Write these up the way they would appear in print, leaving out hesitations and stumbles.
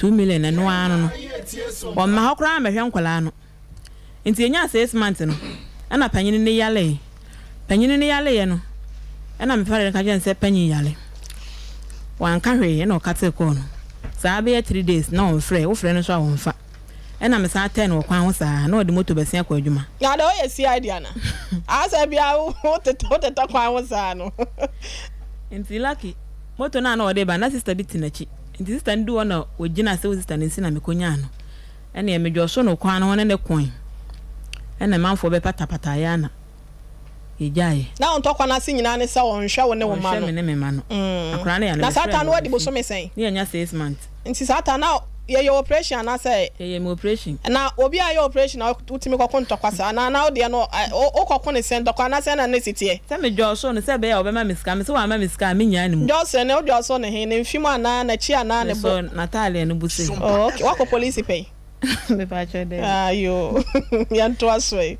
2 million ɛno ara no, ɔmma hɔ koraa mmɛhwɛ nkwadaa no. Nti yɛnyaa 6 months no, ɛna panyin no yare. Panyin no yareɛ no, ɛna me father no ka kyerɛ no sɛ panyin yare. Wanka hwee, ɛna ɔkate kɔɔ no saa bɛyɛ 3 days na ɔmfrɛ. Wofrɛ no nso a, ɔmfa. Ɛna me san tɛn no wɔ kwan ho saa na ɔde moto bɛsia kɔ adwuma. Na de ɔyɛ CID ana asɛ bia wotetɛ kwan ho saa no? Nti lucky, moto no a na ɔde ba na sister bi te n'akyi, nti sister no du hɔ na ogyina sɛ wo sister no nsi na mekɔnyaa no. Ɛneɛ medwɔ so no kwan no ho ne ne koe, ɛna manfoɔ bɛpatapata yɛ ana yɛgyaeɛ. Na ɔntɔ kwan ase nyinaa ne sɛ ɔnhwɛ wo ne wo ma Ɔnhwɛ no. Me ne me ma no. Akwaraa no yɛ no. Na saa ta no, wadi bosome sɛn? Ne yɛnya 6 months. Nti saa ta na yɛyɛ operation anaasɛ? Yɛyɛ me operation. Na obi a yɛ operation na wotumi kɔko ntɔkwa saa na wodeɛ no wokɔko ne sɛn ntɔkwa anaasɛ na ne si teɛ? Sɛ medwɔ so no sɛ ɛbɛyɛ a ɔbɛma me sika. Me sɛ wamma me sika a, menyaa ne mu. Dwɔsɛ ne wodwɔ so ne he, ne mfi mu anaa n'akyi anaa ne bo? Mesɔ n'ataadeɛ no bo sei. Oh, okay. Wakɔ polisi pɛn? Mepakyɛ dɛ. Ayo, yɛntoa so yi.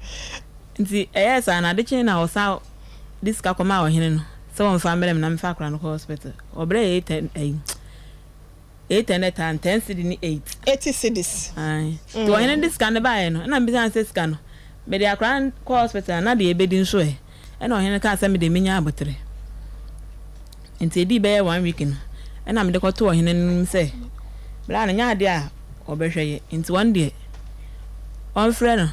Nti ɛyɛɛ saa na ade kyee na ɔsan de sika kɔmaa ɔhene no sɛ wɔmfa mmerɛ me na memfa akwadaa no kɔ hospital. Ɔbrɛ yɛ eight ɛyi 810 cedi ne eight. 80 cedis. Ae. Nti ɔhene de sika no baeɛ no, ɛna mbisa no sɛ sika no mede akwadaa no kɔ hospital na deɛ ɛbɛdi nso ɛ? Ɛna ɔhene no kaa sɛ mede menya abotere. Nti ɛdii bɛyɛ one week no, ɛna mede kɔtoo ɔhene no anim sɛ bra no nyɛ adeɛ a ɔbɛhwɛ yɛ, nti wɔn deɛ ɔmfrɛ no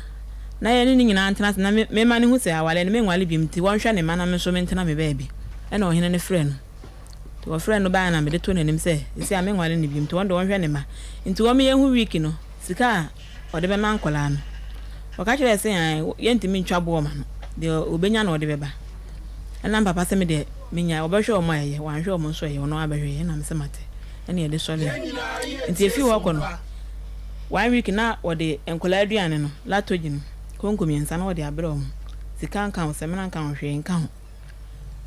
na yɛne ne nyinaa ntena ase na mema no hu sɛ awale no menwale biom, nti wɔnhwɛ ne mma na me nso mentena me baabi. Ɛna ɔhene no frɛ no. Nti wɔfrɛ no baa na mede to n'anim sɛ ɛsi a menwale no biom, nti wɔn deɛ wɔnhwɛ ne mma. Nti wɔn yɛhu week no sika a ɔde bɛma nkɔlaa no, ɔka kyerɛ sɛ yɛntumi ntwa boɔ ma no, deɛ ɔbɛnya na ɔde bɛba. Ɛna papa sɛ me deɛ menya ɔbɛhwɛ ɔmo a ɛyɛ, wanhwɛ ɔmo nso ɛyɛ, ɔno abɛhwɛ yɛ. Ɛna me sɛ mate, ɛna yɛde sɔre. Nti efi hɔ kɔ no, one week na wɔde nkɔlaa aduane no, Lactogen no, konko 3 na wɔde abrɛ ɔmo. Sika nka ho, sɛmina nka ho, hwee nka ho.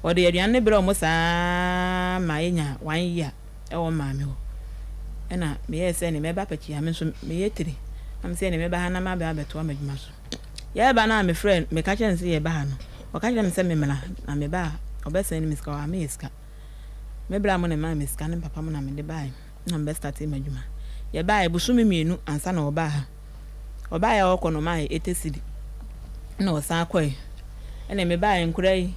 Wɔde aduane no brɛ ɔmo saa ma yɛnya one year ɛwɔ maame hɔ. Ɛna meyɛɛ sɛ ne mɛba pɛkyi a, me nso meyɛ tiri na me sɛ ne mɛba ha na mabɛ abɛtoa m'adwuma so. Yɛreba no a, mefrɛ, meka kyerɛ no sɛ yɛba ha no, ɔka kyerɛ me sɛ memmra na meba a, ɔbɛsɛn ne me sika. Ɔama yɛ sika. Me bra mo na ɛmaa me sika ne papa mo na mede baeɛ na mebɛ start m'adwuma. Yɛbaeɛ bosome 2 ansa na ɔbaa ha. Ɔbaeɛ a ɔkɔ no, ɔmaa yɛ 80 cedi na ɔsan kɔe. Ɛna mebaeɛ, nkora yi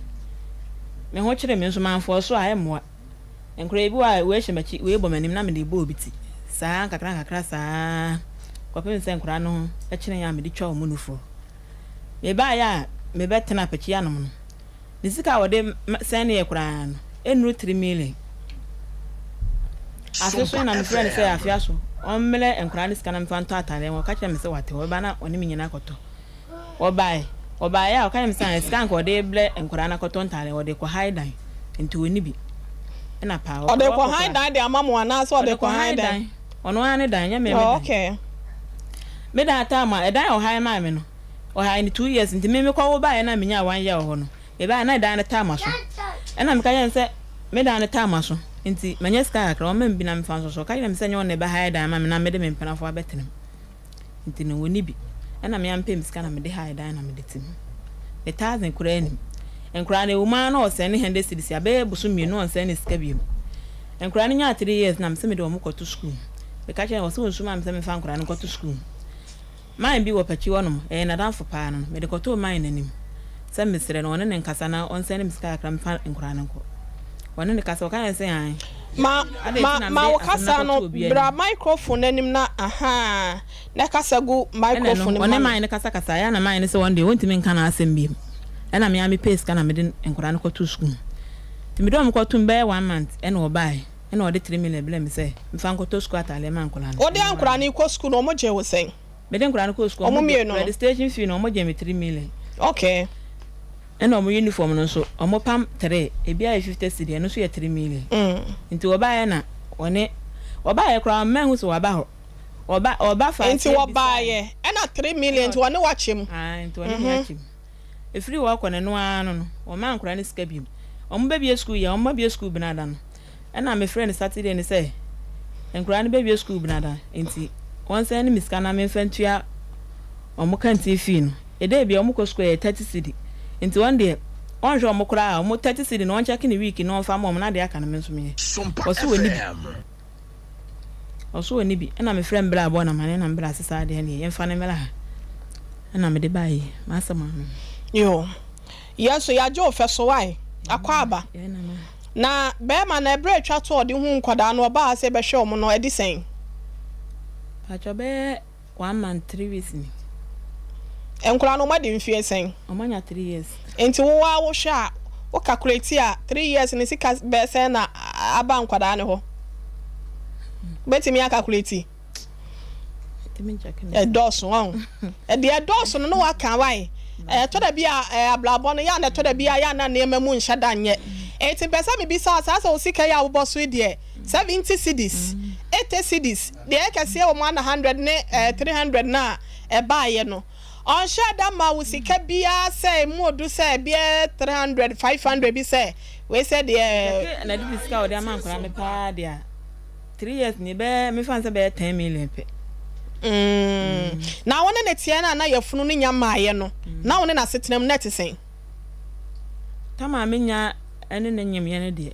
me ho kyerɛ me nso mamfoɔ so a ɛmmoa. Nkora yi bi wɔ a, wei hyɛ m'akyi, wei bɔ m'anim na mede bɔ obi ti saa nkakra nkakra saa kɔpem sɛ nkora no ho kyerɛ a mede twa wɔn nufoɔ. Mebaeɛ a mebɛtena apakyi anom no, ne sika a wɔde sɛn ne yɛ koraa no ɛnnuru 3 million. Afe so na mefrɛ no sɛ afe aso, ɔmmerɛ nkwadaa no sika na mefa ntɔ atadeɛ. Ɔka kyerɛ me sɛ wate, ɔbɛba na ɔne me nyinaa akɔtɔ. Ɔbaeɛ, ɔbaeɛ a, ɔka kyerɛ me sɛ sika nka ɔde brɛ nkwadaa no akɔtɔ ntadeɛ, ɔde kɔ han dan, nti ɔnni bi. Ɛna paa ɔde kɔ han dan de ama mo anaasɛ ɔde kɔ han dan? Ɔno ara ne dan, nyɛ me me dan. Me dan atam a ɛdan a ɔhan maa me no, ɔhan no 2 years, nti me mekɔ wo baeɛ na menya one year wɔ hɔ no, mebaeɛ na ɛdan no tam aso. Ɛna meka kyerɛ no sɛ me dan no tam aso, nti manya sika kakra, ɔma me bi na mefa nso so. Ɔka kyerɛ me sɛ nyɛ ɔno na ɛbɛhan dan ma me na mede me mpenafoɔ abɛtena mu, nti no wɔnni bi. Ɛna me ampɛ me sika na mede han dan na mede te mu. Me 1,000 koraa nim. Nkoraa no ɛwɔ mu ara na ɔsɛn ne 100 cedis abɛyɛ boso 2 ɔnsɛn ne sika bio. Nkoraa no nyaa 3 years na mesɛ mede wɔn kɔto school. Meka kyerɛ no, wɔ sɛ wɔnsu maa me sɛ memfa nkoraa no nkɔto school. Man bi wɔ pakyi hɔnom, ɛyɛ n'adamfo paa no, mede kɔtoo man n'anim sɛ mesrɛ no ɔne ne nkasa na ɔnsɛn ne me sika kakra mfa nkoraa no nkɔ. Ɔne ne kasa, ɔka yɛn sɛ an Ma ma ma wo kasa no bra microphone n'anim na aha na kasa gu microphone no. Ɔne man no kasakasa ɛyɛ na man no sɛ wɔn deɛ wɔntumi nka n'asɛm bio. Ɛna me a mepɛ sika na mede nkoraa no kɔto school. Nti mede wɔn kɔto mu bɛyɛ one month, ɛna ɔbaeɛ, ɛna ɔde 3 million brɛ me sɛ mfa nkɔtɔ sukuu ataadeɛ ma nkwadaa no. Wode nkwadaa no kɔ sukuu no, ɔmo gye wo sɛn? Mede nkwadaa no kɔ sukuu, ɔmo mmienu no registration fee no, ɔmo gye me 3 million. Ɛna ɔmo uniform no nso, ɔmo pam three, ebi ayɛ 50 cedi, ɛno nso yɛ 3 million. Nti wɔbaeɛ na ɔne ɔbaeɛ koraa mma ehu sɛ waba hɔ. Ɔba ɔba fa. Nti wɔbaeɛ ɛna 3 million, nti wɔne wakyɛ mu. Nti wɔne me akyɛ mu. Efiri hɔ kɔ no ara no, wɔma nkwadaa no sika bio. Ɔmo bɛbie sukuu yɛ, ɔmo bɛbie sukuu benada no, ɛna mefrɛ no Saturday no sɛ nkwadaa no bɛbie sukuu benada, nti wɔn sɛn ne me sika na memfa ntua ɔmo canteen fee no. Ɛdɛ bi a ɔmo kɔ sukuu yɛ 30 cedi, nti wɔn deɛ wɔnhwɛ ɔmo koraa, ɔmo 30 cedi na wɔn kyɛke ne week na wɔmfa ma ɔmo na deɛ aka no me nso meyɛ. Wɔso wɔ ni bi. Ɔso ɔnni bi. Ɛna mefrɛɛ me bra bɔɔ no amaneɛ na me bra se saa deɛ ɛneɛ yɛmfa no mmra ha. Ɛna mede baeɛ yi. M'asɛm ano no. Yoo. Yɛn nso yɛagye wo fɛ so wai. Akwaaba. Na bɛɛma no ɛberɛ a ɛtwa to a ɔde huu nkwadaa no ɔbaa ha sɛ bɛhwɛ wɔn no ɛde sɛn? Paatwɔ bɛyɛ one month 3 weeks ni. Nkwadaa no wɔn adi mfeɛ sɛn? Wɔn anya 3 years. Nti wo ara wo hwɛ a wo calculate a 3 years no sika bɛyɛ sɛn na aba nkwadaa no hɔ? Wobɛtumi a calculate? Ɛdɔɔso wahu. Ɛdeɛ ɛdɔɔso no na waka wae. Ɛtɔ da bi a abrabɔ no yɛ a na ɛtɔ da bi a yɛ a na nneɛma mu nhyɛ da nyɛ. Enti mpɛ sɛ mebisa wo saa sɛ wo sika yi a wobɔ so yi deɛ 70 cedis, 80 cedis, deɛ ɛyɛ kɛseɛ wɔ mu ara na 100 ne 300 no a ɛbaeɛ no. Ɔnhyɛɛ da mmaa wo sika biara sɛ emu odu sɛ ɛbɛyɛ 300, 500 bi sɛ wei sɛ deɛ. Yɛte na de sika a wɔde ama nkwadaa no paa deɛ a. 3 years ni bɛyɛ mefa no sɛ bɛyɛ 10 million pɛ. Na wo ne no teɛ no a na yafunu no nya mmaeɛ no, na wo ne no asetena mu na ɛte sɛn? Tam a menya ne no nyemyɛ no deɛ,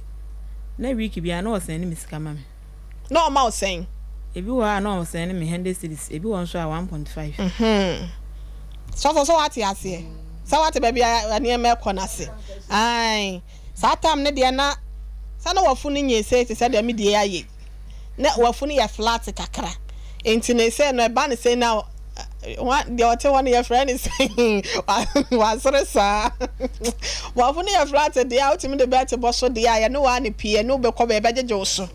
na week biara na ɔsɛne me sika ma me. Na ɔma wo sɛn? Ebi wɔ hɔ a na ɔsɛne me 100 cedis, ebi wɔ hɔ nso a 1.5. Sɔfo, sɛ woate aseɛ? Sɛ woate baabi a nneɛma rekɔ no ase? Ae. Saa tam no deɛ na sɛ na wafunu nyɛ sei te sɛ deɛ me deɛ ayɛ yi. Na wafunu yɛ flat kakra. Nti no sei no ɛba no sei na deɛ ɔte hɔ no yɛfrɛ no sɛn wasere saa. Wafunu yɛ flat deɛ a wotumi de bɛɛte bɔ so deɛ a yɛne wo ara na pii yɛne wo bɛkɔ baabi ɛbɛgyegye wo so.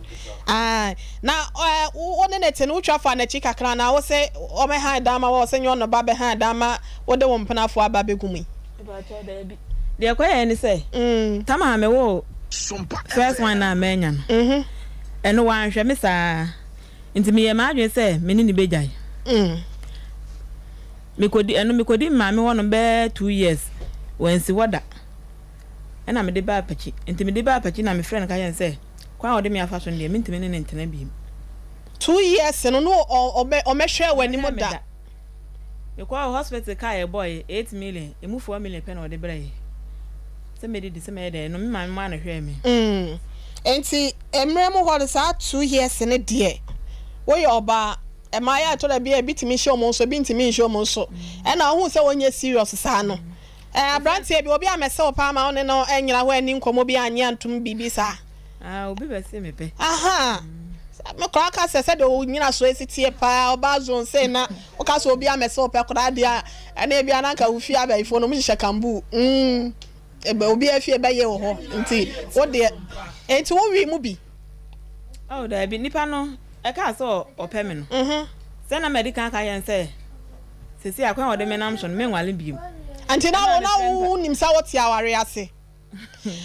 Ae na wo ne no te no wotwa fa n'akyi kakra anaa wo se ɔmɛhan dan ma wo a ɔse nyɛ ɔno ba bɛhan dan ma wode wo mpenafoɔ aba abɛgu mu yi. Mepakyɛw, daabi. Deɛ ɛkɔyɛɛ ne sɛ, tam a mewoo first one no a mannya no, ɛno wanhwɛ me saa. Nti meyɛɛ m'adwene sɛ me ne no bɛgyae. Mekɔdi, ɛno mekɔdi me maame hɔnom bɛyɛ 2 years, wansi hɔ da. Ɛna mede baa Pakyi. Nti mede baa Pakyi na mefrɛɛ no ka kyerɛɛ no sɛ, kwan a ɔde me afa so no deɛ, mentumi ne no ntena bio. 2 years no, na ɔmmɛhwɛɛ w'anim da? Mekɔɔ hospital kaa yɛbɔɔe, 8 million, emu 4 million pɛ na ɔde brɛɛ sɛ medidi sɛ mɛyɛ dɛn no, me maame maa no hwɛɛ me. Mm, enti mmerɛ mu hɔ no saa 2 years no deɛ woyɛ ɔbaa, mmaa yɛ a ɛtɔ da bi a ebi tumi hyɛ wɔn so ebi ntumi nhyɛ wɔn so, ɛna wohu sɛ wɔnyɛ serious saa no, ɛɛ aberanteɛ bi obi ammɛsɛ wo paa ma wo ne no anyina hɔ anni nkɔmmɔ bi annye antom biribi saa. Ah, obi bɛse me pɛ. Ahaa. Me koraa ka sɛ sɛdeɛ wo nyinasoɔ si teɛ paa ɔbaa zone sei na woka sɛ obi amɛsɛ wo pɛ koraa deɛ a ɛne ebia na anka wo fie abayifoɔ no wɔhyehyɛ kambuu mm ebe obi afie bɛyɛ wɔ hɔ nti wo deɛ nti wo wii mu bi. Oh daabi nipa no ɛkaa sɛ ɔpɛ me no sɛ na madi kan aka yɛn sɛ sɛsi akwan a ɔde me nam so no menwale bio. Nti na wo na wo nim sɛ wote aware ase.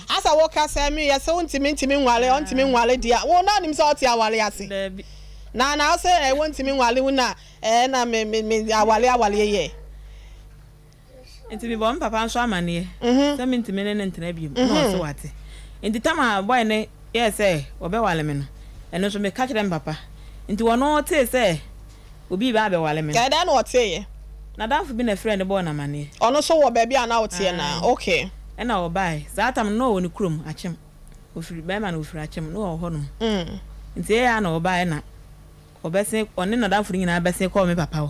Asa wo ka sɛ me yɛ sɛ wo ntumi ntumi nware ɔntumi nware deɛ wo na nim sɛ ɔte aware ase. Dabi. Na na ɔsɛ ɛ wo ntumi nware wo na ɛ na me me me aware aware yɛ. Nti me bɔ me papa nso amaneɛ sɛ me ntumi ne no ntena biom na ɔse wate. Nti tam a boy no yɛɛ sɛ ɔbɛware me no ɛno nso me ka kyerɛ me papa nti ɔno tee sɛ Obi reba abɛware me. Ɛdɛn na ɔteeɛ? N'adamfo bi na ɛfrɛɛ no bɔɔ no amanneɛ. Ɔno nso wɔ baabi a na woteɛ no ara? Aane. Okay. Ɛna ɔbaeɛ. Saa tam no, na ɔwɔ ne kurom, Akyem. Ɔfiri, barima no, ɔfiri Akyem. Na ɔwɔ hɔnom. Nti ɛyɛ a na ɔbaeɛ na ɔbɛsen, ɔne n'adamfo no nyinaa bɛsen kɔɔ me papa hɔ.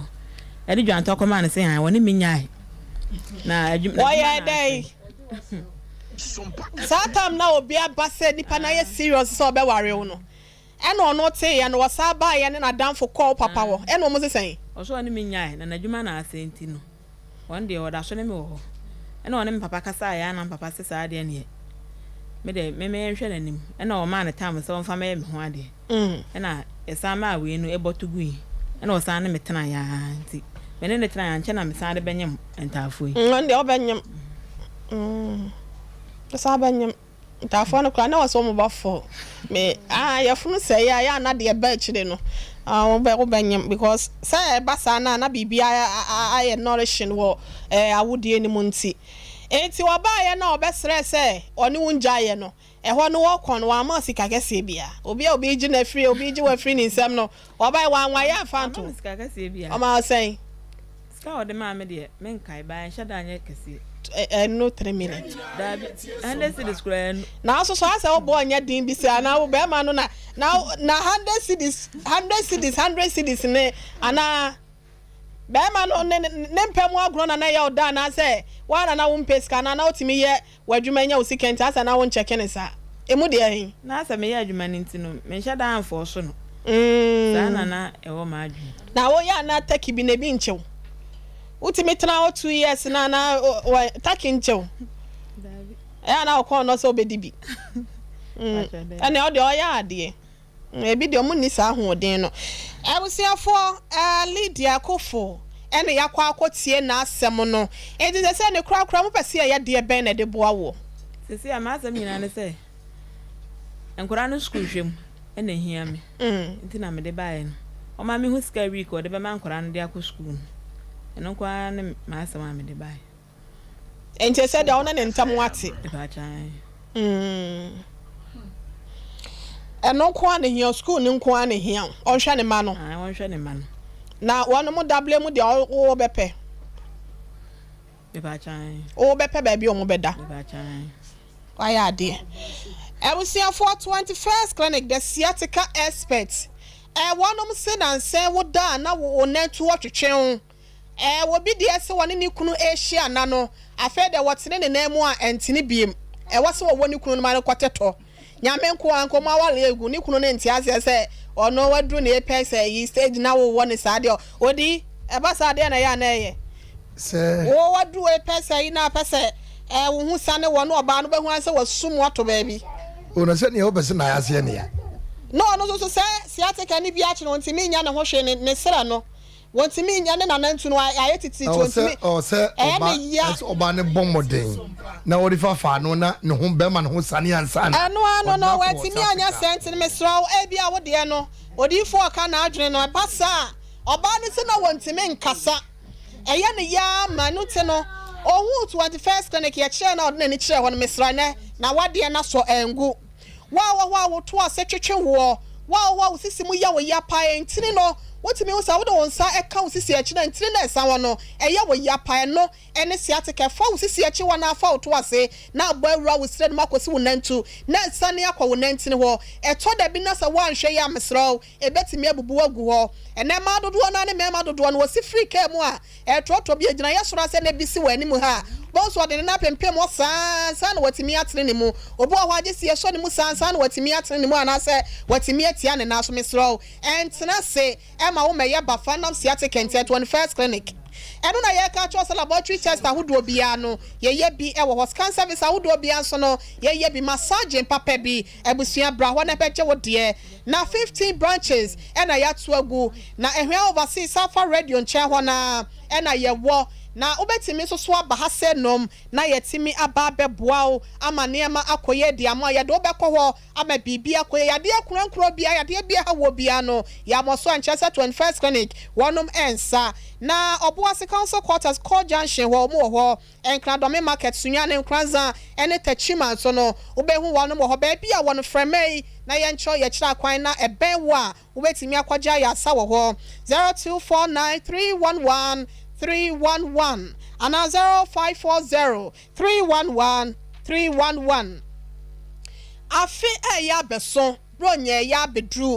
Ɛde dwantɔ kɔmaa no sɛ, aane, wɔne me nyae. Na adwuma, n'adwuma Wɔyɛɛ na dɛn? asɛe. Saa tam no a obi aba sɛ nipa no ayɛ serious sɛ ɔbɛware wo no, Ɛna ɔno teeɛ no, ɔsan baeɛ ne n'adamfo kɔɔ wo papa hɔ, ɛna wɔn se sɛn? Ɔse ɔne me nyae, na n'adwuma na asɛe nti no, ɔno deɛ ɔda so ne me wɔ hɔ. Ɛna ɔne me papa kasaeɛ a na me papa se saa deɛ neɛ, me deɛ me menhwɛ n'anim. Ɛna ɔmaa no time sɛ ɔmfa mɛyɛ me ho adeɛ. Ɛna yɛsan maa wei no bɔto gui, ɛna ɔsan ne me tenaeɛ ara nti me ne no tenaeɛ ankyɛ na mesan de bɛnyem ntaafoɔ yi. Ɔno deɛ wobɛnyem, wosan bɛnyem. Ntaafoɔ no koraa na ɛwɔ sɛ wɔn ba fɔ me ah yɛfunu sɛe a yɛ a na deɛ ɛba akyire no ah wobɛ wobɛnyem because sɛ ɛba saa no a na biribi ayɛ nourishing wɔ ɛɛ awodeɛ no mu nti nti ɔbaeɛ na ɔbɛsrɛ sɛ ɔne wo ngyaeɛ no ɛhɔ no wɔkɔ no wamma sika kɛseɛ biara obi a obi regye no afiri obi regye wo afiri ne nsam no ɔbaeɛ wanwaeɛ amfa Wamma anto me sika kɛseɛ biara. ɔmaa wo sɛn? Sika a ɔde maa me deɛ menkae but ɛnhyɛ da nyɛ kɛseɛ. Ɛno 3 million. Daabi, 100 cedis koraa ɛnu. Nanso so asɛ wobɔ ɔnyɛ den bi sɛ anaa wo bɛrima no na 100 cedis, 100 cedis, 100 cedis ne anaa bɛrima no ne mpɛ mu agorɔ na ɛyɛ ɔda, anaasɛ woana na wompɛ sika anaa na wotumi yɛ w'adwuma nya wo sika, nti asɛ na wonkyɛke ne saa emu deɛ he? Na sɛ meyɛ adwuma no nti no, menhyɛ da amfɔɔ so no. Saa na ɛwɔ m'adwene. Na woyɛ ana turkey bi na ebi nkyew, wotumi tena hɔ 2 years na wɔ turkey nkyew? Daabi. Ɛyɛ ana ɔkɔn no sɛ wobɛdi bi? Ɛnna ɔde ɔyɛ adeɛ. Ebi deɛ, ɔmo nni saa ahoɔden no. Abusuafoɔ, Lydia Kofo ɛna yakɔ akɔtie n'asɛm no, eti sɛ ne korakora mo pɛ sɛ yɛyɛ deɛ bɛn na ɛde boa wɔ? Sisi a, m'asɛm nyinaa ne sɛ nkwadaa no sukuu hwɛ mu ɛna ehia me. Nti na mede baeɛ no, ɔma me ho sika week ɔde bɛma nkwadaa no de akɔ sukuu no. Ɛno nko ara ne m'asɛm a mede baeɛ. Nti sɛ deɛ ɔne ne ntam ate. Ìbàkyɛn. Ɛno nko ara na hia, sukuu ne nko ara na hia, ɔnhwɛ ne ma no. Wɔnhwɛ ne ma no. Na wɔn mo dable mu deɛ, wɔwɔ bɛpɛ. Ìbàkyɛn. Wɔwɔ bɛpɛ baabi a wɔn bɛda. Ìbàkyɛn. Wayɛ adeɛ. Abusuafoɔ, 21st Clinic, the sciatica expert, wɔnom se nansɛn wo da a na wo nan tu wɔtwetwe wo. Wɔbi deɛ sɛ wɔne ne kunu ahyia na no afei deɛ wɔtene ne nan mu a ɛntene biem, ɛwɔ sɛ wɔwɔ ne kunu no ma no kɔtɛtɔ. Nyame nko a nkɔmɔ awale egu ne kunu no nte aseɛ sɛ ɔno waduru ne apex yi stage na wowɔ ne saa deɛ odi ɛba saa deɛ na ɛyɛ a na ɛyɛ sɛ wo waduru apex yi na apɛ sɛ wo ho sane wɔ no, ɔbaa no bɛhu ansɛ wasum ato baabi. O na sɛ nea wopɛ sɛ na aseɛ ne ya. Na ɔno nso so sɛ sciatica ne bi akye no, ɔntumi nya ne ho hwee, ne serɛ no wɔntumi nya ne nanantu no ayɛ tititi. Ɔwɔ sɛ wɔntumi ɔwɔ sɛ ɛyɛ ɔba ne ya. Ɛsɛ ɔbaa ne bɔ mmɔden na wɔde fa no na ne ho bɛrima ne ho sane ansa na ɛno ano ɔde no akɔ wɔatumi anya sciatica. sɛnti no. Mesrɛ wo, ebi a wodeɛ no odiyifoɔ ɔka n'adwene no ɛba saa a, ɔbaa no sɛ na wɔntumi nkasa, ɛyɛ ne yaa ma no ti no ohun 21st Clinic yɛkyerɛ na ɔde n'ani kyerɛ hɔ no. Mesrɛ, nɛ na wadeɛ no asɔ ɛngu wo a wɔ hɔ a woto ase twetwe woɔ, wo a wɔ hɔ a wo sisi mu yɛ wo ya paa, ntini no wotumi hu sɛ wode wo nsa ɛka wo sisi akyi na ntini no ɛsa hɔ no ɛyɛ wo ya paa, ɛno ɛne sciatica. Ɛfa wo sisi akyi hɔ na afa wo to ase na abɔ awura wo srɛ no mu akɔsi wo nantu na ɛsane akɔ wo nantini hɔ. Ɛtɔ da bi na sɛ woanhwɛ yɛ a, mesrɛ wo, ɛbɛtumi abubu agu hɔ. Ɛnɛ mmaa dodoɔ no ne mmarima dodoɔ no wɔsi firi kaa mu a ɛtrɔtrɔ bi agyina yɛ soro asɛ na ebi si wɔ anim ha, bɔnso ɔde ne nan pempem hɔ saa nsa na watumi atene ne mu. Obi wɔ hɔ agye si ɛsɔ ne mu saa nsa na watumi atene ne mu anaasɛ watumi atia ne nan so. Mesrɛ wo, ɛntena se ɛma wo mɛyɛ bafa nam sciatica nti. 21st Clinic, ɛno na yɛka kyerɛ sɛ laboratory test ahodoɔ biara no yɛyɛ bi ɛwɔ hɔ, scan service ahodoɔ biara nso no yɛyɛ bi, massaging papa bi. Abusua, bra hɔ na ɛbɛgye wo deɛ. Na 15 branches ɛna yɛato agu na Ɛhwɛ Overseas Safa Radio nkyɛn hɔ na ɛna yɛwɔ, na wobɛtumi nso so aba ha sɛ nom na yɛtumi aba abɛboa wo ama nneɛma akɔyɛ di ama yɛde wobɛkɔ hɔ ama biribi akɔyɛ. Yadeɛ korankoro bia, yadeɛ bi ha wɔ bia no yɛamɔ so ankyerɛ sɛ 21st Clinic wɔnom ɛnsa na Ɔboase Council Quarters Core Junction hɔ, ɔmo wɔ hɔ. Nkradɔme Market, Sunyane, Nkranza ɛne Tachima nso no wobɛhu wɔnom wɔ hɔ. Baabi a wɔno frɛmɛ yi na yɛnkyerɛ yɛkyerɛ akwan na ɛbɛn wo a wobɛtumi akɔgye ayɛ wɔ hɔ, 0249311311 anaa 0540311311. Afe ɛyɛ abɛso, bronya ɛyɛ abɛduru,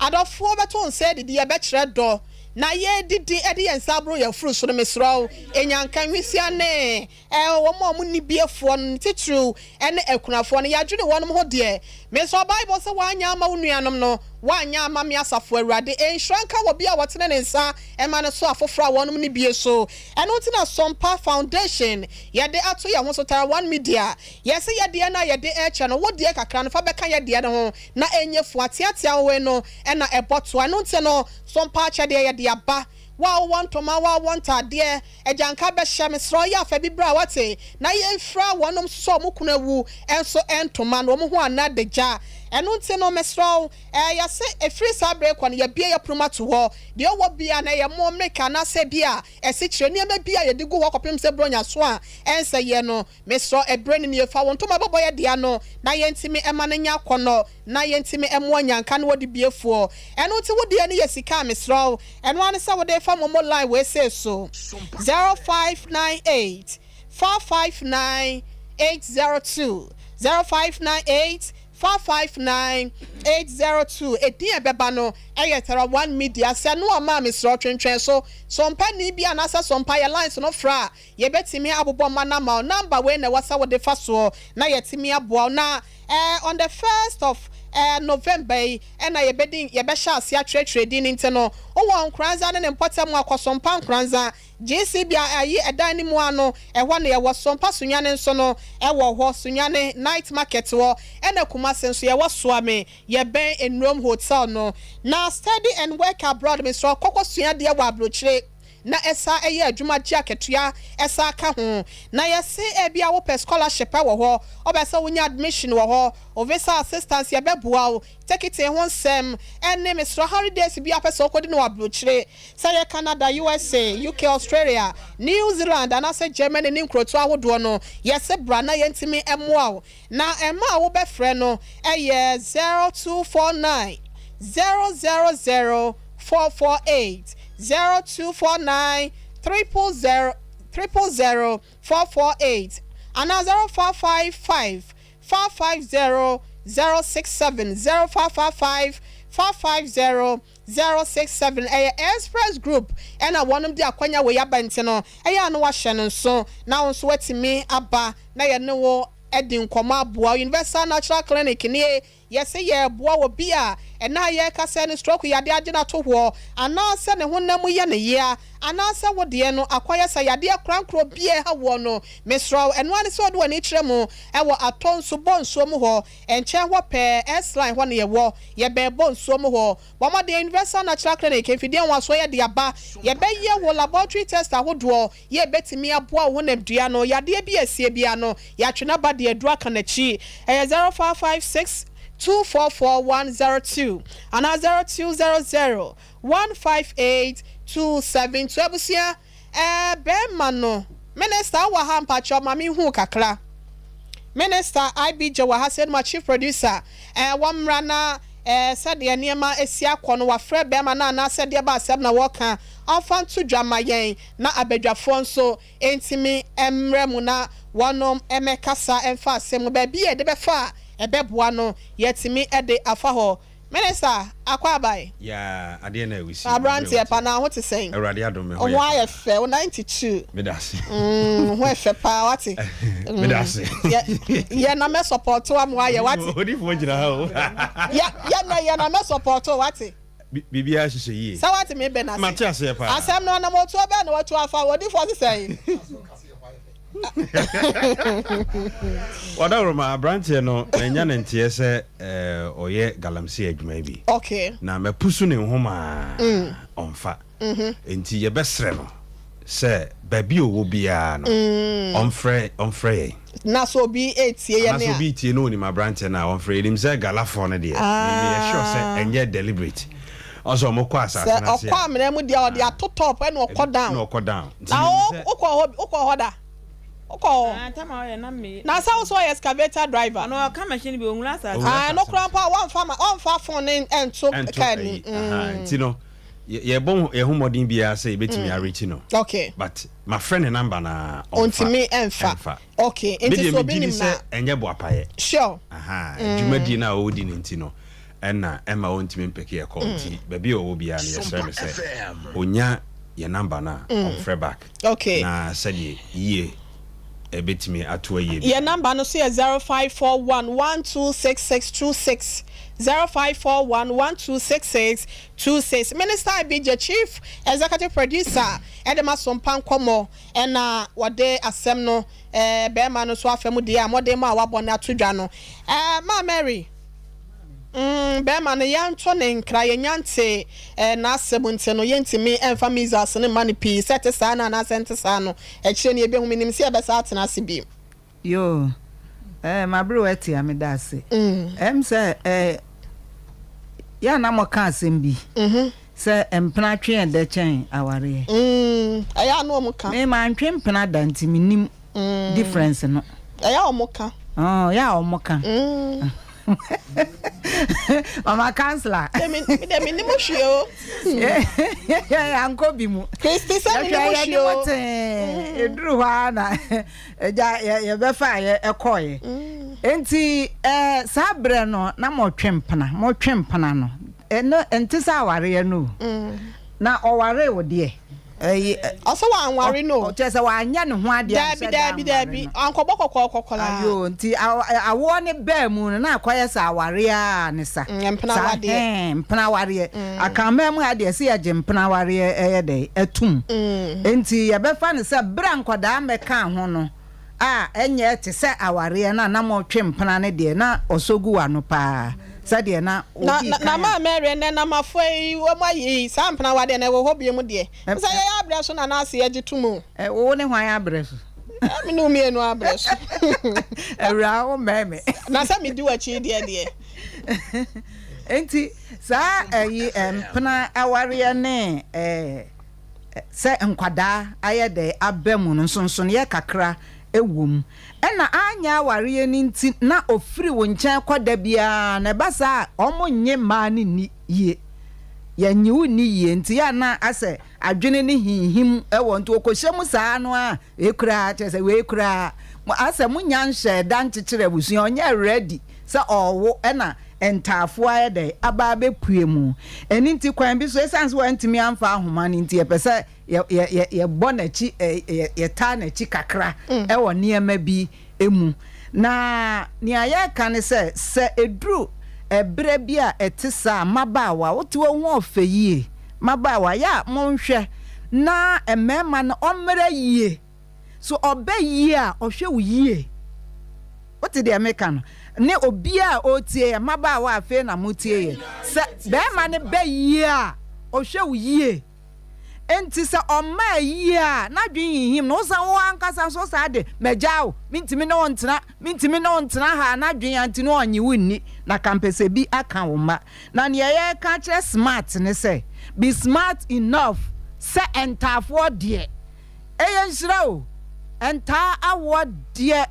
adɔfoɔ bɛto nsa adidi, yɛbɛkyerɛ dɔ na yɛdidi ɛde yɛn nsa aboro yɛn furu so no. Mesrɛ wo, ɛnyanka nwisia ne wɔn a wɔn ni biefoɔ no titiriw ɛne akunafoɔ no, yɛadwene wɔn ho deɛ. Mesrɛ, Bible sɛ wɔanya ama wo nuanom no, wɔanya ama me asafo Awurade. Nhyira nka wɔ bi a wɔtene ne nsa ɛma no so afoforɔ a wɔnom ne bie so. Ɛno nti na Sompa Foundation yɛde ato yɛn ho so. Tara One Media, yɛsɛ yɛdeɛ no a yɛde ɛkyɛ no, wo deɛ kakra no fa bɛka yɛdeɛ no ho na ɛnyɛ fu ateatea wo no ɛna ɛbɔ toa. Ɛno nti no Sompa akyɛdeɛ yɛde aba. Wo a wowɔ ntoma, wo a wowɔ ntadeɛ, agyanka bɛhyɛ, mesrɛ, ɔyɛ afa bi berɛ a wate na yɛmfira wɔnom nso sɛ ɔmo kunu awu ɛnso ntoma no ɔmo ho ana adagya. Ɛno nti no mesrɛ wo, yɛse ɛfiri saa berɛ kɔ no yɛbie yɛ pono ato hɔ deɛ ɔwɔ bia na ɛyɛ mo mmirika anaasɛ bi a ɛsikyerɛ nneɛma bi a yɛde gu hɔ kɔpem sɛ buronya so a ɛnsɛ yɛ no. Mesrɛ, ɛberɛ no nie, fa wo ntoma bɛbɔ yɛ dea no na yɛntumi ɛma no nya akɔnnɔ na yɛntumi ɛmmoa nyanka no wɔde biefoɔ. Ɛno nti wo deɛ no yɛ sika a, mesrɛ wo, ɛno ara ne sɛ wode fa momo line wei sei so, 0598. 459 802, 0598 459 802. Edin a ɛbɛba no yɛ Tara One Media. Sɛ no ɔma a mesrɛ wo twentwɛn so. Sompa ni bi anaasɛ Sompa yɛ lines no frɛ a yɛbɛtumi abobɔ mma no ama wo. Number wei na ɛwɔ sɛ wode fa soɔ na yɛatumi aboa wo. Na eh, on the first of eh, November yi ɛna yɛbɛdi yɛbɛhyɛ aseɛ atwerɛtwerɛ din no nti no wowɔ Nkoranza ne ne mpɔtam a kɔ Sompa Nkoranza GCB a ayi ɛdan no mu ano ɛhɔ na yɛwɔ Sompa Sunyani nso no ɛwɔ hɔ Sunyani night market hɔ ɛna Kumasi nso yɛwɔ Suame yɛbɛn Enurom Hotel no na study and work abroad mesrɛ wo kɔ kɔ sua adeɛ wɔ abrokyire na ɛsa yɛ adwuma gye akatua ɛsa ka ho na yɛse ebia wopɛ scholarship wɔ hɔ wopɛ sɛ wonya admission wɔ hɔ wo visa assistance yɛbɛboa wo tekiti ho nsɛm ɛne mesrɛ holidays bi a wopɛ sɛ wokɔdi no wɔ abrokyire sɛ ɛyɛ Canada USA UK Australia New Zealand anaasɛ Germany ne nkurotoɔ ahodoɔ no yɛse bra na yɛntumi mmoa wo Na ɛma a wobɛfrɛ no yɛ 0249 000 448, 0249 000 000 448 anaa 0555 550 067, 0555 550 067. Ɛyɛ Express Group ɛna wɔnom de akwanya wei aba nti no ɛyɛ a na wahyɛ no nso na wo nso watumi aba na yɛne wo adi nkɔmmɔ aboa wo. Universal Natural Clinic nie, yɛse yɛreboa obi a ɛnnɛ a yɛrekasa yi no stroke yadeɛ agye no ato hɔ, anaasɛ ne honam mu yɛ no yea, anaasɛ wo deɛ no akɔyɛ sɛ yadeɛ korankorɔ bi a ɛha woɔ no, mesrɛ wo, ɛno ara ne sɛ wode w'ani kyerɛ mu wɔ Atɔ Nsu Bɔ Nsuo mu hɔ, nkyɛn hɔ pɛɛ, S-line hɔ na yɛwɔ, yɛbɛn Bɔ Nsuo mu hɔ. Bɔ mmɔden Universal Natural Clinic, mfidie nwanwasoɔ yɛde aba, yɛbɛyɛ wo laboratory test ahodoɔ, Yɛ bɛtumi aboa wo honamdua no yadeɛ bi a ɛseɛ biara no, yɛatwe no aba de aduro aka n'akyi. Ɛyɛ 0556 244 102 anaa 0200 158 272. Abusua, ɛɛ bɛɛma no, Minister wowɔ ha mpakyɛw ma me hu kakra. Minister IBJ wɔ ha sɛ ma chief producer, ɛɛ wɔmmra na ɛɛ sɛdeɛ nneɛma asi akɔ no wafrɛ bɛɛma no anaasɛ deɛ ba asɛm na wɔka ɔmfa nto dwa ma yɛn. na abadwafoɔ nso ntumi mmrɛ mu na wɔnom mmɛkasa mfa asɛm mu. Baabi a yɛde bɛfa a ɛbɛboa no, yɛatumi de afa hɔ. Minister, Akwaaba. Yeah, adeɛ na ɛwɔ si. Aberanteɛ pa, na wo ho te sɛn? Awurade adom, me ho Wo yɛ ho paa. ayɛ fɛ, wo 92. Meda ase. Mm, wo ho yɛ fɛ paa, wate. Mm. Meda ase. Yɛ, yɛ na mɛ support wo ama woayɛ, wate. Odifoɔ gyina ha o. Yɛ, yɛ na yɛ na mɛ support wo, wate. Biribiara hyehyɛ yie. Sɛ woate me bɛ no ase. Mate aseɛ paa. Asɛm no anamɔtuo bɛn na watu afa wo? Odifoɔ se sɛn? Wadaworoma, aberanteɛ no manya no nteɛ sɛ ɔyɛ galamsey adwuma yi bi. Okay. Na mapusu ne nhoma a ɔmfa. Enti yɛbɛsrɛ no sɛ baabi a ɔwɔ biara no, ɔmfrɛ ɔmfrɛ yɛn. Na sɛ obi retie yɛn a. Anaasɛ obi retie na onim aberanteɛ no a, ɔmfrɛ yɛn. Nim sɛ Galafoɔ no deɛ, me meyɛ sure sɛ ɛnyɛ deliberate. Ɔsɛ wɔn kɔ asase Sɛ no ase a. ɔkɔ amena mu deɛ a, ɔde ato top ɛna ɔkɔ down. Ɛna ɔkɔ down. Nti Na menim wo sɛ. wokɔ hɔ wokɔ hɔ da? Wokɔ hɔ? Ah, tam a ɔyɛ na me. Na sɛ wo sɛ ɔyɛ excavator driver. Ɔno ɔka machine bi ɔnwura asase. Ɔnwura Ah, ɛno asase koraa no mpo a wɔmfa ma ɔmfa phone no nto Ɛnto car ayi, nim. ahaa, nti no yɛbɔ yɛn ho mmɔden biara sɛ yɛbɛtumi mm. arekyi no. Okay. But mafrɛ ne number na ɔmfa. Ɔntumi ɛmfa. Ɛmfa. Okay, nti Me deɛ sɛ obi megye di nim sɛ na. ɛnyɛ boapayɛ. Sure. Ahaa, dwumadie no a ɔredi no nti no ɛna ɛma ɔntumi mpeke yɛ call nti baabi a ɔwɔ biara no yɛsrɛ no sɛ ɔnya yɛn number no a ɔmfrɛ back. Okay. Na sɛdeɛ yie ɛbɛtumi ato ayie Yɛn biara. number no nso yɛ 0541 126626, 0541 126626. Minister Abijah, Chief Executive Producer de ma Sompa Nkɔmmɔ na wɔde asɛm no barima no nso afa mu deɛ a mmɔden mu a wabɔ no ato dwa no. Maa Mary, mm, barima no yɛnto ne nkra, yɛnya nte n'asɛm nti no yɛntumi mfa measles no mma no pii sɛ ɛte saa no anaasɛ ɛnte saa no akyire no yɛbɛhu. Menim sɛ yɛbɛsan atena ase bio. Yoo eh m'aberewa atia meda ase. Ɛm sɛ eh yɛ a na moka asɛm bi sɛ mpena twe ɛdɛ kyɛn awareɛ. Ɛyɛ a na wɔn ka. Me mantwe mpena da nti mennim difference no. Ɛyɛ a wɔn ka. Ɔɔ yɛ a wɔn ka. Mama councilor. Me de me nim hwee o. Yɛankɔ bi mu. Christy sɛ me nim hwee o. Ɛduru hɔ ara na agya yɛbɛfa yɛ ɛkɔɔyɛ. Nti saa berɛ no na motwe mpena motwe mpena no ɛno ɛnte sɛ awareɛ no o. Na ɔwaree wo deɛ. Ɛyi ɛ. Ɔsɛ wanware no o. Kyerɛ sɛ wanyɛ ne ho adeɛ anhyɛ da anware no. Daabi daabi daabi ankɔbɔ kɔkɔɔ kɔkɔraa. Ayoo nti awoɔ no baa mu no na akɔyɛ sɛ awareɛ ara ne sa. Mpena awadeɛ. Saa hɛn mpena awareɛ. Akanman mu ha deɛ sɛ yɛgye mpena awareɛ ɛyɛ dɛn ɛtum. Nti yɛbɛfa no sɛ berɛ a nkwadaa mmɛkaa ho no a ɛnyɛ te sɛ awareɛ no a na motwe mpena no deɛ na ɔsɔ gu w'ano paa sɛdeɛ na Na wodii na kan a. maa Mary ɛnɛ na mafoa yi wɔn ayɛ yi saa mpena awadeɛ no ɛwɔ hɔ biom deɛ sɛ yɛyɛ abrɛ so na na ase yɛgye to mu. Ɛ wo ne hwan abrɛ so? Ɛ me ne wo mmienu abrɛ so. Awuraa wo mmɛn me. Na sɛ medi w'akyi deɛ deɛ. Enti saa ɛyi mpena awareɛ ne ɛɛ. sɛ nkwadaa ayɛ dɛ aba mu no, nsonsonoeɛ kakra wɔ mu. Ɛna anyɛ awareɛ no nti na ɔfiri wo nkyɛn kɔ da biara no, ɛba saa a, wɔnnye mmaa no nni yie. Yɛnnye wo nni yie nti yɛ a na asɛ adwene no hinhim wɔ nti ɔkɔhyɛ mu saa no ara, wei koraa kyerɛ sɛ wei koraa, asɛ monnya nhyɛɛ da nkyekyere abusua, ɔnyɛ ready sɛ ɔrewo ɛna ntaafoɔ ayɛ dɛn aba abɛpue mu. Ɛno nti kwan bi so, ɛsiane sɛ wantumi amfa ahoma no nti, yɛpɛ sɛ yɛ, yɛ, yɛ, yɛbɔ n'akyi, ɛ, yɛ, yɛtaa n'akyi kakra wɔ nneɛma bi mu. Na nea yɛreka ne sɛ, sɛ ɛduru ɛberɛ bi a ɛte saa a, mmabaawa, wote hɔ ho ɔfɛ yie, mmabaawa, yɛ a monhwɛ na mmarima no ɔmmrɛ yie. So ɔbɛ yie a, ɔhwɛ wo yie. Wote deɛ meka no? Ne obiara a ɔretie yɛ, mmabaawa a afei na motie yɛ. Sɛ barima no bɛ yie a, ɔhwɛ wo yie. Enti sɛ ɔmmaa yie a, n'adwene hinhim no. Wosan wo ankasa nso wosan de, magyaa wo, mentumi ne wo ntena, mentumi ne wo ntena ha a, n'adwene a nti no ɔnnye wo nni. Na kampɛsɛ bi aka wo mma. Na nea yɛreka akyerɛ smart ne sɛ, be smart enough sɛ ntaafoɔ deɛ, Ɛyɛ nhyira o, ɛntaa awoɔ deɛ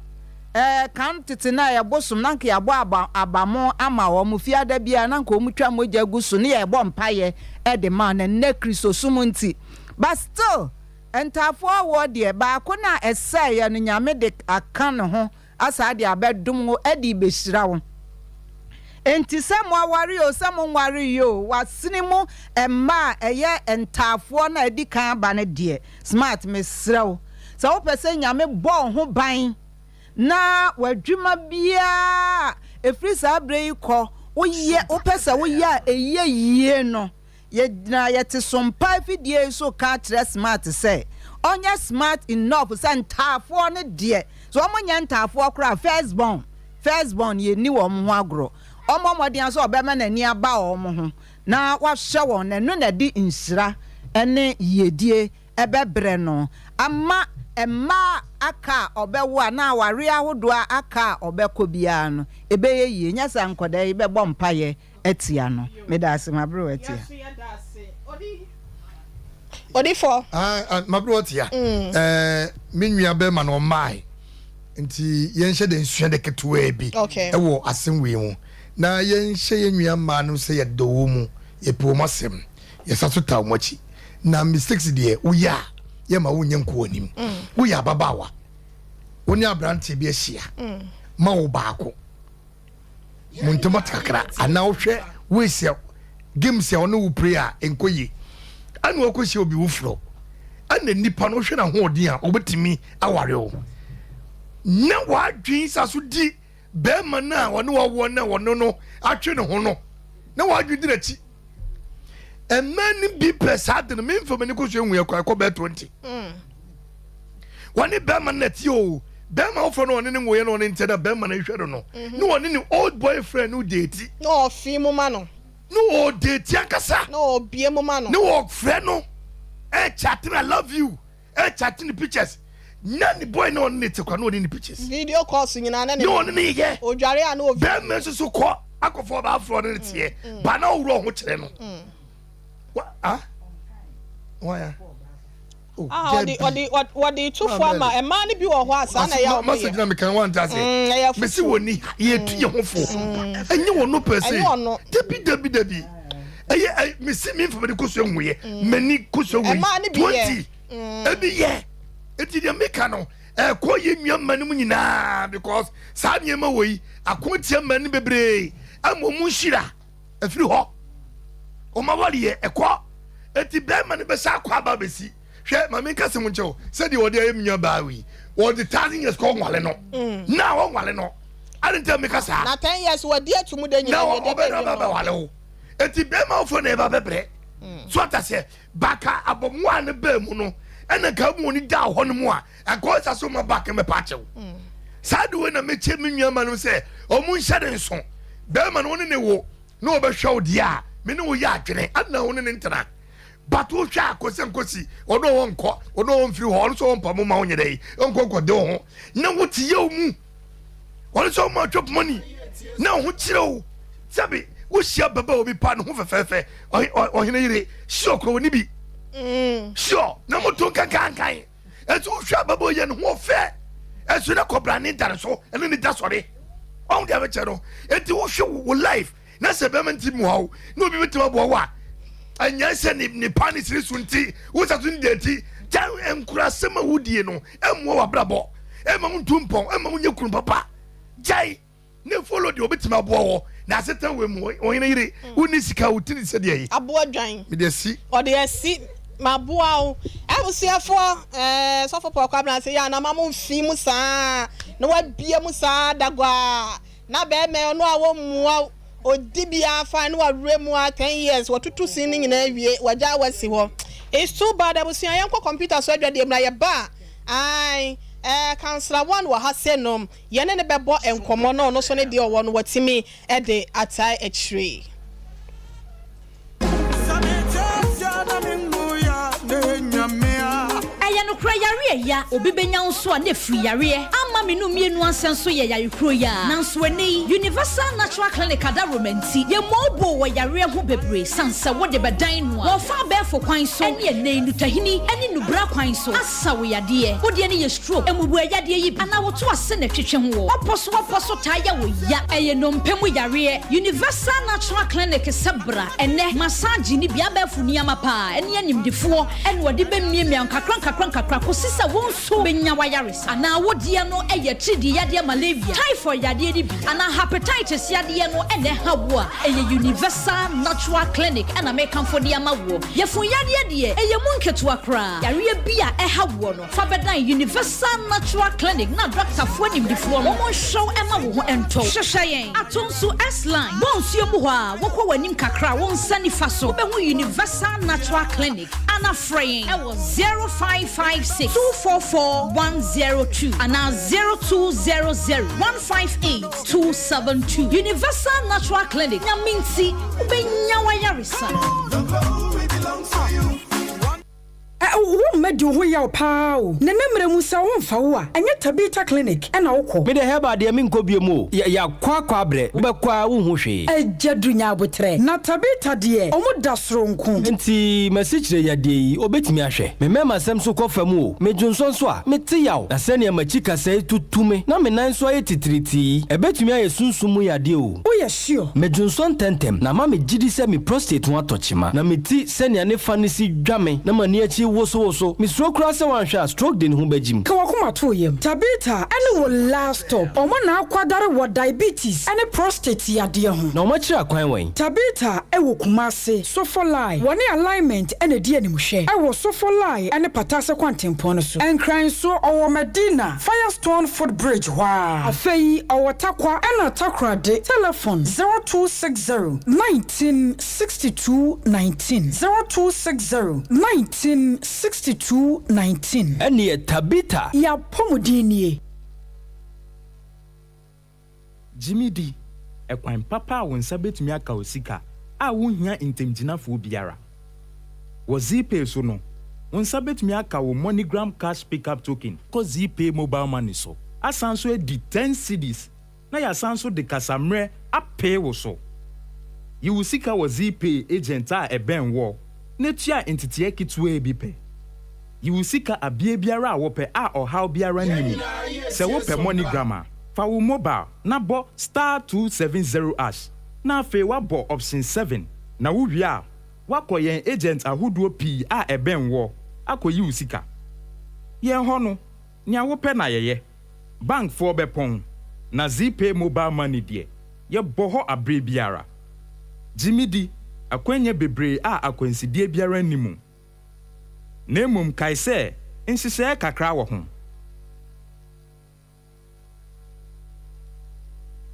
ɛɛ kan tete no a yɛbosom na anka yɛabɔ aba abamo ama wɔn fiada biara na anka wɔn twa mogya gu so ne yɛbɔ mpaeɛ ɛde ma na nnɛ kristosom nti but still ntaafoɔ awoɔ deɛ baako no a ɛsɛeɛ no Nyame de aka ne ho asaa de abɛdom wo de rebehyira wo. Enti sɛ moaware oo, sɛ monwaree oo, w'asene mu mma a ɛyɛ ntaafoɔ no a adi kan aba no deɛ, Smart, mesrɛ wo, sɛ wopɛ sɛ Nyame bɔ wo ho ban na w'adwuma biara a ɛfiri saa berɛ yi kɔ woyɛ, wopɛ sɛ woyɛ a ɛyɛ yie no, Yɛgyina yɛte sompa afidie yi so ka kyerɛ Smart sɛ ɔnyɛ smart enough sɛ ntaafoɔ no deɛ sɛ wɔn nyɛ ntaafoɔ koraa first born first born yɛnni wɔn ho agorɔ ɔmmɔ mmɔden ara sɛ ɔbɛma n'ani aba wɔn ho na wahwɛ wɔn na ɛno na ɛde nhyira ne yiedie ɛbɛbrɛ no ama mma a aka a ɔbɛwo anaa awareɛ ahodoɔ a aka a ɔbɛkɔ biara no ɛbɛyɛ yie nyɛ saa nkwadaa yi bɛbɔ mpaeɛ atia no. Medaase maberew atia. Odifo. Ah, ah, maberew atia. Mm. Eh, me nua bɛrima no ɔmmae. Nti yɛnhyɛ dɛ nsua de ketewaa bi ɛwɔ asɛm wei ho. Na yɛnhyɛ yɛn nua mmaa no sɛ yɛdɔ wɔn mu, yɛpɛ wɔn asɛm, yɛsa so taa wɔn akyi. Na mistakes deɛ woyɛ a, yɛma wonyɛ nkɔ w'anim. Mm. Woyɛ ababaawa, wo ne aberanteɛ bi ahyia, mm. ma wo baako. mo ntam ate kakra anaa wohwɛ ways a games a ɔne wo play a nkɔ yie ɛna ɔkɔhyia obi woforɔ ɛna nipa no wohwɛ n'ahoɔden a ɔbɛtumi aware wo na w'adwene sa so di bɛrima no a ɔne wawoɔ no a ɔno no atwe ne ho no na w'adwene di n'akyi mmaa no bi pɛ saa de no memfa m'ani kɔ so ehu ɛkɔ ɛkɔ bɛɛ 20 wɔne bɛrima no nɛte o bɛrima foforɔ no ɔne ne nwoyɛ no ɔne ntɛ na bɛrima no hwɛ no no mhm. ne ɔne ne old boyfriend no deeti na ɔfi mu ma no ne ɔdeeti ankasa na ɔbie mu ma no ne ɔfrɛ no ɛkyate I love you ɛkyate ne pictures na ne boy na ɔne ne te kwa na ɔne ne pictures video calls nyinaa na ne ɔne ne yɛ odware a na ɔvi bɛrima nso so kɔ akɔfɔ ɔbaa foforɔ ne ne teɛ mm, mm. ba na ɔwura ɔho kyerɛ no mm. wa ah wɔn ya. Ah, ɔde ɔde wɔde tu fo ama mmaa no bi wɔ hɔ a saa na ɛyɛ a wɔyɛ. Masa gyina meka wante ase. Mm, ɛyɛ afutuo. Mesi wɔ ni yɛtu yɛ ho fo. Ɛnyɛ wɔn no pɛ se. Ɛnyɛ ɔno. Dabi dabi dabi. Ɛyɛ ɛ mesi mi nfa mani kosua nwuyɛ. Mani kosua nwuyɛ. Mmaa no bi yɛ. 20. Ebi yɛ. Eti deɛ meka no ɛkɔ yɛ nua mma no mu nyinaa because saa nneɛma wɔ yi ako atia mma no bebree ama wɔn nhyira afiri hɔ. Wɔn awareɛ ɛkɔ. Eti bɛrima no bɛsa akɔ aba abɛsi. Hwɛ ma menka sɛm nkyɛ wo sɛdeɛ wɔde ayɛ me nua baa wei wɔde 1000 years kɔ ɔnwale no na ɔnwale no ade nti a meka saa Na 10 years wɔdi ato mu de na nyina deɛ ɔbɛna bɛbi ba no. bɛwale wo eti bɛrima wofoɔ na ɛba bɛbrɛ so ata sɛ baka abɔmoa no baa mu no ɛna nka mu oni da hɔ no mu a anka ɔsa so ma back mɛpa akyɛw saa de wei na mekyɛ me nua ma no sɛ ɔmo nhyɛ ne nso bɛrima no wo ne ne wo na ɔbɛhwɛ wo deɛ a me ne wo yɛ adwene adena wo ne ne ntena but wohwɛ a kɔsi nkosi ɔno ɔwɔ nkɔ ɔno ɔwɔ mfiri hɔ ɔno nso ɔmpa mo ma wo nyɛ dɛ ɔnkɔ nkɔde wo ho na wote yɛ wo mu ɔno nso ɔma twɛ money na wo ho kyerɛ wo sɛbi wohyia bɛbɛ obi pa ne ho fɛfɛɛfɛ ɔhene yere sure kɔ wɔ bi sure na moto nkankankan ɛnso wohwɛ ababɔ yɛ ne ho ɔfɛ ɛnso na kɔbrane da ne so ɛne ne da sɔre ɔho deɛ bɛkyɛ no enti wohwɛ wo life na sɛ bɛrima nti mmoa wo na obi bɛtumi aboa wo a ɛnyɛ sɛ ne ne pa ne siri so nti wosa so ne deɛ nti gya nkurasɛm a wodie no ɛmmoa w'abrabɔ ɛma wo ntu mpɔn ɛma wo nyɛ kunu papa gyae ne follow deɛ obɛtumi aboa wɔ na asetena wɔ mu ɔhene yere wonni sika wo tiri sɛ deɛ yi Aboa dwan. Mede asi. Ɔde asi. Maboa wo. Abusuafoɔ, ɛɛ Sɔfo Paul Kwabena se yɛ a na ma mo mfi mu saa na wabie mu saa daguaa na bɛɛma yi ɔno a wɔmmua wo ɔdi biara fine na wawerɛ mu a 10 years watutu sin no nyinaa awie wagyaa wo asi hɔ. It's too bad abusua yɛnkɔ computer so adwadeɛ mu na yɛba a ae ɛɛ Councillor One wɔ ha se nom yɛne no bɛbɔ nkɔmmɔ na ɔno nso ne deɛ ɔwɔ no watumi de atae akyire. Ɛyɛ nokorɛ yareɛ ya obi bɛnya wo nso a na ɛfiri yareɛ ama me no mmienu ansɛ nso yɛ yare kuro yi ara nanso ɛnnɛ yi Universal Natural Clinic adaworoma nti yɛmmɔɔboo wɔ yareɛ ho bebree sane sɛ wode bɛdan no a wɔfa abɛɛfo kwan so ɛne ɛnnɛ yi nnutahini ɛne nnubra kwan so asa wo yadeɛ wo deɛ no yɛ stroke mmubuɛ yadeɛ yi bi anaa woto ase na ɛtwetwe ho wɔ wapɔ so wapɔ so taa yɛ wo ya ɛyɛ nnompe mu yareɛ Universal Natural Clinic sɛ bra ɛnnɛ massage ne bi abɛɛfo nneɛma paa ɛne animdefoɔ ɛna wɔde bɛmiamia wo nkakra nkakra nkakra kɔsi sɛ wo nso bɛnya w'ayaresa. Anaa wo deɛ no yɛ atiridii yadeɛ malaria, typhoid yadeɛ no bi, anaa hepatitis yadeɛ no na ɛha wo a, ɛyɛ Universal Natural Clinic na mekamfo de ama woɔ. Yafunu yadeɛ deɛ, ɛyɛ mu nketewa koraa. Yareɛ bi a ɛha woɔ no, fa bɛdan Universal Natural Clinic na dɔktafoɔ animdefoɔ no wɔnhwɛ wo mma wo ho ntɔ wo. Hwehwɛ yɛn Atonsu S-Line, bɔ nsuo mu hɔ a, wokɔ w'anim kakra a, wo nsa nifa so, wobɛhu Universal Natural Clinic. Ana frɛ yɛn wɔ 0556 244 102 anaa 0200 158 272. Universal Natural Clinic, Nyame nti wobɛnya w'ayaresa. Wo mma di wo ho yaw paa o. Nana mmerɛ mu sɛ wo nfa wo a, ɛnyɛ Tabitha clinic na wo kɔ. Me deɛ herbal deɛ menkɔ biom o, yɛakɔ akɔ abrɛ, wobɛkɔ a wonhu hwee. Agya Duru nya aboterɛ. Na Tabitha deɛ ɔmo da soronko. Nti m'asikyire yadeɛ yi obetumi ahwɛ? Me mmarima sɛm nso kɔ fam o, me dwonsɔ nso a, mete yaw, na sɛnea m'akyi kasɛe tutu me na me nan nso ayɛ titiritii yi, ɛbɛtumi ayɛ sunsum mu yadeɛ o. Woyɛ sure? Me dwonsɔ ntɛmntɛm na ama me gyidi sɛ me prostate ho atɔ kyema, na me ti sɛnea ne fa no si dwa me na m'ani akyi wosowoso. Misuro koraa sɛ wanhwɛ a stroke de ne ho bɛgyim. Ka w'akoma to wo yam. Tabitha ne wo last stop. Wɔn na akwadare wɔ diabetes ne prostate yadeɛ ho. Na wɔakyerɛ akwan wɛn? Tabitha wɔ Kumasi, Sofolai. Wɔne Alignment na ɛdi animhwɛ wɔ Sofolai ne Patase kwantempɔn no so. Nkran nso, ɔwɔ Madina, Firestone foot bridge hɔ ara. Afei ɔwɔ Tarkwa ɛna Takoradi. Telefon, 0260 19 62 19 0260 19 62 19. Ɛnneɛ Tabitha. Y'apɔmuden nie. Gye me di, ɛkwan papa a wo nsa bɛtumi aka wo sika a wonhia ntamgyinafoɔ biara. Wɔ Zeepay so no, wo nsa bɛtumi aka wo MoneyGram Cash Pickup Token kɔ Zeepay Mobile Money so, asan nso adi 10 cedis na yɛasan nso de kasammerɛ apee wo so. Yi wo sika wɔ Zeepay agent a ɛbɛn woɔ na tua nteteɛ ketewaa bi pɛ. Yi wo sika abea biara a wopɛ a ɔhaw biara nni mu. Sɛ wopɛ MoneyGram a, fa wo mobile na bɔ star 270 ash na afei woabɔ option 7 na wowie a woakɔ yɛn agent ahodoɔ pii a ɛbɛn woɔ akɔyi wo sika. Yɛn hɔ no, nea wopɛ na yɛyɛ. Bankfoɔ bɛpɔn, na Zeepay Mobile Money deɛ, yɛbɔ hɔ aberɛ biara. Gye me di, akwannya bebree a akwansideɛ biara nni mu. Na mmom kae sɛ nhyehyɛɛ kakra wɔ ho.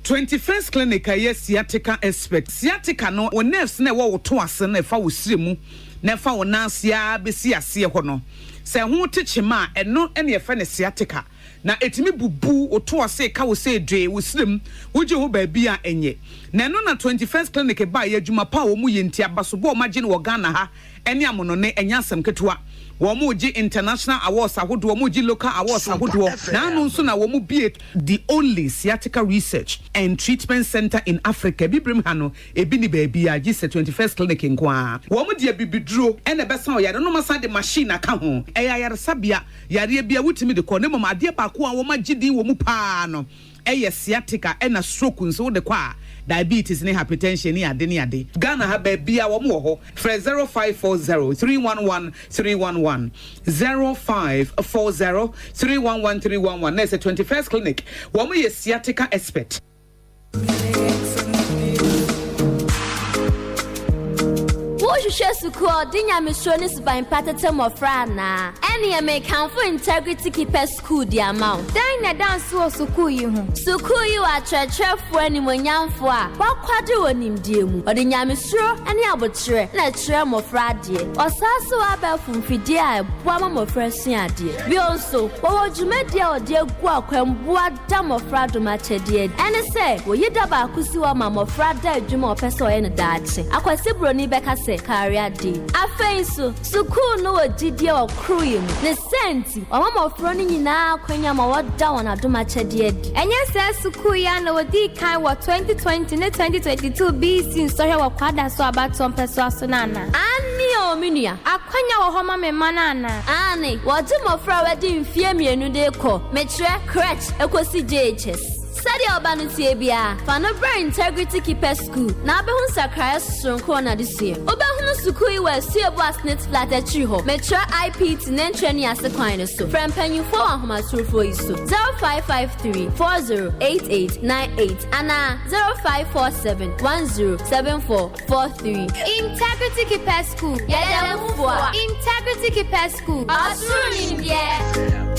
21st Clinic a ɛyɛ sciatica expert. Sciatica no, wo nerves no a ɛwɔ wo to ase no a ɛfa wo srɛ mu na ɛfa wo nan ase ara bɛsi aseɛ hɔ no, sɛ ɛho te kyema a, ɛno na yɛfrɛ no sciatica. Na ɛtumi bubu wo to ase, ka wo sɛ dwee, wo srɛ mu, wogye ho baabi a ɛnyɛ. Na ɛno na 21st Clinic baeɛ, adwuma pa a wɔyɛ nti, abasobɔ a wɔagye no wɔ Ghana ha ne amonone, ɛnyɛ asɛm ketewa. Wɔregye international awards ahodoɔ, wɔregye local awards ahodoɔ, na ano nso na wɔbue the only sciatica research and treatment centre in Africa. Abibirem ha no, ebi nni baabiara gye sɛ 21st Clinic nko ara. Wɔde abibiduro na ɛbɛsa ɔyare no na wɔasan de machine aka ho. Ɛyɛ ayaresabea, yareɛ biara wotumi de kɔ, na mmom adeɛ baako a wɔagye din wɔ mu pa ara no, Ɛyɛ sciatica ɛna stroke nso wode kɔ a diabetes ne hypertension ne ade ne ade. Ghana ha baabiaa wɔn wɔ hɔ frɛ 0540 311 311 0540 311 311 na ɛsɛ 21st clinic wɔn yɛ sciatica expert. Worehwehwɛ sukuu a ɔde nyamesuro ne suban pa tete mmɔfra anaa? Ɛnneɛ mekamfo Integrity Keepers Sukuu de ama wo. Dɛn na ɛda nsow wɔ sukuu yi ho? Sukuu yi wɔ akyerɛkyerɛfo animuonyamfo a wɔakwadare wɔ nimdeɛ mu. Wɔde nyamesuro ne aboterɛ na ɛkyerɛ mmɔfra adeɛ. Wɔsan nso wɔ abɛɛfo mfidie a ɛboa ma mmɔfra sua adeɛ. Bio nso, wɔwɔ dwumadie a wɔde agu akwan boa da mmɔfra dom akyɛdeɛ adi. Ɛne sɛ, wɔyi da baako si hɔ ma mmɔfra da adwuma a wɔpɛ sɛ wɔyɛ no daakye. Akwasi Broni bɛka sɛ, Career Day. Afei nso, sukuu no wɔ gyidie wɔ koroyɛ mu. Ne saa nti, Wɔma mmofra no nyinaa akwanya ma wɔda wɔn adom akyɛde adi. Ɛnyɛ saa sukuu yi ara na wɔdii kan wɔ 2020 ne 2022 BEC nsɔhwɛ wɔ Kwadaso abatoɔ mpɛsoa so no anaa? Aane o, me nua. Akwanya wɔ hɔ ma me mma no anaa? Aane, wɔgye mmofra a wɔadi mfeɛ mmienu de rekɔ, mekyerɛ, crèche, kɔsi JHS. Sɛdeɛ wo ba no teɛ biara, fa no bra Integrity Keepers Sukuu na wobɛhu nsakraeɛ soronko wɔ n'adesua mu. Wobɛhunu sukuu yi wɔ Asuabu Asnit Flat akyiri hɔ, mekyerɛ IPT Nantwani ase kwan no so. Frɛ mpanyimfoɔ wɔ ahomatorofoɔ yi so, 0553 40 88 98 anaa 0547 10 74 43. Integrity Keepers School, Yɛda mu fua. Integrity Keepers School, Ɔsoro nimdeɛ.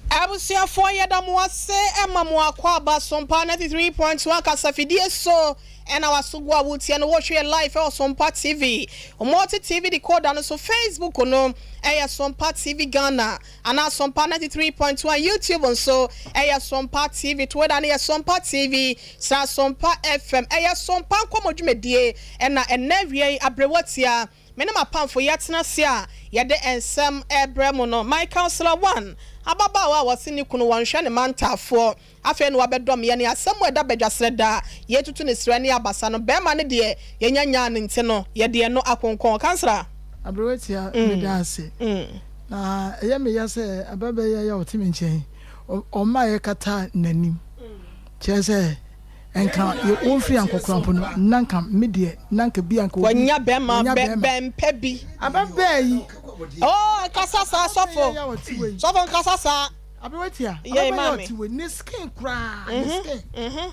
Abusuafoɔ yɛda mo ase ma mo akwaaba Sompa 93.1 kasafidie so ɛna wasogo a wotie no wohwɛ yɛ live ɛwɔ Sompa TV multi TV decoder no so Facebook no ɛyɛ Sompa TV Ghana anaa Sompa 93.1 YouTube nso ɛyɛ Sompa TV Twitter no yɛ Sompa TV saa Sompa FM ɛyɛ Sompa nkɔmɔ dwumadie ɛna ɛnɛ awia yi aberewa tia Me ne m'apamfo yɛatena ase a yɛde nsɛm rebrɛ mo no, my counselor one, ababaawa a wɔse ne kunu wɔnhwɛ ne mma ntaafoɔ, afei na wabɛdɔm yɛn, asɛm a ɛda badwasrɛ da a yɛretutu ne serɛ ne abasa no, barima no deɛ yɛnya nyaa no nti no, yɛde ɛno akonkɔn. Counselor. Aberewatia, meda ase. Na ɛyɛ me ya sɛ ababaa yi a ɔte me nkyɛn yi, ɔmma yɛkata n'anim. Kyerɛ sɛ, nka wɔmfiri ankɔkora mpo no, na nka me deɛ, na nka bi a nka obi. Wanya bɛrima bɛ bɛmpɛ bi. Ababaa yi. Oh, nkasa saa sɔfo. Sɔfo nkasa saa. Aberewatia, ababaa yi a ɔte wei, ne skin koraa, ne skin.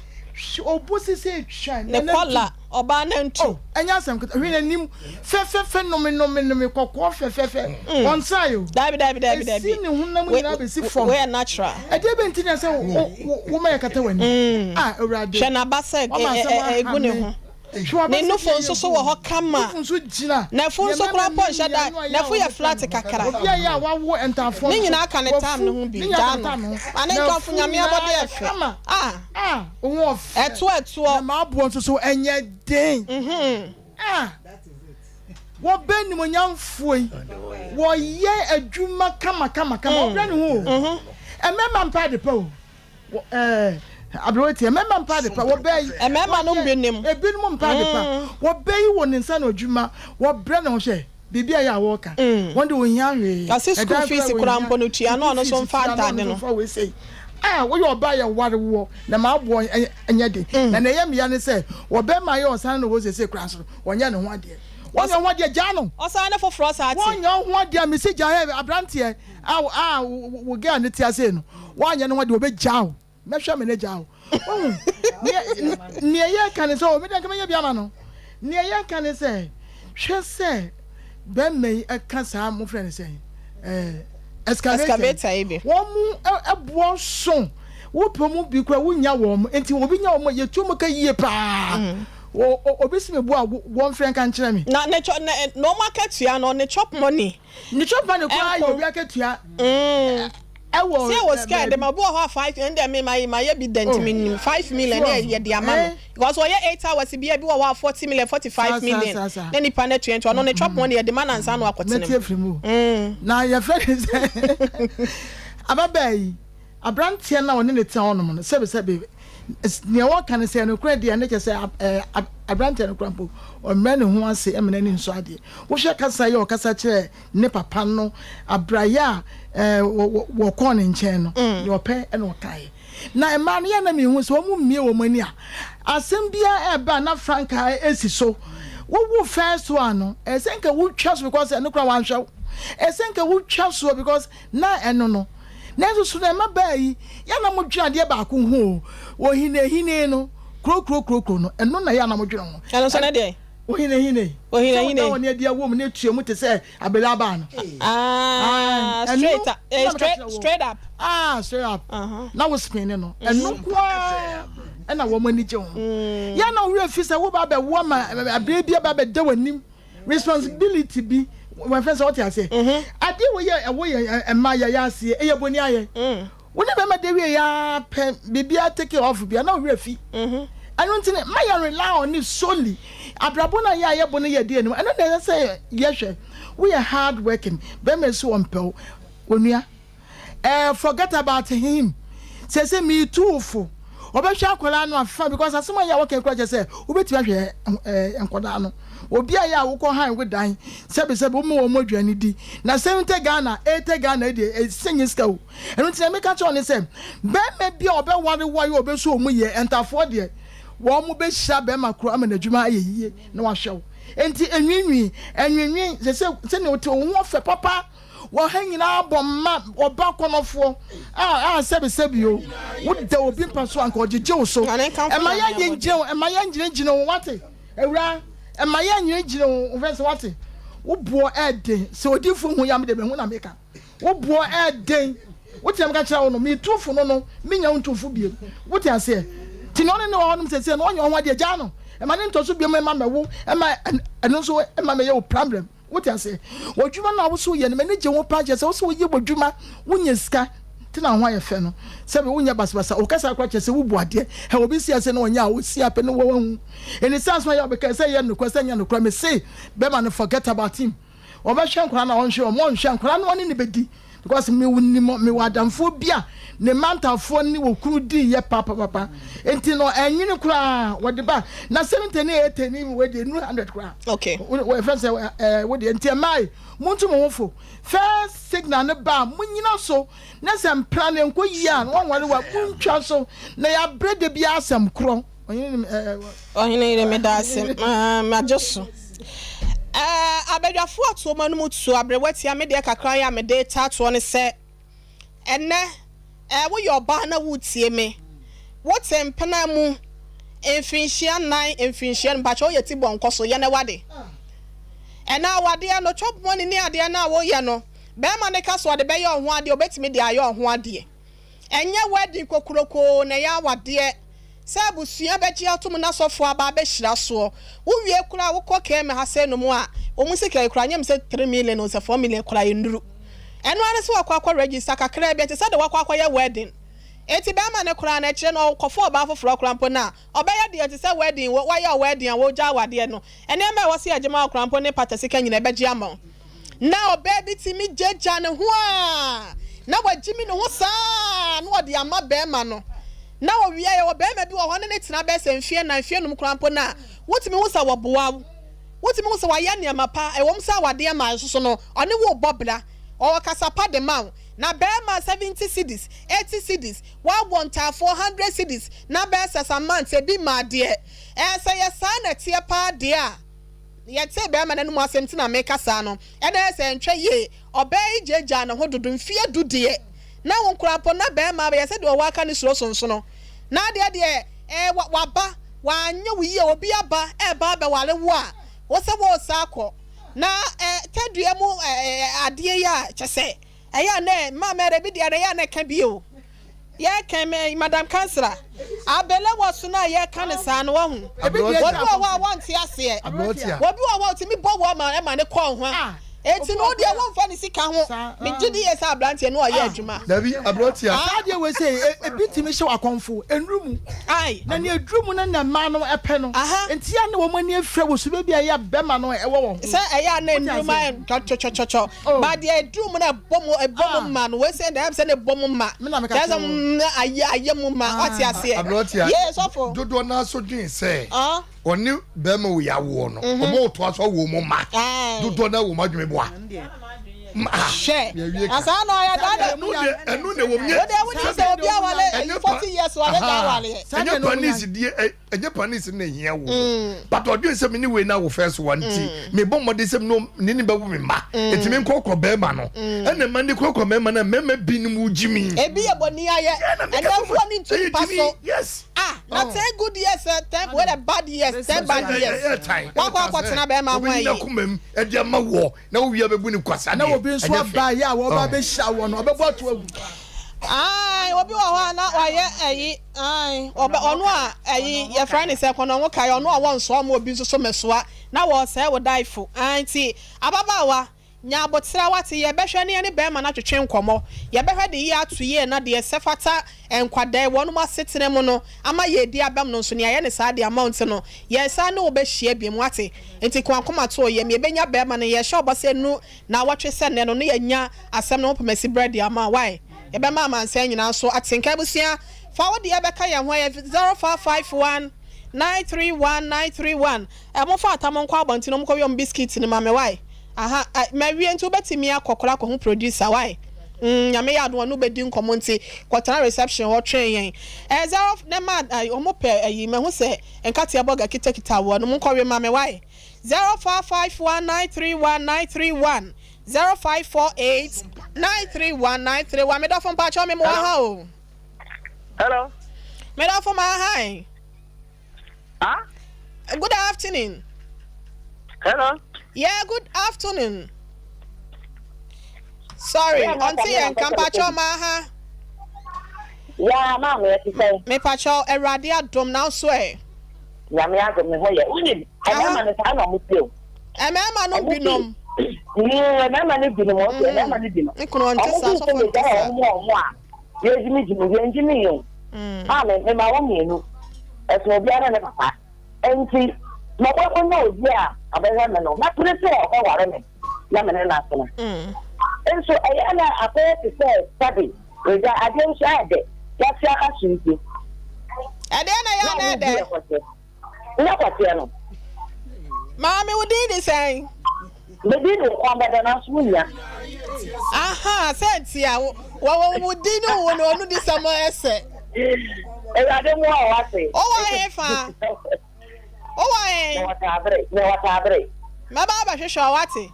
Obo sisi etwa. Ne kɔla, ɔbaa nantu. Oh, ɛnyɛ asɛm ketewa. Hwɛ n'anim fɛfɛɛfɛ nome nome nome kɔkɔɔ fɛfɛɛfɛ. Ɔnsae o. Dabi dabi dabi dabi. Esi ne honam nyinaa besi fam. Wei yɛ natural. Ɛdeɛ bɛn nti na ɛsɛ wo wo woma yɛkata w'anim? Ah, Awurade. Hwɛ n'abasa egu ne ho. Ne nufu nso so wɔ hɔ kama. Nufu nso gyina. N'afu nso koraa mpo nhyɛ da. N'afu yɛ flat kakra. Obi a yɛ a wawo ntaafoɔ Ne nyinaa ka ne tam no ho bi. Gyaa no. Ma ne nkamfo Nyame abɔde yɛ fɛ. Ah. Ah, wo ho ɔfɛ. Ɛtoɔ ɛtoɔ. Na m'aboɔ nso so ɛnyɛ den. Ah. Wɔbɛ animuonyamfoɔ yi, wɔyɛ adwuma kama kama kama. Ɔbrɛ ne ho o. Mmarima mpɛ ade pa o. Wɔ ɛɛ. Aberewa tie, mmarima mpa ade pa, wɔbɛ yi. Mmarima no bi nim. Ebinom mpa ade pa, wɔbɛ yi wɔ ne nsa na odwuma, wɔbrɛ ne ho hwɛ. Biribi a ɛyɛ a wɔka. Wɔn de wɔnhia hwee. Ɔse school Ɛdan fees koraa koraa wɔnhia. mpo no tua na School ɔno nso fees mfa tua na ntaade ɔno nso no. mfa wei sei. Ah, woyɛ ɔbaa yɛ ware woɔ na m'aboɔ nyɛ den. Na nea ɛyɛ me ya ne sɛ, ɔbarima yɛ ɔsan ne hɔ seesei koraa nso no, wɔnyɛ ne ho adeɛ. Wɔnyɛ ho adeɛ, gyaa no. Ɔsan ne foforɔ saa te. Wɔnyɛ ho adeɛ a, mese gyaa ɛ, aberanteɛ a a wo girl no te ase no, woanyɛ ne ho adeɛ, ɔbɛgyaa wo. Mɛhwɛ me n'agya o. Wohu, neɛ, neɛ yɛka ne sɛ, o, me deɛ nka mɛyɛ bi ama no. Neɛ yɛka ne sɛ, hwɛ sɛ bɛrima yi ɛka saa, mofrɛ no sɛn, ɛɛ, excavator yi. Excavator yi bi. Wɔn mu ɛboɔ so, wopɛ mu bi koraa wonya wɔn, nti obi nya wɔn a, yɛtu wɔn ka yie paa. O, o, obi si me bo a, wɔmfrɛ nka nkyerɛ me. Na ne chɔ, na, na wɔn akatua no, ne chop money. Ne chop money koraa yɛ obi akatua. Ɛwɔ Sɛ ɛwɔ sika yɛde ma obi wɔ hɔ a five ɛn deɛ me ma ma yɛ bi da nti me nim 5 million ne yɛ de ama no because ɔyɛ 8 hours bi ebi wɔ hɔ a 40 million 45 million na nipa no atua nti ɔno ne chop money yɛ de ma no ansa na wakɔ tena mu. Mɛte afiri mu na yɛfrɛ ne sɛ ababaa yi aberanteɛ no a ɔne ne tena hɔnom no sɛbesɛbe nea wɔka ne sɛ nokorɛ deɛ ne kyɛ sɛ aberanteɛ no kora mpo ɔmmrɛ ne ho ase ɛmena ne nso adeɛ wohwɛ kasa yɛ ɔkasa kyerɛ ne papa no abrayɛ a wɔkɔɔ ne nkyɛn no, deɛ ɔpɛ na ɔkaeɛ. Na mmaa no, yɛ na mehu sɛ wɔn mmie wɔn ani a, asɛm biara ɛba a na frankaa ɛsi so. Wowo first one no, ɛsɛ nka wotwa so because ɛno koraa wanhwɛ wo. Ɛsɛ nka wotwa soɔ because na ɛno no. Nanso so na mmabaa yi, yɛ na modwene adeɛ baako ho o, ohinahini no, kuro kuro kuro kuro no, ɛno na yɛ na modwene ho. Ɛno nso ne deɛ? Ohinahini. Ohinahini. Sɛ woda wɔn adi awɔ mu na etua mu te sɛ abele abaa no. Ah, straight up. Eh, straight, straight up. Ah, straight up. Na wo spin no. Ɛno nko ara ɛna wɔn ani gye ho. Yɛn na owurɛ fi sɛ wo ba abɛwo ama abere bi aba abɛda w'anim responsibility bi wɔn fɛn sɛ ɔte aseɛ. Adeɛ wɔ yɛ ɛwɔ yɛ mmaa yɛ yɛ aseɛ ɛyɛ boni ayɛ. Wo ne bɛrima da wie ya pɛ biribiara take off bia na wo werɛ fi. Ɛno nti no mma yɛn rely on it solely. Abrabɔ no a yɛ a yɛbɔ no yɛ di anim ɛno na ɛsɛ sɛ yɛhwɛ. Woyɛ hard working bɛrima yi so ɔmpɛ wo onua eh forget about him. Seesei meretu wo fo ɔbɛhwɛ akwadaa no afa because asɛm a yɛ a wɔka yi koraa kyerɛ sɛ wobɛtumi ahwɛ eh nkwadaa no. Obi a yɛ a wokɔ han wo dan sɛbesɛbe woma wɔn aduane di na 70 Ghana 80 Ghana yi deɛ ɛsɛ nyɛ sika o. Ɛno nti nea meka kyerɛ wo ne sɛ, barima bi a ɔbɛware wo a yɛ ɔbɛso wɔn mu yie, ntafoɔ deɛ, wɔbɛhyira barima koro ama n'adwuma ayɛ yie na wahwɛ wo. Enti nwiinwii, nwiinwii, sɛ sɛnea wote, wo ho ɔfɛ papa, wɔ ha nyinaa bɔ mma ɔba kɔnɔfoɔ a, a sɛbesɛbe o, woda obi mpa so a, anka ɔgyegye wo so. Ɛmma yɛngyinagyina wo, ɛmma yɛngyinagyina wo, woate, awuraa, ɛmma yɛngyinagyina wo, wo fɛ sɛ woate, wo boɔ ɛɛden, sɛ odiyifoɔ hu yɛ a, me deɛ mehu na meka. Wo boɔ ɛɛden. Wote deɛ meka kyerɛ wo no? Metu fo no no, mennya wo ntu fo bio. Wote aseɛ? Nti nea ɔne ne wɔ hɔnom seesei no, ɔnyɛ wo ho adeɛ, gyaa no. Mma no ntɔ so bio mma mmɛwo, mma ɛno nso mma mmɛyɛ wo problem. Wote aseɛ? W'adwuma no a wo so woyɛ no, m'ani gye ho paa kyerɛ sɛ wo sɛ woyɛ w'adwuma, wonya sika, nti na wo ho ayɛ fɛ no. Sɛbe wonyɛ basabasa, wo kasa koraa kyerɛ sɛ wobu adeɛ. Hɛ, obi si ase na ɔnyɛ a, ɔsi apɛ na wahu. Ɛnni sɛ asɛm a ɛyɛ a wobɛka, sɛ ɛyɛ nokorɛ, sɛ ɛnyɛ nokorɛ, mese bɛrima no forget about him. Ɔbɛhwɛ nkwadaa no a ɔnhwɛ wɔn, ɔnhwɛ nkwadaa no ɔne ne bɛdi because me nim mewɔ adamfoɔ bi a ne mantafoɔ ne wɔ kunu di yɛ papapapa nti no ɛnwene koraa wɔde ba na 70 ne 80 ne wɔ deɛ nuru 100 koraa. Okay. Wɔfɛ sɛ ɛɛ wo deɛ nti ɛmmaa yi montu mo ho fo first signal ne ba a monyina so na sɛ mpra ne nkɔ yie a na wɔnware wa montwa so na yɛabrɛ da bi asɛm korɔ. Ɔhene yere meda ase magye so. Abadwafoɔ atoɔ mu anom tuo aberewa tia me deɛ kakra yi a mede taa toɔ ne sɛ ɛnɛ woyɛ ɔbaa na woretie me wote mpena mu mfirinhyia nnan mfirinhyia no mpakyɛ woyɛ ti bɔ nkɔ so yɛ na wade ɛnɛ awadeɛ no chop money ne adeɛ no a woyɛ no bɛrima ne ka so ɔde bɛyɛ ɔho adeɛ ɔbɛtumi de ayɛ ɔho adeɛ. Ɛnyɛ wedding kokurokoo na ɛyɛ awadeɛ sɛ abusua bɛgye atom na sɔfoɔ aba abɛhyira soɔ. Wo wie koraa wokɔ KM ha sei nom a, wɔn sika yi koraa nyɛ me sɛ 3 million o sɛ 4 million koraa ɛnnuru. Ɛno ara ne sɛ wakɔ akɔ register kakraa bi ɛte sɛ deɛ wakɔ akɔyɛ wedding. Enti bɛrima no koraa no akyire no ɔkɔfa ɔbaa foforɔ koraa mpo no a, ɔbɛyɛ deɛ ɛte sɛ wedding, wayɛ wo wedding a wogya awadeɛ no, nneɛma a ɛwɔ sɛ yɛgye ma wo koraa mpo ne pata sika nyinaa ɛbɛgye ama wo. Na ɔbaa bi tumi gyagya ne ho a na wagyimi ne ho saa na ɔde ama barima no. Na owia yɛwɔ barima bi wɔ hɔ ne ne tena bɛyɛ sɛ mfeɛ nnan, mfeɛ num koraa mpo no a, wotumi hu sɛ wɔboa wo. Wotumi hu sɛ wayɛ nneɛma pa, ɛwom sɛ awadeɛ mmaeɛ nso so no, ɔne wo rebɔ bra. Ɔwɔ kasa pa de ma wo. Na barima 70 cedis, 80 cedis, woabɔ ntaafoɔ 100 cedis na bɛyɛ sɛ some months ebi mmaa deɛ. Ɛɛ sɛ ɛyɛ saa na ɛteɛ paa deɛ a, yɛtee barima no anom asɛm nti na meka saa no, ɛna ɛyɛ sɛ ɛntwa yie. Ɔbaa yi gyaagyaa ne ho dodo, mfeɛ du deɛ na wo koraa mpo na barima bɛyɛ sɛ deɛ ɔwɔ aka ne suro sonsono. Na adeɛ deɛ ɛɛ wa waba, wanyɛ wo yie, obi aba ɛreba abɛware wo a, wo sɛ woresan akɔ. Na ɛɛ tadua mu ɛɛ adeɛ yi a kyɛ sɛ ɛyɛ a na mmaa mɛrɛ bi deɛ ɛyɛ a na ɛka bi o. Yɛka me madam kansra abele wɔ so no a yɛka no saa no wahu. Obi wɔ hɔ a wɔnte aseɛ. Obi wɔ hɔ a otumi bɔ wɔ ma ɛma ne kɔn ho a. Eti no deɛ wɔmfa ne sika ho. Megye di yɛ sɛ aberanteɛ no ɔyɛ adwuma. Dabi aberanteɛ. Saa adeɛ wei sɛ ebi tumi hyɛ akɔmfo nnuru mu. Na nea eduru mu no na mmaa no pɛ no. Nti a na wɔn ani afira wɔ suban bi a ɛyɛ bɛrima no ɛwɔ wɔn ho. Sɛ ɛyɛ a na nnuru mu ayɛ twɔtwɔtwɔtwɔ. Oh. Ba deɛ eduru mu na ɛbɔ mu ɛbɔ mu ma no wei sɛ deɛ sɛ na ɛbɔ mu ma. Kyerɛ sɛ mm ayɛ ayɛ mu ma wate aseɛ. Aberanteɛ. Yee sɔfo. Dodoɔ naa so dwen sɛ. Ɔne bɛrima wei awoɔ no. Ɔmo ɔtoa so awoɔ mu ma. Dodoɔ naa wɔ mu adwene boa. Hwɛ na saa na ɔyɛ dada. Ɛno deɛ ɛno na ɛwɔ mu nyɛ. Wo deɛ wonim sɛ obi awale ɛyi 40 years wale da awaleɛ. Ɛnyɛ panis die ɛnyɛ panis na ehia wo but ɔdwen sɛ me ne wei na wo first one nti me bɔ mmɔden sɛ me ne ne bɛwo me mma eti me nkɔkɔ bɛrima no ɛna mma ne kɔkɔ mɛrima no mɛrima bi no mu gyi mi. Ebi yɛ bɔnni ayɛ ɛnɛfoɔ ne ntu mpa so. Yes. Ah na 10 good years 10 wei dɛ bad years 10 bad years wakɔ akɔtena bɛrima ho ayi. Obi nyina komam ɛde ama wɔ. Na wo wia bɛbu no kwasa deɛ, Na obi nso ɛnyɛ fɛ. aba yɛ a wɔba abɛhyira wɔ no, ɔbɛbɔ ato agu. Ae, obi wɔ hɔ a na wayɛ ayi, ae, ɔbɛ, ɔno a ayi, yɛfrɛ no sɛ kɔnɔngo kae, ɔno a wɔnsoa ma obi nso so mɛsoa, na wɔresɛe wo daefo. Ae, nti, ababaawa, nya aboterɛ, wate, yɛbɛhwɛ na yɛne bɛrima no atwetwe nkɔmmɔ, yɛbɛhwɛ de yie ato yie na deɛ ɛsɛ fata nkwadaa yi, wɔnom asetena mu no, ama yɛadi abam no nso, nea yɛayɛ no saa de ama wo nti no, yɛresan ne wo bɛhyia biom, wate. Nti ko akoma to wo yam, yɛbɛnya bɛrima no, yɛhyɛ wo bɔ sɛ ɛnnu naawɔtwe sɛ nnɛ no, na yɛanya asɛm no ho pomasi berɛ de ama wo, wai? Yɛbɛma amansan nyinaa nso ate nka. Abusua, fa wo deɛ bɛka yɛn ho, ɛyɛ 0551 931 931. Ɛ, momfa ata monkɔ abɔnten na monkɔwe wɔn biscuit no ma me, wai? Aha, ɛ, mawie nti wobɛtumi akɔ koraa akɔhu producer, wai? Mm, Nyame yɛ adom a ɔne wo bɛdi nkɔmmɔ nti kɔtena reception hɔ twɛn yɛn. Ɛ, zero, ne ma, ɛ, wɔn pɛ ayi, mahu sɛ nkateɛ bɔga kitakita woɔ no, monkɔwe ma me, wai? 0551 931 931, 0548 931 931, me dɔfo mpakyɛw me mowɔ ha o. Hello. Me dɔfo ma ha ɛ. Huh? Good afternoon. Hello. Yeah, good afternoon. Sorry, ɔnte yɛn nka mpakyɛw ma ha. Yeah, maame ɛte sɛn. Mepakyɛw Awurade adom na nso ɛ. Nyame adom me ho yɛ. Wonim, ɛmɛɛma no saa na ɔmo te o. Ɛmɛɛma no binom. Ɛmɛɛma no binom, ɔmo ɛmɛɛma no binom. Nkunu ɔnte saa, sɔfo nte saa. Ɔmo ɔmo a. Yɛgyimigyimi, yɛngyimi yɛn. Maame, mema wo mmienu. Ɛsono obiara ne ne papa. Enti, mɛkɔ akɔnya obi a ɔbɛhwɛ me no, mɛpere sɛ ɔbɛware me na me ne no atena. Nso ɛyɛ a na akɔyɛ te sɛ sɛbe regya adeɛ nso ayɛ dɛ, yɛate aba so nti. Ɛdeɛn na ɛyɛ a na ɛdɛ? Nyɛ kɔteɛ no. Maame, wo din de sɛn? Me din de Nkwa Dada nanso wo nua. Aha, sɛ nti a wo wo wo din ne wo no ɔno di sɛm ɛsɛ. Awurade mmoa wo wate. Wowɔ he fa? Wowɔ he? Mewɔ Taabere, mewɔ Taabere. Mɛba abɛhwehwɛ wo wate.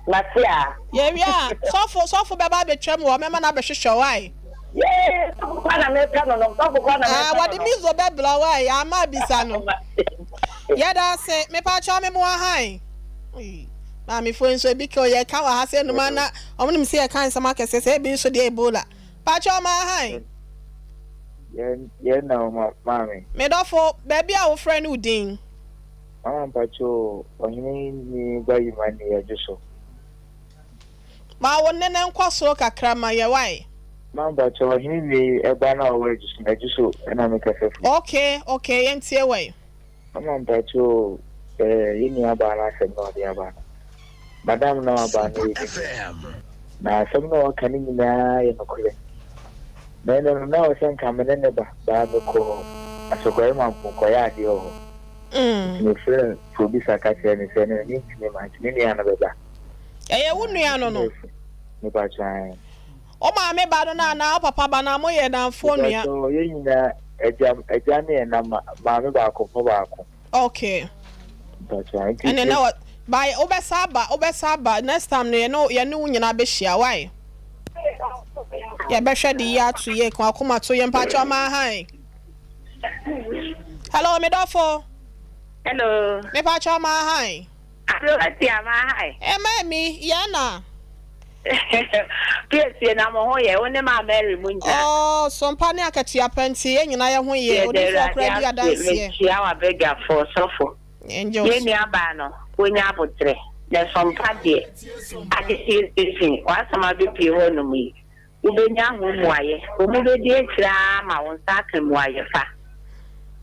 Mate a. Yɛwie a, sɔfo, sɔfo bɛba abɛtwam wɔ hɔ, mɛma no abɛhwehwɛ wo ae. Yee, sɔfo kwa na mepɛ no no, sɔfo kwa na mepɛ Ah, no wɔde no. mizo bɛbrɛ wo ae, ama abisa no. Yɛda ase, mepaakyɛw me moa han. Ei, Maamefoɔ yi nso ebi ka o, yɛka wɔ ha sɛ numa na wɔn nim sɛ yɛka nsɛm akɛseɛ sɛ ebi nso deɛ Ebola. Paakyɛw maa han. Yɛn, yɛn na wo ma, maame. Me dɔfo, baabi a wofrɛ ne wo din. Mama mpakyɛ o, ɔhene ni ba yima ni yɛ dwo so. Ma wo nne no nkɔ soro kakra ma yɛ wai. Mama mpakyɛ ɔhene ni ɛba na ɔwɔ adwo so adwo so ɛna me kasa firi. Okay okay yɛn tie wai. Mama mpakyɛ o eh yɛ nua baa no asɛm na ɔde aba no madam na waba no yɛ me nua na asɛm na ɔka no nyinaa yɛ nokorɛ. Na ɛno no, na ɛwɔ sɛ nka me ne no ba, baa mekɔɔ Asɔkɔre Mampong kɔyɛ adeɛ wɔ hɔ. Nti mefrɛɛ Frobisa ka kyerɛɛ no sɛ ɛno mentumi mma, nti me nua no bɛba. Ɛyɛ wo nua no no? Mepakyɛ ae. Wo maame ba no no anaa wo papa ba no a moyɛ nnamfoɔ nua? Mepakyɛ yɛn nyinaa agya agya ne ɛna maame baako papa baako. Okay. Mepakyɛ ae. Nti Ɛne na wɔ ba wobɛsa aba wobɛsa aba next time no yɛne yɛne wo nyinaa bɛhyia why? Yɛbɛhwɛ de yi ato yie ka wakoma to yɛ mpakyɛ ɔma ahan. Hello me dɔfo. Hello. Me pakyɛ ɔma ahan. Aberewa tia ma ahan. Ɛma mi yɛn na. Piesie na mo ho yɛ wo ne maa Mary mu nyinaa. Oh sompa ne akatua pa nti yɛn nyinaa yɛ ho yɛ odifoɔ koraa di adanseɛ. Mekyia w'abadwafoɔ sɔfo. Yɛn nua baa no wonya aboterɛ na sompa deɛ adehyeɛ station w'asɛm abɛpue hɔ nom yi wobɛnya ho mmuaeɛ. Wɔn bɛdi akyire ara ma wo nsa aka mmuaeɛ fa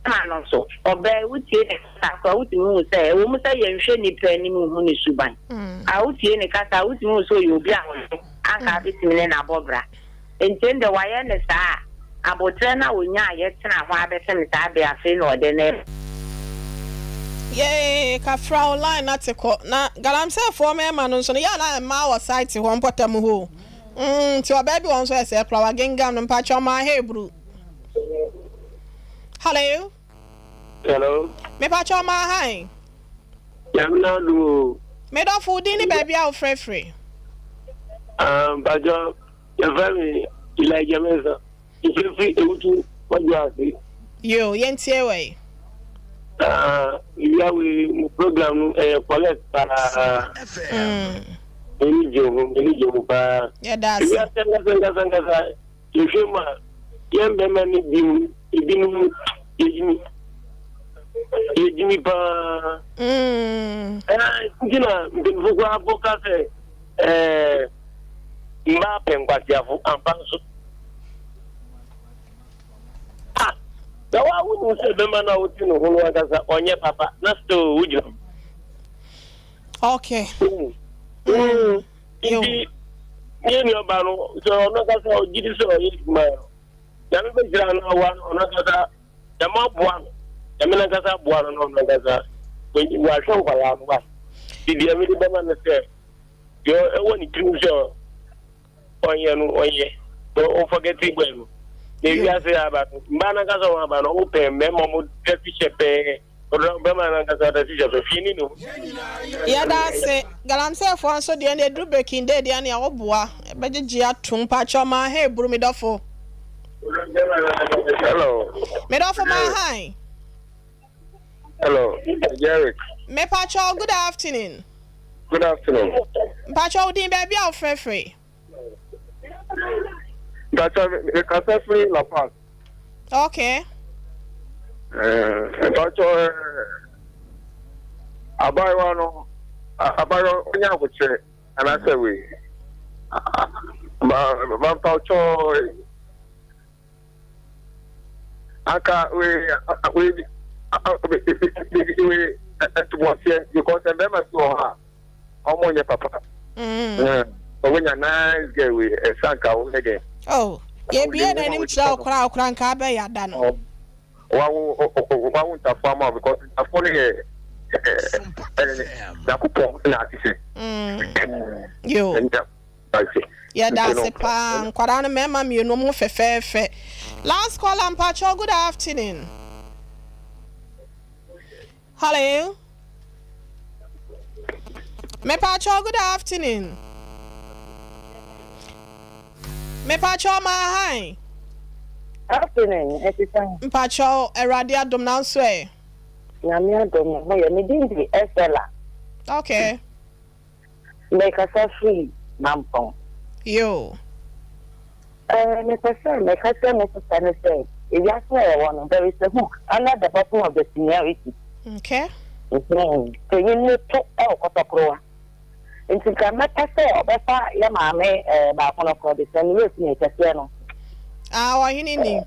ma no nso. Ɔbaa yi, wotie ne kasa koraa a, wotumi hu sɛ, ɛwɔ mu sɛ yɛnhwɛ nnipa anim nhu ne suban, a wotie ne kasa a, wotumi hu sɛ ɔyɛ obi a ɔdwo, anka abɛtumi ne no abɔ bra. Enti ɛnde wayɛ no saa a, aboterɛ no a ɔnyaeɛ tenaa hɔ ara bɛpem saa berɛ afei na ɔde no reba. Yay kafra wo line na te kɔ na galamsey foɔ mɛɛma no nso no yɛ a na mmaa wɔ site hɔ mpɔtam hɔ o. Mm nti ɔbaa bi wɔ hɔ nso ɛsɛ kora wagengam no mpakyɛw maa Hebrew. Hello. Hello. Mepakyɛw maa han. Nyame na adum o. Medɔfo wo din ne baabi a wofrɛfrɛ. Ah mpakyɛw yɛfrɛ me Elijah Mensah. Mfrɛfiri Ewutu Kwadwo ase. Yo, yɛntie wɔ yi. Ah, wia wei mo program no ɛyɛ collect paa. M'ani gye ho, m'ani gye ho paa. Yɛda ase. Wiase ankasa ankasa ankasa yɛhwɛ mu a yɛn bɛrima no bi mu ebinom yɛgyimi yɛgyimi paa. Ɛɛ nti na mpanyinfo koraa bɔ ka sɛ ɛɛ mmaa pɛ nkwaseafo ampa nso. Ah, na wa wonim sɛ bɛrima no a wote ne ho no ankasa ɔnyɛ papa na still wogyina mu. Okay. Mm. Mm. Nti ne nuaba no sɛ ɔno ankasa ɔgye di sɛ ɔyɛ adwuma no nyame bɛhyira no awa no ɔno ankasa nyame aboa no nyame no ankasa aboa no na ɔno ankasa wahwɛ nkwadaa no wa nti deɛ mede bɛma no sɛ deɛ ɛwɔ ne tirim sɛ ɔnyɛ no ɔnyɛ na ɔmfɔgɛte bɔɛ no na ewiase aba no mmaa no ankasa wɔn aba no ɔmo pɛ mmarima ɔmo drɛse hyɛ pɛɛ bɛrima no ankasa drɛse hyɛ pɛɛ fie ni no. Yɛda ase. Galamseyfoɔ nso deɛ ɛnna ɛduru breaking day deɛ nea woboa ɛbɛgyegye atom mpakyɛw maa ha eburu me dɔfo. Hello. Me dɔfo maa han. Hello, Jerry. Mepakyɛw good afternoon. Good afternoon. Mpakyɛw wo din baabi a wofrɛfrɛ. Mpakyɛw mekasa firi La Paz. Okay. Eh, mpakyɛw eh, abaayewa no abaayewa onye ahokyerɛ anaasɛ wei ma ma mpakyɛw anka wei wei wei ntoboaseɛ because mbɛrima bi wɔ hɔ a ɔmo nyɛ papa ɔmo nya nice girl wei ɛsa nka wo nyɛ dɛ. Oh, yɛbie n'anim kyerɛ wo koraa koraa nka abɛyɛ ada no. Wawo wawo ntafo ama wo because ntafo no yɛ ɛɛ nyakopɔn na ahyehyɛ. Yo. Yɛda ase paa nkwadaa no mmarima mmienu ɔmo ho fɛfɛɛfɛ last caller mpakyɛw good afternoon hello mepakyɛw good afternoon mepakyɛw maa han Afternoon, ɛte sɛn? Mpakyɛw, Awurade adom nanso ɛ? Nyame adom, me ho yɛ. Me din de Estella. Okay. Mekasa firi Mampong. Yoo. Eh, mepɛ sɛ meka kyerɛ me sista no sɛ, ewiase a yɛwɔ no, there is a hook under the bottom of the seniority. Okay. Mhm. Panyin no to wɔ kɔtɔkorowa. Nti nka mɛpɛ sɛ ɔbɛfa yɛ maame eh, baako no korɔ de sɛ ne werɛ fi ne kɛseɛ no. Ah, ɔhene ni.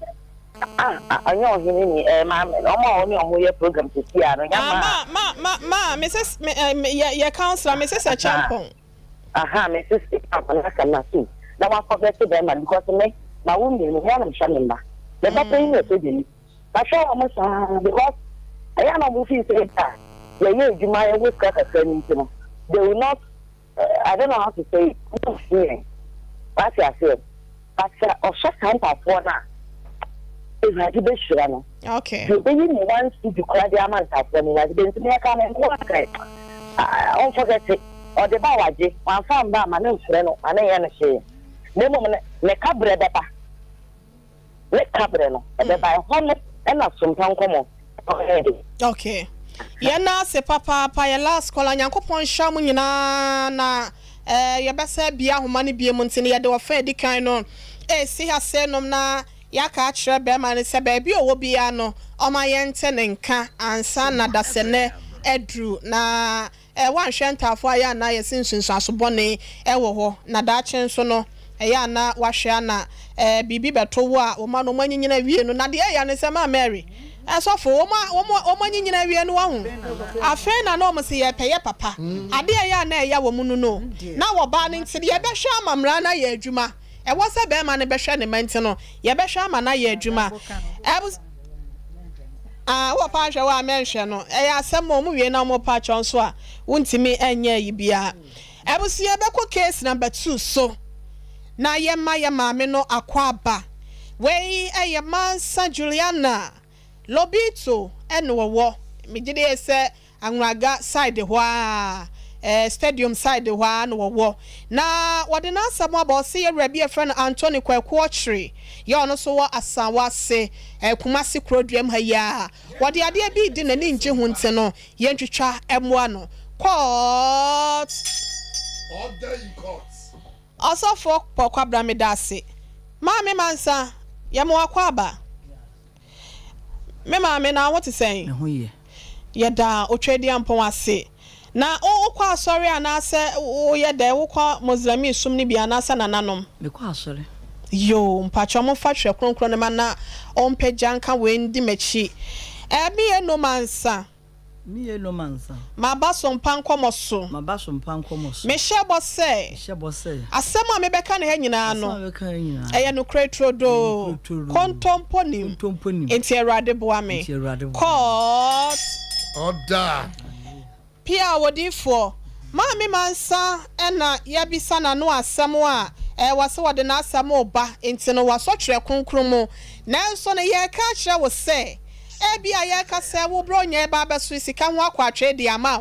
Ah, ah, ɔnyɛ ɔhene ni. Eh, maame, ɔmo a ɔne ɔmo yɛ program sisi a no, nya Ah, ma. ma, ma, ma, ma, Mrs. Me, eh, me, yɛ, yɛ counselor, Mrs. Acheampong. Aha, Mrs. Acheampong, n'asɛm na so. Na wakɔ bɛte bɛrima no because me. Mawo mmienu, me ara na mehwɛ me mma. Me ba panyin yɛ sogyani. Mahwɛ wɔn saa because ɛyɛ a na wɔn feel sɛ ebi a yɛyɛ adwuma yɛwɔ sika kakra no nti no, they will not, I don't know how to say it, wɔn mfi yɛn. Wate aseɛ? But sɛ ɔhwɛ saa ntaafoɔ no a, Awurade bɛhyira no. Okay. Deɛ ɔbɛyi ne one cedi koraa de ama ntaafoɔ no, Awurade bɛ nti meyɛ ka me nko a sɛ ɔmfɔgɛte. Ɔde ba a wagye, wamfa amma a ma no mfrɛ no, ma no nyɛ no hwee. Na mmom no, ne kaberɛ bɛba. Ne kaberɛ no, ɛbɛba. Ɛhɔ no na sompa nkɔmmɔ bɛyɛ den. Okay. Yɛn nan ase papaapa yɛ last caller Nyankopɔn nhyira mo nyinaa na eh, yɛbɛsa abie ahoma no biem nti no yɛde ɔfa edi kan no esi ha sei nom na yɛaka akyerɛ bɛrima no sɛ baabi a ɔwɔ biara no ɔma yɛnte ne nka ansa na dasɛnɛ aduru na Ɛ, woanhwɛ ntaafo a, ɛyɛ a na yɛse nsunsuanso bɔne wɔ hɔ, na daakye nso no, ɛyɛ a na woahwɛ a na ɛ, biribi bɛto wo a wo mma no wɔanyinyin awie no. Na deɛ ɛya ne sɛ, Maa Mary, ɛ, sɔfo, wɔn a, wɔn a, wɔanyinyin awie no, wahu? Afei na na wɔn se yɛrepɛ yɛ papa. Adeɛ a ɛyɛ a na ɛya wɔ mu no no, na wɔbaa no nti no, yɛbɛhwɛ ama mmara no ayɛ adwuma. Ɛwɔ sɛ barima no bɛhwɛ ne mma nti no, yɛbɛhwɛ ama no ayɛ adwuma. Abus. Ah, wɔ pa ahwɛ wo a mɛnhwɛ no. Ɛyɛ asɛm o, ɔmo wie na ɔmo pa kyɛw nso a, wontumi nyɛ ayi biara. Abusua yɛbɛkɔ case number two so na yɛma yɛ maame no akwaaba. Wei ɛyɛ Mansa Juliana Lobito ɛna ɔwɔ. Megye die sɛ Anwraga side hɔ ara, eh, stadium side hɔ ara na wɔwɔ. Na wɔde n'asɛm aba, ɔse yɛwura bi a yɛfrɛ no Anthony Kwaku Ɔkyere, yɛ ɔno nso wɔ Asanwa ase, eh, Kumasi kuroduam ha yi ara. Wɔde adeɛ bi redi n'ani ngye ho nti no, yɛntwitwa mmoa no. Court! Order in court. Ɔsɔfoɔ Paul Kwabena meda ase. Maame Mansa, yɛma wo akwaaba. Me maame, na wo ho te sɛn? Me ho yɛ. Yɛda Otweaduampɔn ase. Na wo wokɔ asɔre anaasɛ woyɛ dɛn? Wokɔ Moslɛmi som no bi anaasɛ nananom? Mekɔ asɔre. Yoo, mpakyɛw momfa Twerɛ Kronkron no ma na ɔmpagya nka wei ndi m'akyi. Ɛɛ, me yɛ Nomansa. Me ye no mansa. Maba so mpa nkɔmɔ so. Maba so mpa nkɔmɔ so. Me hyɛ bɔ sɛ. Me hyɛ bɔ sɛ. Asɛm a me bɛka no ha nyinaa no. Asɛm a me bɛka ha nyinaa. Ɛyɛ nokorɛ turodoo. Ɛyɛ nokorɛ turodoo. Kontompo nim. Kontompo nim. Nti Awurade boa me. Nti Awurade boa me. Court. Order. Pia odiyifoɔ, Maame Mansa na yɛabisa n'ano asɛm a, ɛɛ, wɔse wɔde n'asɛm reba, nti no wasɔ Twerɛ Kronkron mu. Nanso no yɛreka akyerɛ wo sɛ, ebia yɛreka sɛ wo Buronya reba abɛso sika ho akwaatwee de ama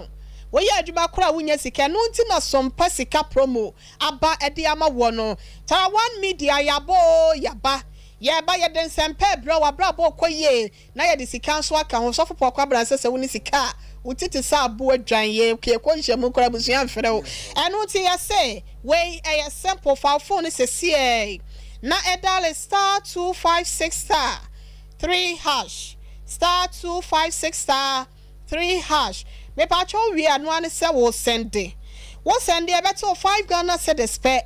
wo. Woyɛ adwuma koraa a wonnya sika, ɛno nti na Sompa Sika Promo aba de ama woɔ no. Tara One Media, yɛabɔ oo, yɛaba. Yɛreba, yɛde nsɛmpa rebrɛ wo, abrabɔ rekɔ yie. Na yɛde sika nso aka ho. Sɔfo Paul Kwabena sɛ sɛ wonni sika a, wo ti te sɛ aboa dwan. Yɛ yɛkɔ nhyiamu koraa abusua mfrɛ wo. Ɛno nti yɛse wei ɛyɛ simple fa wo phone no sesiei na ɛdale star 256 star 3 hash star 256 star 3 hash. Mepaakyɛw wo wie a ɛno ara ne sɛ wo sɛnde. Wo sɛnde a ɛbɛte wo 5 Ghana cedis pɛ.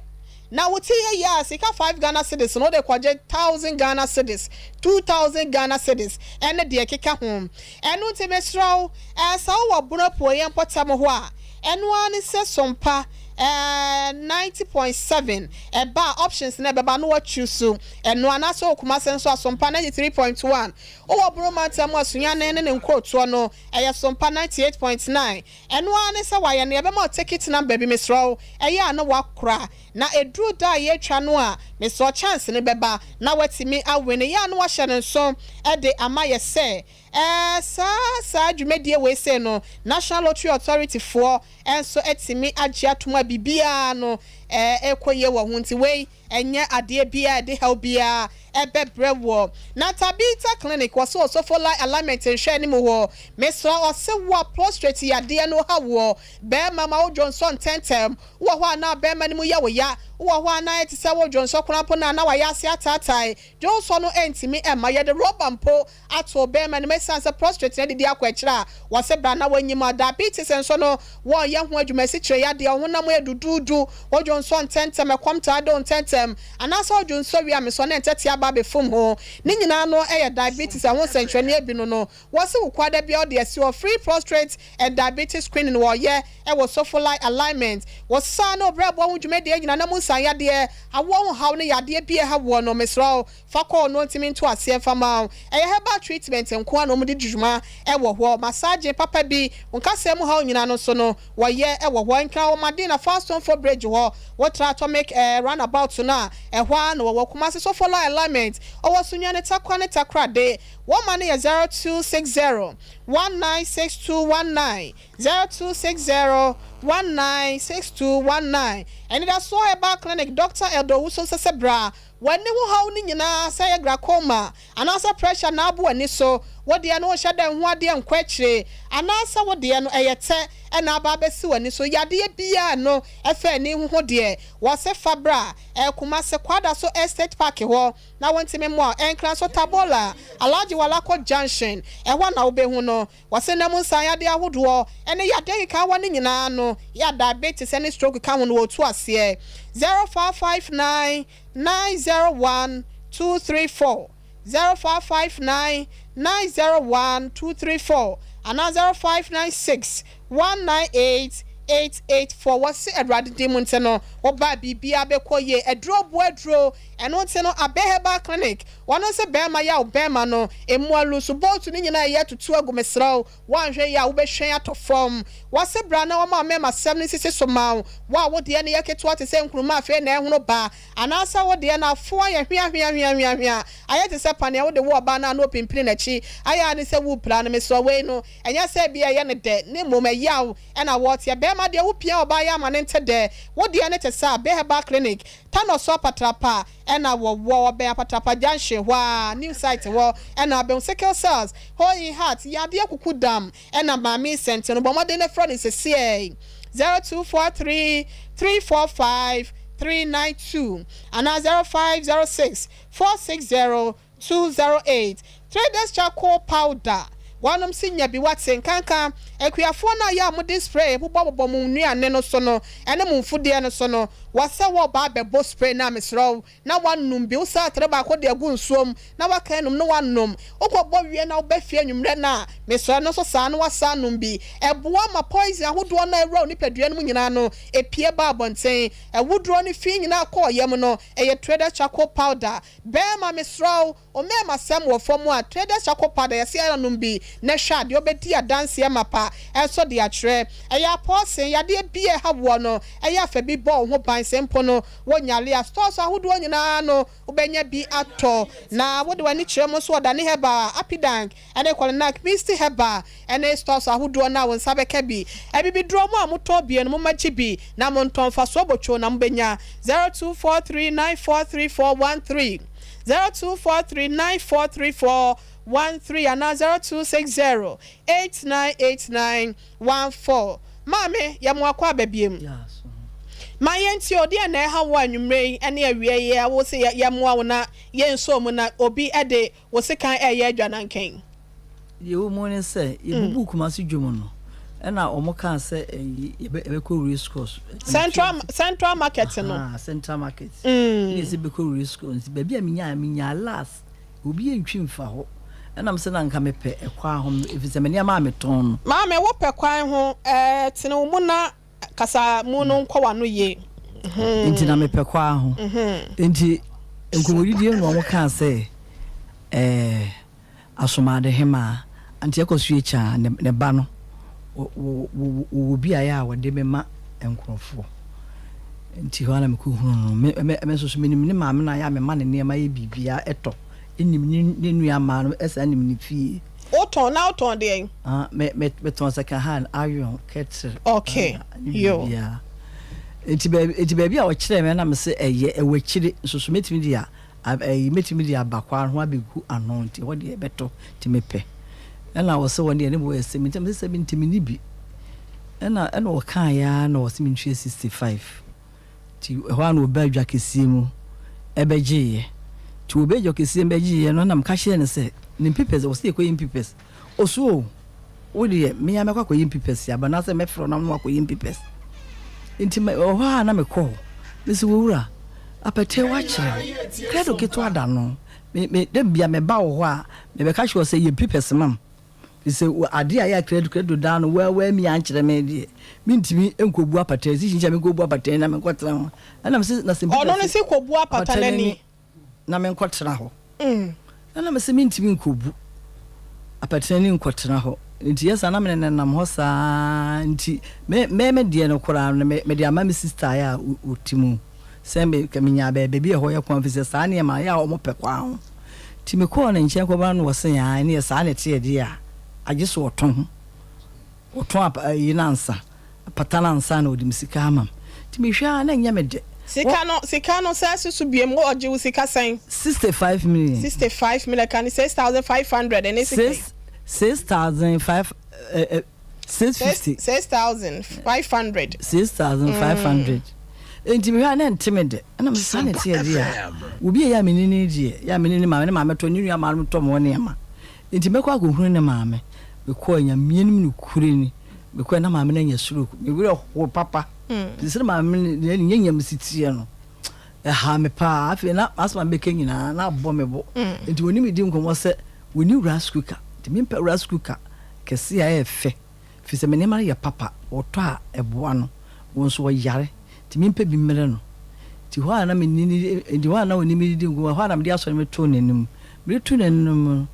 Na wo ti yɛ yie a, sika 5 Ghana cedis no wode kɔgye 1000 Ghana cedis, 2000 Ghana cedis ɛne deɛ ɛkeka ho. Ɛno nti mesrɛ wo, ɛɛ sɛ wowɔ Bono Apueeɛ mpɔtam hɔ a, ɛno ara ne sɛ Sompa ɛɛ 90.7 ɛba a options no ɛbɛba na wa choose ɛno anaasɛ wowɔ Kumasi nso a Sompa 93.1, wowɔ Bono mantam mu a Sunyani ne ne nkurotoɔ no ɛyɛ Sompa 98.9. Ɛno ara ne sɛ wayɛ no, yɛbɛma wo ticket number bi, mesrɛ wo, ɛyɛ a na woakora, na ɛduru da a yɛretwa no a, mesrɛ wo chance no bɛba na woatumi awin, ɛyɛ a na woahyɛ no nso de ama yɛ sɛ, ɛɛ, saa saa dwumadie wei sei no, National Lottery Authority foɔ nso atumi agye atom a biribiara no ɛɛ ɛrekɔ yie wɔ ho, nti wei Ɛnyɛ adeɛ biara a ɛde haw biara bɛbrɛ woɔ. Na Tabitha Clinic wɔ so Osofo Lai Alignment nhwɛ anim hɔ. Mesrɛ ɔse wo a prostrate yadeɛ no ha woɔ, bɛɛma ma wo dwonsɔ ntɛntɛm, wowɔ hɔ a na bɛɛma no mu yɛ wo ya, wowɔ hɔ a na ayɛ te sɛ wo dwonsɔ koraa mpo no a na wayɛ ase ataatae, dwonsɔ no ntumi mma, yɛde rɔba mpo ato bɛɛma no mu ɛsiane sɛ prostrate no adidi akɔ akyire a wɔse bra na wanyim a diabetes nso no wɔyɛ ho adwuma asikyire yadeɛ ɔhonam yɛ duduudu, wo dwonsɔ. wodwonsɔ ntɛntɛm, ɛkɔm taa de wo ntɛntɛm, anaasɛ wodwonsɔ wie a mesɔ na ntɛtea aba abɛfom ho. Ne nyinaa no yɛ diabetes ɛho nsɛnkyerɛnneɛ bi no no. Wɔse wo kwa da biara wode asi hɔ free prostrate and diabetes screening wɔyɛ wɔ Sofolai Alignment. Wo saa ne wo brɛboɔ ho dwumadie nyinaa na mu nsan yadeɛ, awoɔ ho haw ne yadeɛ bi a ɛha woɔ no mesrɛ wo fa kɔ ɔno ntumi nto aseɛ mfa ma wo. Ɛyɛ herbal treatment nko ara na wɔde di dwuma wɔ hɔ. Massaging papa bi, wo nkasɛɛ mu haw nyinaa no nso no wɔyɛ wɔ hɔ. Nkran wɔ Madina Fastone Bridge hɔ, wotra Atomic roundabout no a ɛhɔ ara na wɔwɔ. Kumasi Sofolai Alignment, ɔwɔ Sunyani Takwa ne Takoradi. Wɔn ma no yɛ 0260 196219, 0260 196219. Anidasoɔ Herbal Clinic Dɔkta Elder Owusu nsa sɛ bra, w'ani ho haw no nyinaa, sɛ ɛyɛ glaucoma anaasɛ pressure na abu w'ani so, wo deɛ no wonhyɛ da nhu adeɛ nkɔ akyire, anaasɛ wo deɛ no ɛyɛ tɛ na aba abɛsi w'ani so, yadeɛ biara no ɛfa ani ho ho deɛ, wɔse fa bra, ɛyɛ Kumasi Kwadaso Estate Park hɔ. Na wontumi mmoa wo. Nkran so Tabola, Alhaji Walako Junction, ɛhɔ na wobɛhu no. Wɔse nna mu nsan yadeɛ ahodoɔ ne yadeɛ nkekaawa no nyinaa no, yɛ a diabetes ne stroke ka ho no wɔtu aseɛ. 0559 901 234, 0559 901 234 anaa 0596 198 884. Wɔse Awurade din mu nti no, woba a biribiara bɛkɔ yie. Aduro boa aduro. Ɛno nti no Abe Herbal Clinic wɔno nse bɛɛma yaw bɛɛma no mmoa lusu bootu no nyinaa ɛyɛ atutu agu mesrɛ wo woanhwɛ yie a wobɛhwɛn atɔ fam wɔse bra na wɔma mɛɛma sɛm no nsisi so ma wo wo a wodeɛ no yɛ ketewa te sɛ nkruma afei na ɛhono ba anaasɛ wodeɛ no afoa yɛ hwea hwea hwea hwea hwea ayɛ te sɛ paneɛ wode wo ɔbaa no a na ɔpimpini nakyi ayɛ a ne sɛ worepira no mesrɛ wei no ɛnyɛ sɛ ebia ɛyɛ no dɛ ne mmom ɛyaw ɛna wɔteɛ bɛɛma deɛ wopia ɔbaa yɛ ama no nte dɛ wodeɛ no te sɛ Abe Herbal Clinic Tanɔ so apatrapa na wɔwɔ, ɔbɛn apatrapa junction hɔ ara, new site hɔ na abɛn sickle cells, hole in heart, yadeɛ kuku dam na maame sɛnte no, bɔ mmɔden na frɛ no sesiei, 0243 345 392 anaa 0506 460 208, Traders charcoal powder, Wɔnom se nya bi wate, nkanka akuafoɔ no a yɛ a mode spray bobɔ bobɔ mo nnuane no so no ɛne mo mfudeɛ no so no, wɔsɛ wɔba abɛbɔ spray no a mesrɛ wo na woanom bi, wo saa tere baako de agu nsuom na woaka anum na woanom, wokɔ bɔ wie na woba fie anwummerɛ no a mesrɛ no nso saa na woasa anom bi, ɛboa ma poison ahodoɔ no a ɛwura wo nipadua no mu nyinaa no ɛpue ba abɔnten, awuduro ne fi nyinaa kɔ ɔyam no, ɛyɛ Traders charcoal powder. Bɛɛma mesrɛ wo, wo mɛɛma sɛm wɔ fam a, traders charcoal powder yɛse yɛ nom bi na hwɛ adeɛ wobɛdi adanseɛ mapa nso de akyerɛ. Ɛyɛ apɔɔsen, yadeɛ bi a ɛha woɔ no, ɛyɛ afa bi bɔ wo ho ban sɛ mpo no wo nyare a, stores ahodoɔ nyinaa no wobɛnya bi atɔ na wode w'ani kyerɛ mu nso ɔdane herbal, apidank, ɛne Kɔlenak, Misty Herbal, ɛne stores ahodoɔ no a wo nsa bɛka bi. Abibiduro mo a motɔn bie no momma gye bi na montɔn, mfasoɔ botwoo na mobɛnya. 0243943413, 0243943413 anaa 0260898914. Maame, yɛ mo akwaaba biom. Ma yɛntie o, deɛn na ɛha wo anwummerɛ yi ne awia yi a wo se yɛmmoa wo na yɛnsɔ mu na obi de Wo sekan reyɛ adwananken. Deɛ ɛwɔ mu ne sɛ, yɛbubuu Kumasi dwom no, ɛna wɔn kaa sɛ ɛyi yɛbɛ yɛbɛkɔ race course. Central Central market no. Ahaa Central market. Mm. Ɛna yɛsɛ bɛkɔ race course nti baabi a menyaa menyaa last obi antwi mfa hɔ ɛna mesɛ na nka mepɛ ɛkwan ho ɛfiri sɛ me nneɛma a metɔn no. Maame wopɛ kwan ho ɛɛ tene wo mu na Kasa mu no nkɔ w'ano yie. Nti na mepɛ kwaa ho. Nti nkɔmmɔdidie mu na wɔn kaa sɛ ɛɛ Asomade hemaa nti ɛkɔ so yɛ ne ne ba no wɔ wɔ wɔ bi a yɛ a wɔde me ma nkorɔfoɔ. Nti hɔ ara na mekɔ hunu no. Me me me nso so menim ne maame no a yɛ a mema ne nneɛma yɛ biribiara ɛtɔ. Nim ne ne nua mmaa no ɛsan nim ne fie. Wotɔn na wotɔn deɛn? Ah me me metɔn second hand iron kettle. Okay ne yo. Biribiara. Nti baabi nti baabi a ɔkyerɛɛ me na me se ɛyɛ ɛwɔ akyire nso so mɛtumi de a ɛyi mɛtumi de aba kwan ho abɛgu ano nti ɛhɔ deɛ ɛbɛtɔ nti mepɛ. Ɛna ɔse wɔn deɛ ne bo yɛ sɛ nti me se sɛ nti menni bi. Ɛna ɛna ɔkaeɛ ara na ɔse mentua 65. Nti ɛhɔ ara na ɔbaa dwa kɛseɛ mu bɛgyeeɛ. Nti ɔbaa dwa kɛseɛ mu bɛgyeeɛ no na meka kyerɛɛ no sɛ ne mpipɛs, ɔse yɛkɔyi mpipɛs. Ɔse o, wo deɛ me ara mɛkɔ akɔyi mpipɛs aba anaasɛ mɛfrɛ wo na wo ne wakɔyi mpipɛs. Nti ɛwɔ hɔ a na mekɔ hɔ. Mese, Owura, apɛtɛ woakyerɛ me. Credo ketewa da no. Me, me, da bia meba wo hɔ a, mebɛka kyerɛ wo sɛ yɛ papers ma me. Firi sɛ adeɛ a ɛyɛ a credo, credo da no, woa, woamia ankyerɛ me deɛ, mentumi nkɔbu apata yi. Sɛ kyinkyini a menkɔbu apata yi na menkɔtena ho. Ɛna mese, na sɛ Ɔno no se kɔbu apata no ani. na menkɔtena hɔ. Ɛna mese mentumi nkɔbu apatena ni nkɔtena hɔ. Nti yɛ saa na mene nenam hɔ saa nti me me me deɛ no koraa no me mede ama me sister a ɔte mu sɛ me ka menyaa baabi baabi a ɛhɔ yɛ kwan firi sɛ saa nneɛma yɛ a wɔn pɛ kwan ho. Nti mekɔɔ ne nkyɛn kɔbaa no ɔse ae ne yɛ saa na ɛteɛ deɛ a agye so ɔtɔn. Ɔtɔn apa ayi no ansa, apata no ansa na ɔde me sika ama me. Nti mehwɛ a na ɛnyɛ me dɛ. Sika no, sika no sɛ susu biom, wo ɔgye wo sika sɛn? 65 million. 65 million, ka ne 6500 ɛne sika yi. Six, 6500 eh, eh, 650. 6500. 6500. Nti mehwɛ a na ɛnte me dɛ. Ɛna mese saa na ɛteɛ deɛ a, obi a ɛyɛ a me ne no deɛ, ɛyɛ a me ne ne maame, ne maame tɔ, ne nua maa no tɔ me hɔ nneɛma. Enti mɛkɔ akɔhunu ne maame. Mekɔɔe, Nyame anim nokorɛ ni, mekɔɔe na maame no anya stroke. Me werɛ hoo papa. Te sɛ maame no deɛ ne nyanyam si teɛ no, ɛhaa me paa. Afei na m'asɛm a mɛka nyinaa na abɔ me bo. Enti wɔne me di nkɔmmɔ sɛ wɔnni rice cooker. Nti mempɛ rice cooker kɛseɛ a ɛyɛ fɛ. Firi sɛ me nneɛma no yɛ papa, wɔtɔ a ɛboa no, wɔn nso wɔyare, nti mempɛ bi mmrɛ no. Nti hɔ a na me ne no, nti hɔ a na ɔne me didi nkɔmmɔ, ɛhɔ a na mede asɔre no too n'anim. Mede too n'anim no,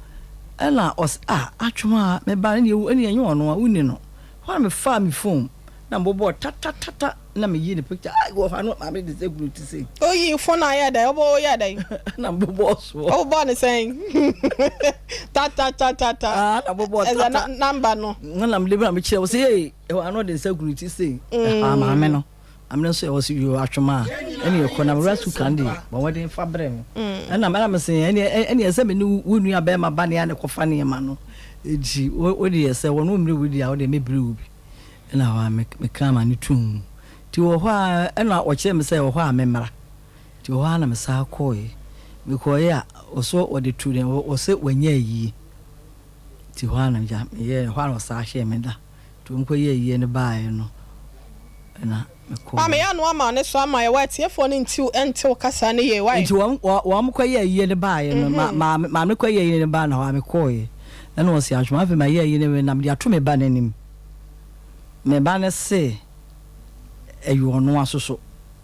ɛna ɔse, ah, atwom a, me ba, ɛnneɛ ɛnneɛ ɛnyɛ ɔno a, wonni no. Hɔ a na mefaa me phone na mebobɔɔ tatatata na meyii ne picture, ah, wɔ hɔ a na maame de sɛ gu ne ti sei. Oyii phone a yɛɛ dɛn? Wobɔ woyɛɛ dɛn? Na mebobɔɔ soɔ. Wobobɔɔ no sɛn? Tatatatata. Ah, na mebobɔɔ tata. Ɛsɛ number no. Na mede na mekyerɛ wo sɛ, ei, ɛhɔ a na ɔde nsa gu ne ti sei. Ɛhɔ a maame no. Maame no nso ɛwɔ sɛ yoo atwom a ɛne ɛkɔ na mewura sukuu kan deɛ bɔ mmɔden fa brɛ me. Ɛna ɛna mese ɛne ɛne ɛsɛ me ne wo nua bɛrima ba ne a ne kɔfa nneɛma no nti wo wo deɛ sɛ wɔn mmere wo deɛ a wo deɛ mɛbrɛ wo bi. Ɛna hɔ a me mekaa ma no tum. Nti wɔ hɔ a ɛna ɔkyerɛ me sɛ wɔ hɔ a memmra. Nti wɔ hɔ a na mesan kɔɔe. Mekɔɔe a ɔso ɔde tu ne ɔse wanya ayie. Nti hɔ a na gya meyɛɛ hɔ a na ɔsan hyɛɛ me da. Nti wɔn kɔyɛɛ ayie no baeɛ no ɛna mekɔɔe. Maame yɛ ano ama ne so ama yɛ wɔ atiefoɔ no ntiw nte wo kasa no yie wai. Nti wɔn wɔn kɔyɛɛ ayie no baeɛ no ma maame maame kɔyɛɛ ayie no baeɛ no hɔ a mekɔɔe. Ɛna ɔse Atwom afei mayɛ ayie no na mede ato me ba no anim. Me ba no se ɛyɛ ɔno ara soso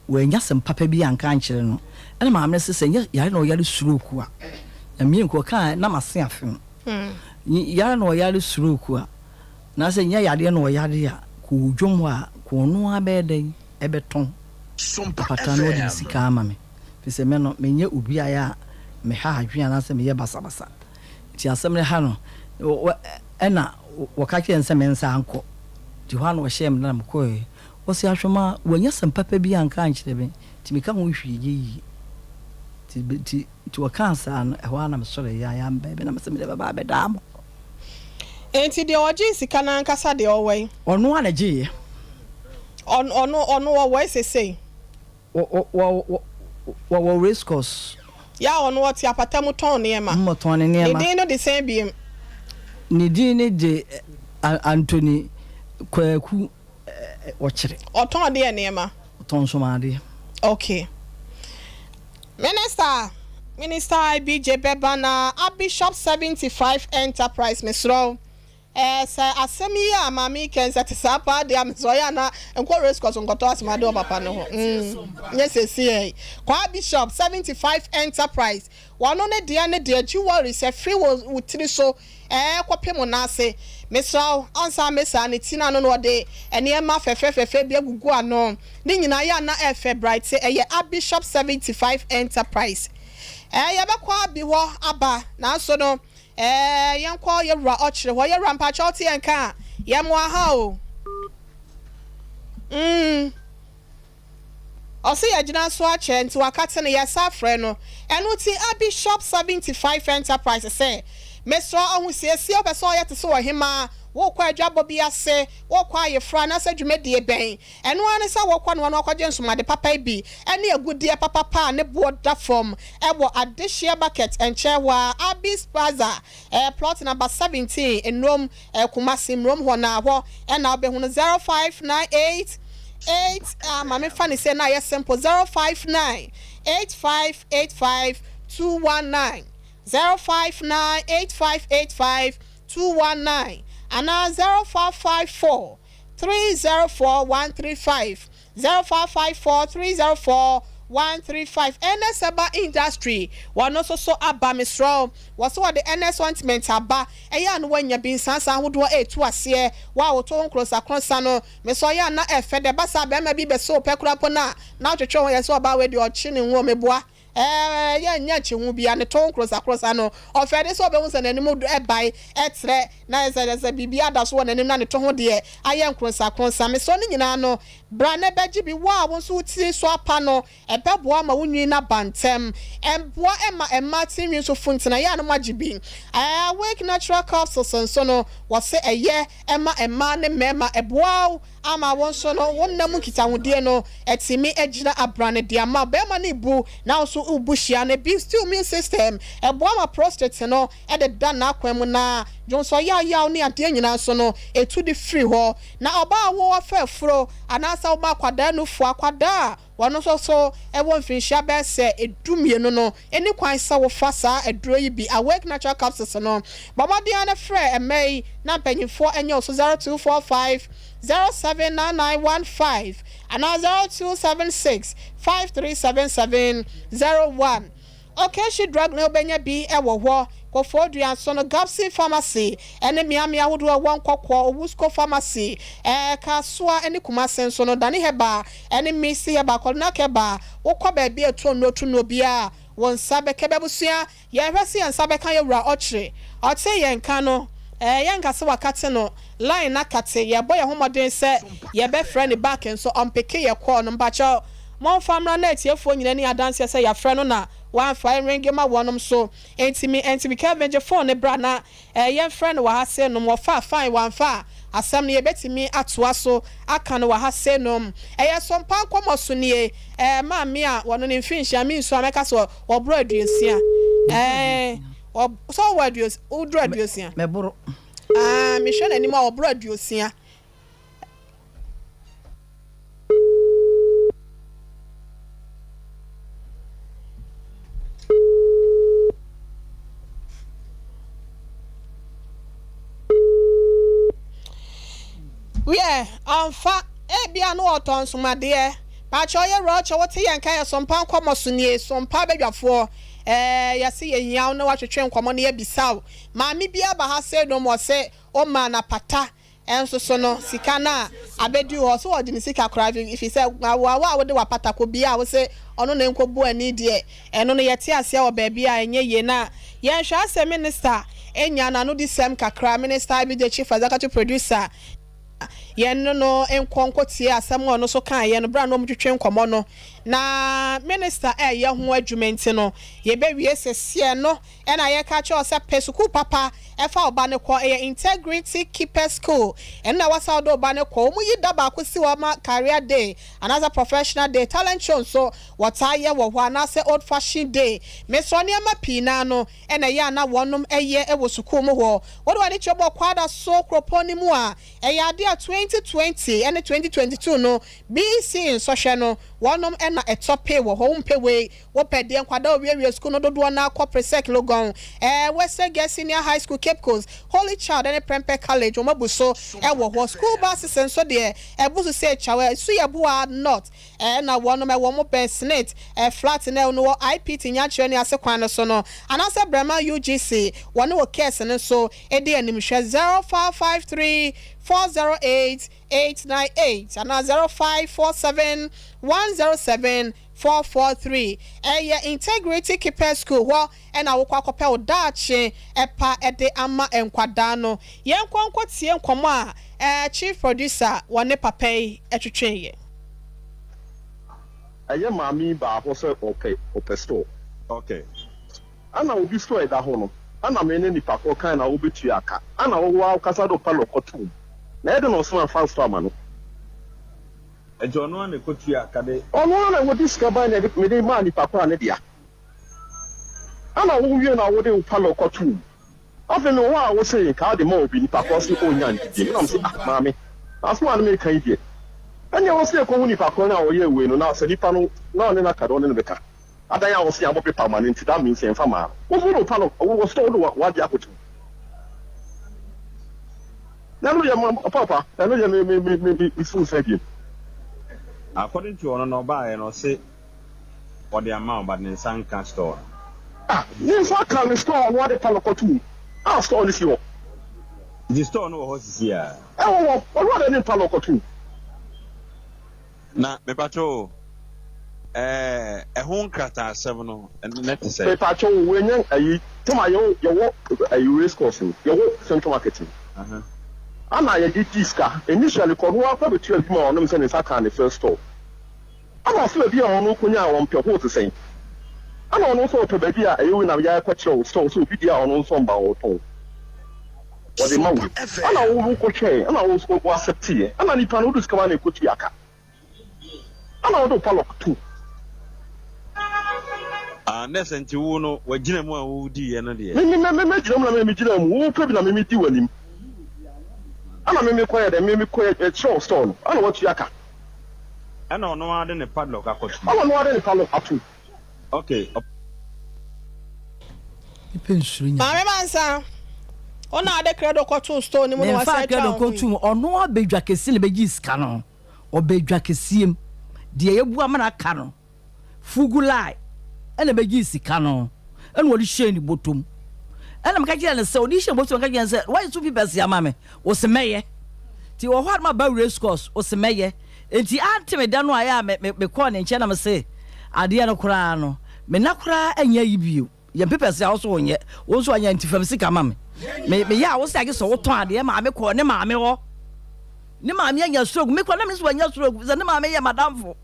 wannya asɛm papa bi anka ankyerɛ no. Ɛna maame no se sɛ ɛnyɛ yare na ɔyare stroke a, Nyame nku ɔkaa a na m'ase afem. Yare na ɔyare stroke a, anaasɛ ɛnyɛ yareɛ na ɔyare a, kɔ dwom hɔ a, kɔ ɔno ara bɛyɛ dɛn ɛbɛtɔn apata na ɔde me sika ama me. Firi sɛ me no, menyɛ obi a ɛyɛ a meha adwene anaasɛ meyɛ basabasa. Nti asɛm no ha no, ɛna wɔka kyerɛɛ no sɛ mensan nkɔ. Nti hɔ ara na ɔhyɛɛ me da na mekɔeɛ. Ɔse Ahwɛmaa, wannya asɛm papa biara anka ankyerɛ me, nti meka ho hwee nyɛ yie. Nti nti nti ɔkaa saa no, ɛhɔ ara na mesɔreeɛ a yɛamba bi na mese mede bɛba abɛdaa mo. Nti deɛ ɔgyee sika no ankasa deɛ ɔwɔ he? Ɔno ara na ɛgyeeɛ. Ɔno ɔno ɔno ɔwɔ he sesei? Wɔ wɔ wɔ wɔwɔ race course. Yɛ a ɔno ɔte apata mu tɔn nneɛma. Mm ɔtɔn ne nneɛma. Ne din no de sɛn biem? Ne din no de Anthony Kwaku Ɔkyere. Ɔtɔn deɛ nneɛma? Ɔtɔn nsomadeɛ. Okay. Minister, Minister IBJ bɛba na Abishop 75 Enterprise mesrɛ wo. Ɛɛ sɛ asɛm yi a maame yi kɛn sɛ te saa paa deɛ a mesɛ ɔyɛ ana nkɔ race course nkɔtɔ asomade wɔ papa no hɔ mm nyɛ sɛsi ɛyi Kwaa Bishop 75 Enterprise wɔno ne deɛ ne deɛ jewelries ɛfiri wo wo tiri so ɛɛ kɔpem wo nan ase mesrɛ wo ansa mesa ne ti no ano no ɔde nneɛma fɛfɛ fɛfɛ bi agugu ano ne nyinaa yɛ ana ɛfɛ bright ɛyɛ Abishop 75 Enterprise ɛɛ yɛbɛkɔ abi hɔ aba nanso no Ɛɛ yɛnkɔ yɛwura ɔkyere hɔ. Yɛwura mpakyɛw wote yɛn nka a yɛmoa ha o. Mm. Ɔse yɛgyina so akyɛ nti wakate no yɛsa frɛ no. Ɛno nti Abi shop 75 enterprise sɛ mesrɛ ahosiesie wopɛ sɛ ɔyɛ te sɛ ɔhemaa wokɔ adwabɔ bi ase wokɔ ayefrɔ anaasɛ dwumadie bɛn Ɛno ara ne sɛ wɔkɔ noa no akɔgye nsomade papa yi bi ne agudeɛ papapa a ne boɔ da fam wɔ Adehyeɛ Market nkyɛn hɔ ara, Abby's Plaza, plot number 17, Nnom, Kumasi, Mmrom hɔ no ara, hɔ na wobɛhu no, 0598. 8 ah ma me fa ne sei na ayɛ simple 059 85 85 219 059 85 85 219 anaa 0554 304 135 0554 304 135 Ernest Herbal Industry wɔn nso so aba mesrɛ wo wɔse wɔde Ernest ointment aba ɛyɛ a na woanya bi nsansa ahodoɔ ɛretu aseɛ wo a woto ho nkronsakronsa no mesrɛ ɔyɛ a na ɛfɛ dɛ ɛba saa barima bi bɛsɛ wo pɛ koraa mpo no a na wotwetwe wo ho yɛ sɛ ɔbaa wei deɛ ɔkye ne ngo meboa Ɛɛ, yɛnnyɛ nkyeho biara, ne to nkrosakrosa no, ɔfɛre sɛ ɔbɛhu sɛ n'anim bae trɛ, na ɛsɛ sɛ biribi ada so wɔ n'anim na ne to ho deɛ ayɛ nkrosakrosa. Mesrɛ ne nyinaa no, bra na bɛgye bi. Wo a wo nso wo tiri so apa no, ɛbɛboa ma wo nwi no aba ntɛm. Ɛboa ma mmaa tiri nwi nso funkyina, ɛyɛ a na moagye bi. Awake Natural Capsules nso no, wɔse ɛyɛ ma mmaa ne mmarima, ɛboa wo ama wo nso no wo nna mu nkitahodie no atumi agyina abrane de ama barima no rebu na wo nso worebu hyia no. Boost immune system, ɛboa ma prostate no deda n'akwan mu na dwonsɔ yaayaw ne adeɛ nyinaa nso no ɛtu de firi hɔ. Na ɔbaa a wo afa afuro anaasɛ woma akwadaa nufoɔ, akwadaa a Wɔn nso so wɔ mfirinhyia bɛyɛ sɛ dummienu no, ɛnni kwan sɛ wofa saa aduro yi bi, Awake Natural Capsules no. Bɔ mmɔden ara na frɛ mmaa yi na mpanimfoɔ nyɛ wo so 0245 079915 anaa 0276 537701. Okeshi Drug na wobɛnya bi wɔ hɔ. Kofoɔ Dua nso no, Gabson Pharmacy ne mmeammea ahodoɔ a ɛwɔ Nkɔkɔɔ, Owusko Pharmacy, Kasoa ne Kumase nso no, Dani Herbal ne Misi Herbal, Kɔdenak Herbal, wokɔ baabi a ɛtɔ nnuro to nnuro biara a, wo nsa bɛka bi. Abusua, yɛhwɛ sɛ yɛn nsa bɛka yɛn wura Ɔkyere. Ɔtee yɛn nka no, yɛnka sɛ wakate no, line no akate. Yɛbɔ yɛn ho mmɔden sɛ yɛbɛfrɛ no back nso, ɔmpeke yɛn call no. Mpakyɛw, Momfa mmra na atiefoɔ nyina ni adanseɛ sɛ yɛafrɛ no na wamfa ɛnrenge ma wɔnom so enti me enti me Kelvin gye phone no bra na yɛnfrɛ no wɔ ha sei nom wɔfa a fine wamfa a asɛm no yɛbɛtumi atoa so aka no wɔ ha sei nom ɛyɛ sompa nkɔmɔ so nie ɛɛ maame a wɔno ne mfinhyia me nsu a mɛka sɛ wɔboro aduosia ɛɛ wɔ sɛ wɔwɔ aduosia woduru aduosia mɛboro aa mehwɛ n'anim a wɔboro aduosia. Wiɛ, ɔmfa. Ebia na ɔtɔ nsomadeɛ. Pakyɛ ɔyɛ rɔkyɛ wote yɛn nka yɛ sompa nkɔmɔ so nie sompa badwafoɔ ɛɛ yɛse yɛhia wo na watwetwe nkɔmɔ na yɛbisa wo maame bi aba ha sei nom ɔse ɔmaa no apata Nso so no, sika no a abɛduru hɔ, so ɔgye ne sika koraa? Ɛfiri sɛ, wo a wode w'apata kɔ bia a wo se ɔno na ɛnkɔbu ani deɛ, ɛno no yɛte aseɛ wɔ baabi a ɛnyɛ yie. Na yɛnhwɛ asɛ Minister nya n'anodisɛm kakra, Minister IBJ Chief Executive Producer, yɛne no nkɔ nkɔtie asɛm a ɔno nso kaeɛ no berɛ a na wɔtwetwe nkɔmmɔ no. Na Minister ɛreyɛ ho adwuma nti no, yɛbɛwie seseɛ no. Ɛna yɛka kyerɛ wo sɛ pɛ sukuu papa fa wo ba no kɔ, ɛyɛ Integrity Keepers School, ɛno na ɛwɔ sɛ wode wo ba no kɔ. Wɔyi da baako si hɔ ma Career Day anaasɛ Professional Day, Talent Show nso wɔtaa yɛ wɔ hɔ anaasɛ Old Fashion Day. Mesrɛ nneɛma pii no ara no na ɛyɛ a na wɔnom yɛ wɔ sukuu mu hɔ. Wode w'ani kyerɛ bɔ Kwadaso kuropɔn no mu a, ɛyɛ adeɛ a 2020 ne 2022 no BEC nsɔhwɛ no wɔnom na ɛtɔ pee wɔ hɔ. Wompɛ wei Wopɛ deɛ nkwadaa a wɔwiewie sukuu no dodoɔ no ara kɔ Presec Legon, Western Girls Senior High School Cape Coast, Holy Child ne Prempeh College wɔn abu so wɔ hɔ. School buses nso deɛ ɛbu so sɛ kyaw. Suyaboa North na wɔnom ɛwɔ wɔn bɛn Snit flat no a ɛwɔ IPT Nyankyerɛ ne ase kwan no so no anaasɛ Brɛman UGC wɔne wɔ Kɛs no nso di animhwɛ 0553 408 898 anaa 0547 107 443. Ɛyɛ Integrity Keepers School, hɔ na wokɔ akɔpɛ wo daakye pa de ama nkwadaa no. Yɛnkɔ nkɔtie nkɔmmɔ a Chief Producer wɔ ne papa yi twetweeɛ. Ɛyɛ maame yi baa hɔ sɛ ɔpɛ ɔpɛ store. Okay. Ana obi store ɛda hɔ no ana me ne nipa korɔ kan na wobetua ka ana wo woakasa de wo parlour kɔto mu na ɛde na ɔsan afa store ama no. Enti ɔno ara na ɛkɔtuaa ka de. Ɔno ara na ɔde sika bae na mede maa nipa ko a ne dea. Ɛna wowie na wode wo parlour kɔtoo mu. Afei mewɔ hɔ a wose nka wode ma obi, nipa korɔ se ɔnnya ndidie. Ɛna mese ah maame, asem a ne meka yi deɛ. Ɛnneɛ ɛwɔ sɛ yɛkɔhu nipa korɔ no a ɔyɛɛ wei no na sɛ nipa no na ɔne no aka deɛ ɔne no bɛka. Adan a ɔse yɛabɔ paper ama no nti that means yɛmfa maa no. Wo wode wo padlock wɔ store wode w'adeɛ akɔto mu. Na ɛno deɛ ma papa ɛno deɛ me me me me me si wo nsa bio. According to ɔno no ɔbaeɛ no ɔse ɔde ama wo but ne nsa nka store no. Ah ne nsa aka ne store a ɔno ade padlock kɔto mu a store no si hɔ. Nti store no wɔ hɔ sisi a? Ɛwɔ hɔ ɔno ade ne padlock kɔto mu. Na mepakyɛw o, ɛɛ ɛho nkrataasɛm no ɛno te sɛn? Mepakyɛw o, wei nyɛ ayi, tam a yɛwɔ yɛwɔ ayi race course no, yɛwɔ central market no, ana yɛde di sika, initially kɔ ɔno ara kɔ bɛtua bi ma ɔnom sɛ ne nsa kaa ne first store, ana ɔse baabi a ɔno kɔnyaa ɔmpɛ hɔ te sɛn, ana ɔno nso ɔpɛ baabi a ɛyɛ wei na yɛakɔkyerɛ wo store sɛ obi deɛ a ɔno nso mba ɔtɔn. Wɔde ma wo. Ɛna wo wo kɔhwɛɛ, ɛna wo wo accepteeɛ, ɛna nipa no wode sika ma no ɛkɔtua ka, ɛna wode wo padlock to. Ah, nurse nti wo no wagyina mu a wodiiɛ no deɛ. Me me me me gyina mu na me me gyina mu, wo pɛ bi na me me di w'anim, ɛna me me kɔyɛ dɛ, me me kɔyɛ ɛkyerɛ wo store no, ɛna watua ka. Ɛna ɔno ara de ne padlock akɔto mu. Ɛna ɔno ara de ne padlock ato mu. Okay. Maame Mansa, wo na ade credo kɔtoo store no mu na Memfaa wasan atwa credo wo ho yi. kɔtoo mu. Ɔno aba dwa kɛseɛ na ɛbɛgyee sika no. Ɔbaa dwa kɛseɛ mu. Deɛ yɛabu ama no aka no, fugu line ɛna ɛbɛgyee sika no ɛna ɔde hyɛɛ ne bɔtɔ mu. Ɛna meka kyerɛɛ no sɛ, ɔde hyɛɛ ne bɔtɔ mu, meka kyerɛɛ no sɛ, woayɛ so pipɛs ama me? Ɔse mɛyɛ. Nti wɔ hɔ a na maba race course, ɔse mɛyɛ. Enti ante me da no a ɛyɛ a me, me, mekɔɔ ne nkyɛn na mese, Adeɛ no koraa no, me nna koraa nyɛ ayi bio. Yɛ me papers a wo so wonyɛ, wo nso anyɛ nti fa me sika ma me. Me, meyɛ a wo se agye sɛ wotɔn adeɛ maa me kɔɔ ne maame hɔ. Ne maame anya stroke, me koraa na menim sɛ wanya stroke, sɛ ne maame yɛ m'adamfo.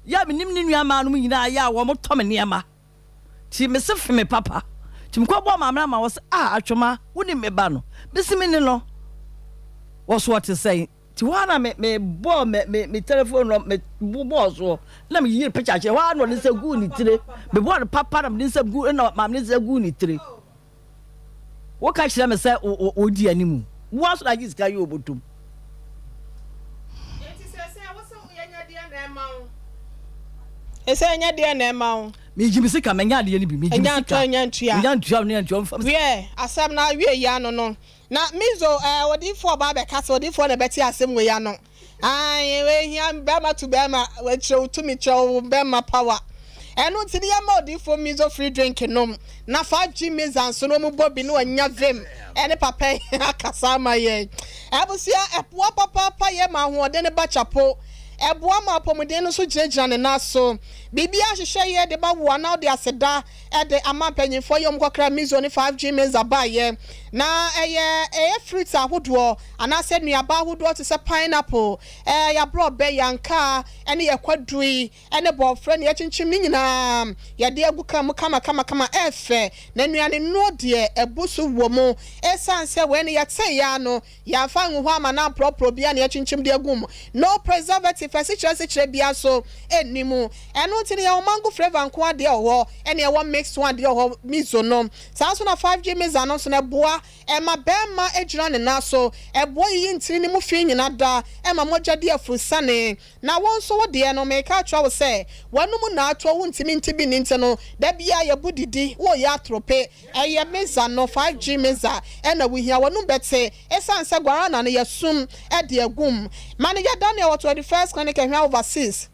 Yɛ a menim ne nua mmaa nom nyinaa yɛ a wɔn tɔ me nneɛma. Nti mese fe me papa. Nti mekɔ bɔɔ maame no ama wɔ se, ah Atwoma, wonim me ba no? Mese meni no. Wɔ so ɔte sɛn? Nti hɔ ara na me me bɔɔ me me me telephone no me bɔɔ soɔ na me yiyi picture kyerɛ hɔ ara na ɔde nsa guu ne tire me bɔɔ no papa na mede nsa gu na maame de nsa guu ne tire woka kyerɛ me sɛ wodi anim wo aso na agye sika yi obotom. Nti sɛsɛ wo se yɛnyɛ deɛ na ɛma wo. Ɛsɛ ɛnyɛ deɛ na ɛma wo. Megye me sika manya adeɛ no bi megye me sika. Ɛnya ntua ɛnya ntua. Menya ntua ntua. Wiɛ asɛm no awie yi ano no Na Mizo eh, odiyifoɔ ɔbaa bɛka sɛ odiyifoɔ na ɛbɛte asɛm wei ano. Ae, wei hia bɛrima to bɛrima, kyerɛ wo tumi, kyerɛ wo bɛrima power. Ɛno nti ne yɛma odiyifoɔ Mizo free drink nom, na 5G Miza nso no wɔn bɔ bi na wɔanya vim ɛne papa yi akasa ama yɛn. Abusua, ɛboa papaapa yɛ ma ahoɔden no ba kyapo. Ɛboa ma apɔmuden no nso gyinagyina ne nan so. Biribiara hyehyɛ yɛ de ma wo anaa wode aseda de ama mpanyinfoɔ yi a wɔkɔkra Mizo ne 5G Meza baeɛ. Na ɛyɛ ɛyɛ fruits ahodoɔ anaasɛ nnuaba ahodoɔ te sɛ pineapple, ɛɛ yɛaborɔbɛ, yɛankaa ɛne yɛ kwadui ɛne bɔɔfrɛ ne yɛkyinkyim ne nyinaa yɛde agu ka mu kama kama kama ɛɛfɛ. Na nnuane nnuro deɛ abu so wɔ mu. Ɛsiane sɛ wei no yɛtee yɛ ano Yɛamfa angu hɔ amma no amporɔporɔ obiara na yɛakyinkyim de agu mu. No preservative, asikyire asikyire biara nso nni mu. Ɛno nti no yɛwɔ mango flavour nko ara deɛ wɔ hɔ, ɛna yɛwɔ mixed one deɛ wɔ hɔ, miso no. Saa nso na 5G mixer no nso no ɛboa ɛma barima gyina ne nan so, ɛboa yiyi ntini no mu fi nyina da, ɛma mogya di afurusane. Na wo nso wo deɛ no mereka akyerɛ wo sɛ, w'anom nnaatoɔ wontumi nte bi nni nti no, da biara yɛbu didi, woreyɛ atorope. Ɛyɛ meza no, 5G meza, na wohia. W'anom bɛte esiane sɛ guarana no yɛasum de agu mu. Manager Daniel wɔ 21st Clinic Ahwea Overseas.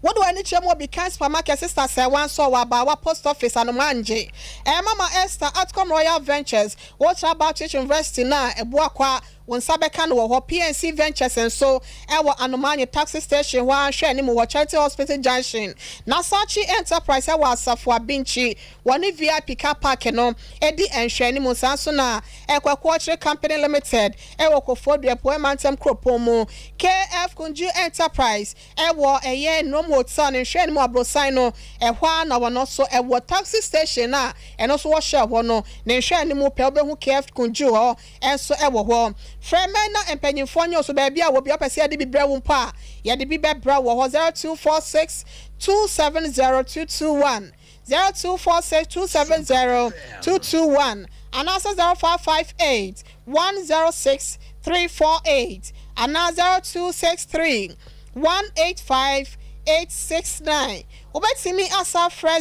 Wode w'ani kyerɛ mu wɔ Bikan Supermarket, Sister Sɛwa nso wɔ Abaawa Post Office, Anomaangye. Ɛyɛ Mama Esther, Atcom Royal Ventures, Wotra Baptist University no a Abuakwa, wo nsa bɛka no wɔ hɔ. PNC Ventures nso wɔ Anomaanye Taxi Station hɔ ara nhwɛanim wɔ Charity Hospital Junction. Nasachi Enterprise wɔ Asafo Abinkyi. Wɔne VIP Car Park no di nhwɛanim. Saa nso na Kwaku Ɔkyere Company Limited wɔ Koforidua Apuei Mantam Kuropɔn mu. KF Kunju Enterprise wɔ ɛyɛ Nnom Hotel no nhwɛanim aborosan no, ɛhɔ ara na wɔn nso wɔ. Taxi station a ɛno nso wɔhyɛɛ hɔ no, ne nhwɛanim pɛ wobɛhu KF Kunju hɔ nso wɔ hɔ. Frɛ mmɛn na mpanyimfoɔ nyɛ wo so baabi a wɔ biara wopɛ sɛ yɛde bi brɛ wo mpo a, yɛde bi bɛbrɛ wo wɔ hɔ 0246 270 221. 0246 270 221 anaasɛ 0558 106 348. anaa 0263 185 869. Wobɛtumi asa afrɛ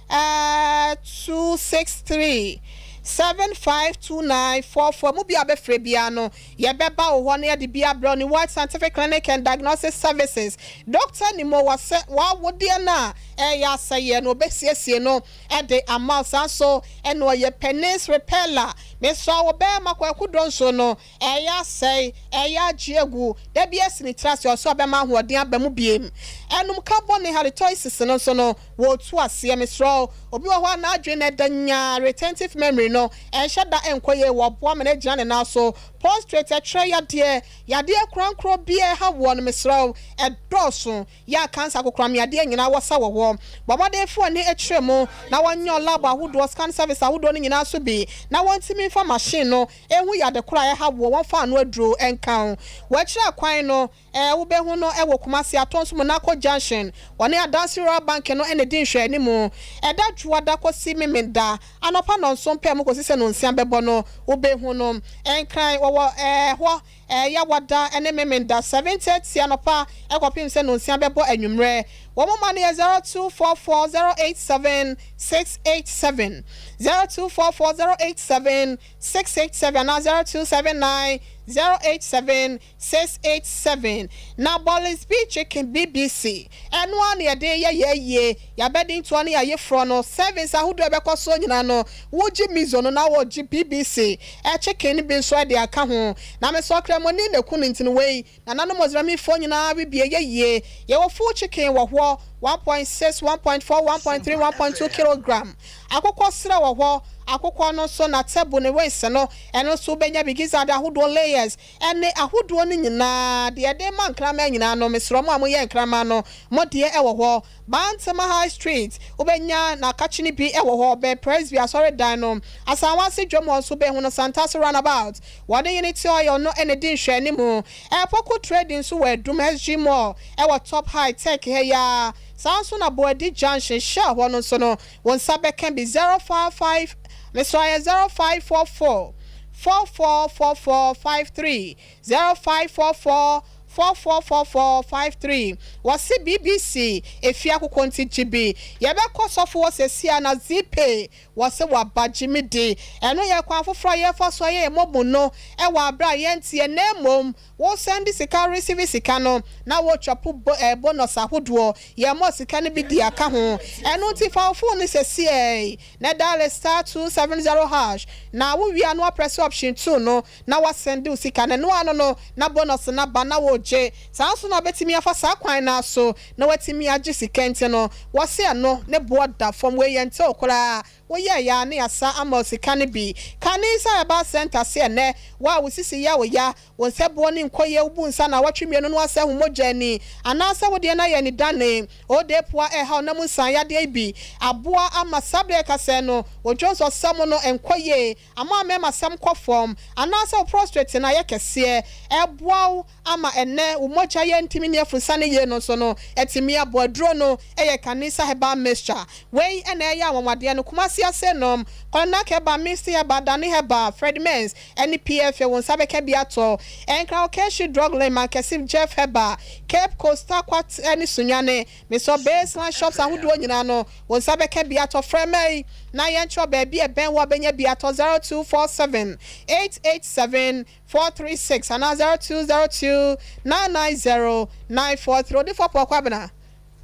0263 752944. Mu bi a wobɛfrɛ biara no, yɛbɛba wo hɔ na yɛde bi abrɛ wo. New World Scientific Clinic and Diagnosis Services, Dɔkta Nimo wɔ sɛ w'awodeɛ no a ɛreyɛ asɛeɛ no, ɔbɛsiesie no de ama wo. Saa nso na ɔyɛ penis repeller. Mesrɛ wo bɛrima Kwaku Donso no, Ɛyɛ asɛe, ɛyɛ agye agu, da bi asi ne tiri ase, ɔsɛ ɔbɛma ahoɔden aba mu biem. Ɛnom ka bɔne, halitosis no nso no, wɔretu aseɛ. Mesrɛ wo, obi wɔ hɔ a n'adwene no ɛda nyaa, retentive memory no ɛnhyɛ da ɛnkɔ yie, wɔboa ma no agyina ne nan so. Prostrate, ɛkyerɛ yadeɛ, yadeɛ korankorɔ biara ɛha woɔ no, mesrɛ wo, ɛdɔɔso. Yɛ a cancer kokoram yadeɛ nyinaa wɔ sa wɔ hɔ. Bɔ mmɔden fa w'ani kyerɛ mu na wɔnyɛ lab ahodoɔ, scan service ahodoɔ no nyinaa so bi na wɔntumi mfa machine no nhu yade korɔ a ɛha woɔ, wɔmfa ano aduro nka ho. Wɔ akyiri akwan no, wobɛhu no wɔ Kumasi Atonso Monaco Junction. Wɔne Adansi Rural Bank no na ɛdi nhwɛanimu. Ɛda Dwoada kɔsi Memenda anɔpa nnɔnson pɛ mu kɔsi sɛ nnɔnsia bɛbɔ no, wobɛhu no. Nkran, wɔwɔ hɔ Yawada ne Memenda, 7:30 anɔpa kɔpem sɛ nnɔnsia bɛbɔ anwummerɛ. Wɔn mma no yɛ 0244 087 687, 0244 087 687 anaa 0279 087 687. Na Bollis B Chicken BBC, ɛno ara na yɛde reyɛ yɛn ayie, yɛn abadintoɔ ne yɛn ayeforɔ no. Service ahodoɔ a ɛbɛkɔ soɔ nyinaa no, wogye Mizo no na wɔgye BBC Chicken no bi nso de aka ho. Na mesɛ Ɔkramoni na ɛku no nti no wei Nananom Ɔsramifoɔ nyinaa we bi ɛyɛ yie. Yɛwɔ full chicken wɔ hɔ, 1.6, 1.4, 1.3, 1.2 kilogram. Akokɔ serɛ wɔ hɔ, akokɔ no nso n'atabu ne wings no, ɛno nso wobɛnya bi, gizzard ahodoɔ, layers, ɛne ahodoɔ no nyinaa. Deɛ yɛde ma nkraman nyinaa no, mesrɛ mo a moyɛ nkraman no, mo deɛ ɛwɔ hɔ. Bantama High Street, wobɛnya n'akakyene bi wɔ hɔ, bɛn Presby asɔredan no, Asanwase dwam hɔ nso wobɛhu no, Santase Runabout, wɔne Unity Oil no na ɛdi nhwɛanimu. Ɛpoku Trading nso wɔ Adum SG Mall wɔ Top High Tech ha yi ara, saa nso na Boadi Junction, Shell hɔ no nso no, wo nsa bɛka bi, 055, mesrɛ ayɛ 0544 4444 53, 0544 444453 Wɔse BBC efi akokɔ nti gye bi Yɛbɛkɔ sɔfo hɔ sesia na Zeepay wɔse waba gye me di Ɛno yɛ kwan foforɔ a yɛfa so ayɛ yɛn momo no wɔ aberɛ a yɛnteɛ na mmom wo sɛnde sika receive sika no na wo chɔpo bonus ahodoɔ Yɛmmɔ sika no bi di aka ho Ɛno nti fa wo phone no sesiei na dial *270# na wo wie a na woaprɛse option 2 no na wɔasɛnde wo sika no, ɛno ano no na bonus no aba na woregye. Saa nso na wobɛtumi afa saa kwan no ara so na woatumi agye sika nti no, wɔse ɛno ne boɔ da fam. Wei yɛ ntew koraa, woyɛeɛ ara na yɛasa ama wo sika no bi. Kane sɛ Herbal Centre se ɛnnɛ, wo a wo sisi yɛ wo ya, wo nsa buo ne nkɔ yie, wobu nsa naawɔtwe mmienu na woasɛ ho mogya ani, anaasɛ wo deɛ no ayɛ anidane, odepoa ɛrehaw na mu nsan yadeɛ yi bi aboa ama saa berɛ a yɛka sɛɛ no, wo dwonsɔsɛm no nkɔ yie, Ama mmarima sɛm kɔ fam anaasɛ wo prostrate no ayɛ kɛseɛ, ɛboa wo ama ɛnnɛ wo mogya yɛ ntumi nni afunsane yie no nso no atumi aboa. Aduro no yɛ Kanisa Herbal Mixture. Wei na ɛyɛ anwanwadeɛ no. Kumasi Asenom, Konak Herbal, Misty Herbal, Dani Herbal, Fred Mens ne PFA wo nsa bɛka bi atɔ. Nkran Okeshi Drug Lane, Mankessim, Jeff Herbal, Cape Coast, Tarkwa ne Sunyani. Mesɔ Baseline shops ahodoɔ nyinaa no, wo nsa bɛka bi atɔ. Frɛ me na yɛnkyerɛ wo baabi a ɛbɛn wo a wobɛnya bi atɔ, 0247 887 436 anaa 0202 990 943. Odifoɔ Paul Kwabena,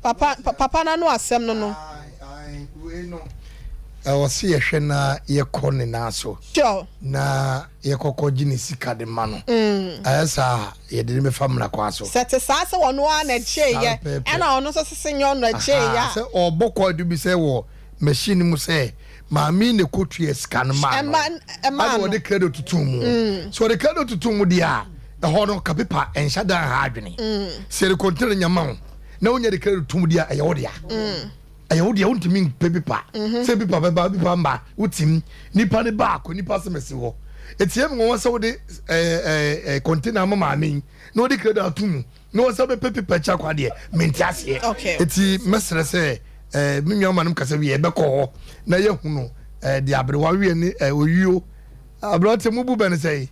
papa, papa no ano asɛm no no. Ae, wei no, ɛwɔ sɛ yɛhwɛ na yɛkɔ ne nan so. Sure. Na yɛkɔkɔ gye ne sika de ma no. Ayɛ saa a, yɛde no bɛfa mmara kwan so. Sɛ ɛte saa sɛ ɔno ara na ɛgyeeɛ, ɛna ɔno nso sese nyɛ ɔno na ɛgyeeɛ a. Sɛ ɔrebɔ kwaadu bi sɛ wɔ machine no mu sɛ maame yi na ɛkɔtua sika no maa no, ɛna ɔde credit totoo mu. Sɛ ɔde credit totoo mu deɛ a, ɛhɔ no ka paper ɛnhyɛ da nha adwene. Sɛ yɛde container nya ma wo na wonya de credit to mu deɛ a, ɛyɛ wo dea. Ɛyɛ wo deɛ wontumi mpɛ pepa mhm. sɛ pepa bɛba pepa mba wotim nipa ne baako nipa sɛ mɛsi hɔ etie mu wɔn sɛ wode ɛɛ ɛɛ kɔntena ama maame yi na wode kredo ato mu na wɔn sɛ bɛpɛ pepa akyi akɔ adeɛ mente aseɛ eti mɛsrɛ sɛ ɛɛ me nua ma no kasa wie ɛbɛkɔ hɔ na yɛhu no ɛɛ de aberewa wie ne ɛɛ oyio aberewa te mu bu bɛ ne sɛ yi.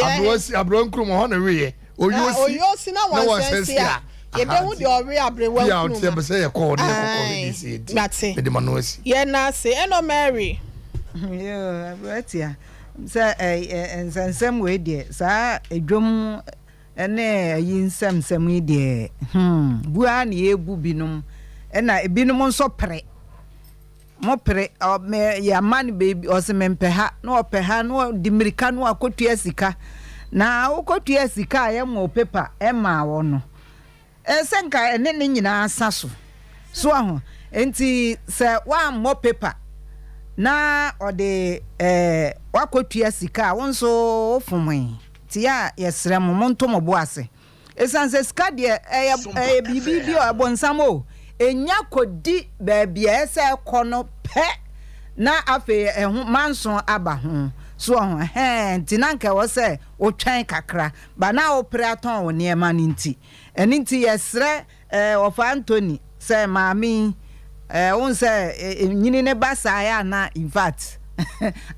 Aberewa si aberewa nkurum hɔ na weyɛ. Oyosi oyosi na wɔn nsɛnsi a yɛbɛhu deɛ ɔwe aberewa nkurum. Pia ɔte sɛ yɛkɔ hɔ na yɛkɔkɔ hwɛ de si eti. Mate. Mede ma no asi. Yɛn na ase ɛnɔ Mary. Yoo aberewa tia sɛ ɛ nsɛnsɛm wei deɛ saa edwom ne ayi nsɛmsɛm yi deɛ hmm bu ara na yɛbu binom ɛna ebinom nso pere. Mo pere, ɔ, me, yɛama no baabi, ɔse mempɛ ha, na ɔpɛ ha, na ɔde mmirika na wakɔtua sika. Na wokɔtua sika a yɛmmɔɔ paper mmaa wo no, ɛsɛ sɛ nka ɛne ne nyinaa sa so. So wahu? Enti sɛ woammɔ paper na ɔde ɛɛ wakɔtua sika a, wo nso wofomee. Nti yɛ a yɛsrɛ mo, monto mo bo ase. Esiane sɛ sika deɛ ɛyɛ ɛyɛ biribi bi a ɛbonsam o, enya kɔdi baabi a ɛsɛ ɛkɔ no pɛ na afei ɛho manso aba ho. So ɔho ɛhɛn nti na nka ɛwɔ sɛ wotwɛn kakra ba na wopere atɔn wo nneɛma no nti. Ɛno nti yɛsrɛ Eh wɔfa Anthony sɛ maame yi eh wohu sɛ eh nyini ne ba saa yɛ ana infact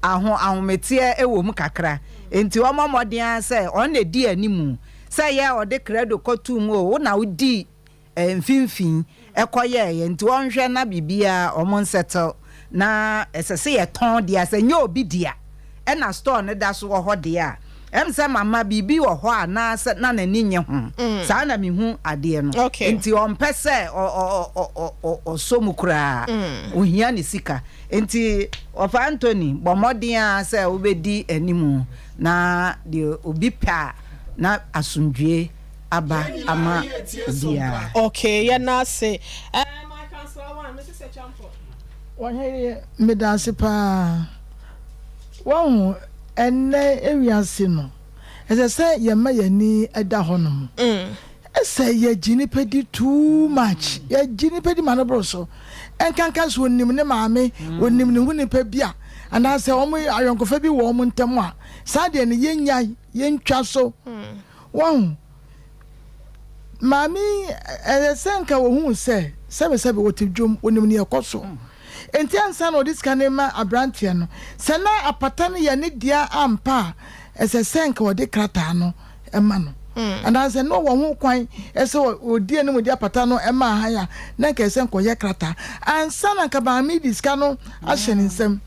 aho ahometeɛ wɔ mu kakra nti ɔmɔ mmɔden ara sɛ ɔno na ɛdi animu sɛ yɛ ɔde credo kɔtoo mu o wo na wodi eh mfimfini ɛkɔ yɛɛyɛ nti ɔnhwɛ na biribiara ɔmo nsettle na ɛsɛ sɛ yɛtɔn deɛ a sɛ nyɛ obi dea ɛna store no da so wɔ hɔ deɛ a, ɛm sɛ mama biribi wɔ hɔ a na sɛ na n'ani nnye ho. Saa na mehu adeɛ no. Nti ɔmpɛ sɛ ɔsɔ mu koraa. Ɔhia ne sika. Nti Ɔfa Anthony, bɔ mmɔden ara sɛ wobɛdi anim na deɛ obi pɛ a na asomdwoeɛ aba ama obiara. Okay, yɛda ase. Eh, my councilor one, Mrs. Acheampong. Ɔhene, meda ase paa. Wahu, ɛnnɛ wiase no, ɛsɛ sɛ yɛma yɛn ani da hɔnom. Ɛsɛ yɛgye nnipa di too much. Yɛgye nnipa di ma no boro so. Ɛnkanka sɛ onim ne maame, onim ne ho nipa bi a, anaasɛ wɔn ayɔnkofa bi wɔ wɔn ntam a, saa deɛ no yɛnnyae, yɛntwa so. Wahu? Maame yi, ɛsɛ sɛ nka wɔhu sɛ, sɛbesɛbe wɔte dwom, wɔnim nea ɛkɔ so. Enti ansa na ɔde sika no rema aberanteɛ no, sɛ na apata no yɛ ne dea ampa a, ɛsɛ sɛ nka ɔde krataa no ma no. Anaasɛ na ɔwɔ ho kwan sɛ ɔdi anim de apata no ma ahan a, na nka ɛsɛ sɛ nka ɔyɛ krataa ansa na nka maame yi de sika no ahyɛ ne nsam.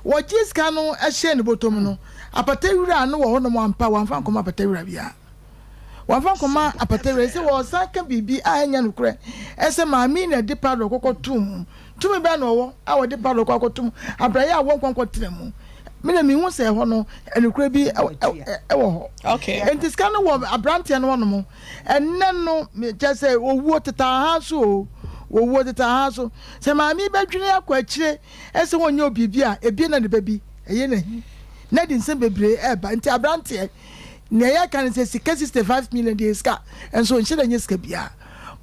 Wɔgyee sika no hyɛɛ ne bɔtɔ mu no, apata wura no wɔ hɔnom ampa, wamfa ankɔma apata wura biara. Wɔamfa ankɔma apata wura yi sɛ wɔresan ka biribi a ɛnyɛ nokorɛ sɛ maame yi na ɛde padlock kɔkɔtoo mu. Tumi bɛn na ɔwɔ a ɔde padlock kɔ akɔto mu abrɛ a wɔnkɔ nkɔtena mu? Me na mehu sɛ ɛhɔ no nokorɛ bi wɔ hɔ. Enti sika no wɔ aberanteɛ no hɔnom. Ɛnnɛ no kyerɛ sɛ owuo tetaa ha so o, owuo tetaa ha so. Sɛ maame yi bɛdwene akɔ akyire sɛ wɔnyɛ biribi a, ebia na ne ba bi ɛyɛ no ahi na ɛde nsɛm bebree reba. Nti aberanteɛ, nea yɛka ne sɛ sika 65 million deɛ sika nso nhyɛ da nyɛ sika biara.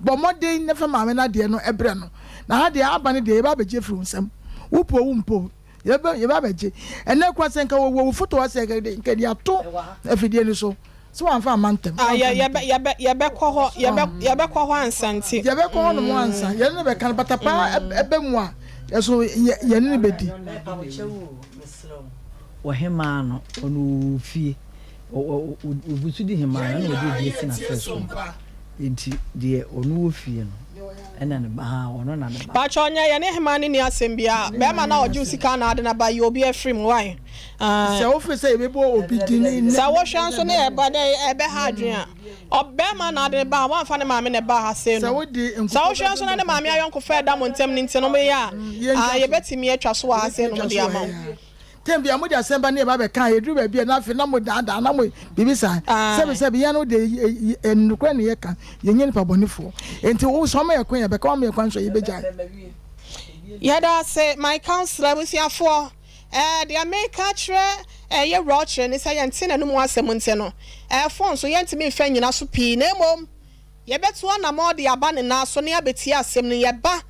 Bɔ mmɔden na fa maame no adeɛ no brɛ no. Na ha deɛ aba no deɛ yɛbɛ abɛgye afiri wo nsam. Wo po o wo mpo o, yɛbɛ yɛbɛ abɛgye. Ɛnnɛ koraa sɛ nka wɔwɔ wo foto ha sɛ nka yɛde ato afidie no so. Sɛ wamfa amma ntɛm. Ah, yɛ yɛbɛ yɛbɛ yɛbɛkɔ hɔ yɛbɛ yɛbɛkɔ hɔ ansa nti. Yɛbɛkɔ hɔ nom ansa. Yɛne no bɛka no patapaa ɛbɛ mu a, yɛso yɛ yɛne no bɛdi. Ɔhemaa no, ɔno ɔwɔ fie. Ɔgu so di hemaa no, ɛna ɔde obi asi n'asɛ so. Enti deɛ ɔno wɔ fie no, ɛna ne ba, haa, ɔno na ne ba. Pakyɛ ɔnyɛ yɛne hemaa no nni asɛm biaa bɛɛma no a ɔgye wo sika na ade no aba yi obi afiri mu wai aah. Sɛ wofiri sɛ yɛbɛbɔ obi din ne. Sɛ wohwɛ nso ne ɛba dɛ ɛbɛha adwene a ɔbɛɛma na ade no ba a wamfa ne maame na ɛbaa ha sei no Sɛ wode sɛ nkokɔ wohwɛ nso na ne maame ayɔnkofa ɛda mo ntɛm no nti no moyɛ a aah yɛbɛtumi atwa so wɔ ha sei nom de ama wo. Tɛm bi a mode asɛm ba ne yɛba bɛka a, ɛduru baabi a na afei na modaadaa na mo biribi saa. Sɛbi sɛbi yɛn no deɛ nokorɛ ne yɛka, yɛnyɛ nipa bɔnefoɔ. Enti wo sɛ ɔma yɛ kwan a yɛbɛka, wamma yɛ kwan nso a yɛbɛgyae. Yɛda ase my councilor abusuafoɔ eh, deɛ meka akyerɛ eh, yɛ wura ɔkyerɛ ne sɛ yɛnte n'anomu asɛm nti no eh, phone so yɛntumi mfa nnyina so pii na mmom Yɛbɛtu anamɔn de aba ne nan so ne abɛtie asɛm no. Yɛba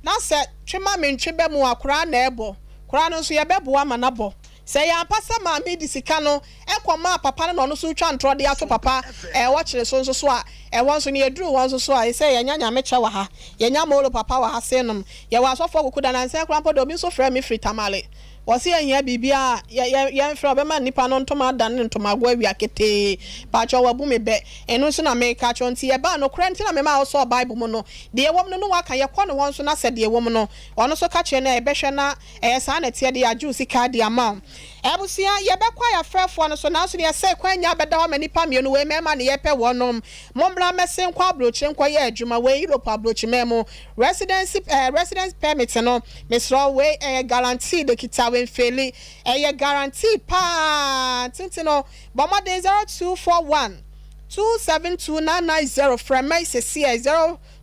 na sɛ twe ma mentwe ba mu a, koraa na ɛbɔ. Koraa no nso yɛbɛboa ma no abɔ. Sɛ ɛyɛ ampa sɛ maame yi de sika no kɔmaa papa no na ɔno nso retwa ntorɔ de ato papa a ɛwɔ kyere so nso so a, ɛhɔ nso no yɛduruu hɔ nso so a, ɛsɛ yɛnya Nyamekyɛ wɔ ha, yɛnya Molo papa wɔ ha senom, yɛwɔ asɔfoɔ kuku da. Nansa yi koraa mpo deɛ obi nso frɛɛ me firi Tamale. Wɔse yɛnhia biribiara a, yɛ, yɛ, yɛmfrɛ, ɔbɛma nnipa no ntoma adane ne ntomago awia ketee. Pakyɛw, wabu me bɛ. Ɛno nso na mereka akyerɛ wo. Nti yɛbaa, nokorɛ nti na memaa wosɔɔ Bible mu no. Deɛ ɛwɔ mu no, ne waka. Yɛkɔ ne hɔ nso na sɛ deɛ ɛwɔ mu no, ɔno nso ka kyerɛ no a, yɛbɛhwɛ na ɛyɛ saa na ɛteɛ de, yɛagye wo sika de ama wo. Abusua, yɛbɛkɔ ayɛfrɛfoɔ no so, nanso deɛ ɛsɛe kwan nya bɛda hɔ ma nnipa mmienu wei, mmarima ne yɛpɛ wɔnom. Mommra mmɛsen nkɔ aburokyire nkɔyɛ adwuma wei, Europe aburokyiman mu. Residency eh, residence permit no, mesrɛ wo, wei ɛyɛ guaranteed, ekita wemfeeli, ɛyɛ guaranteed paa, nti no, bɔ mmɔden 0241 272 990, frɛ mɛn sesiɛ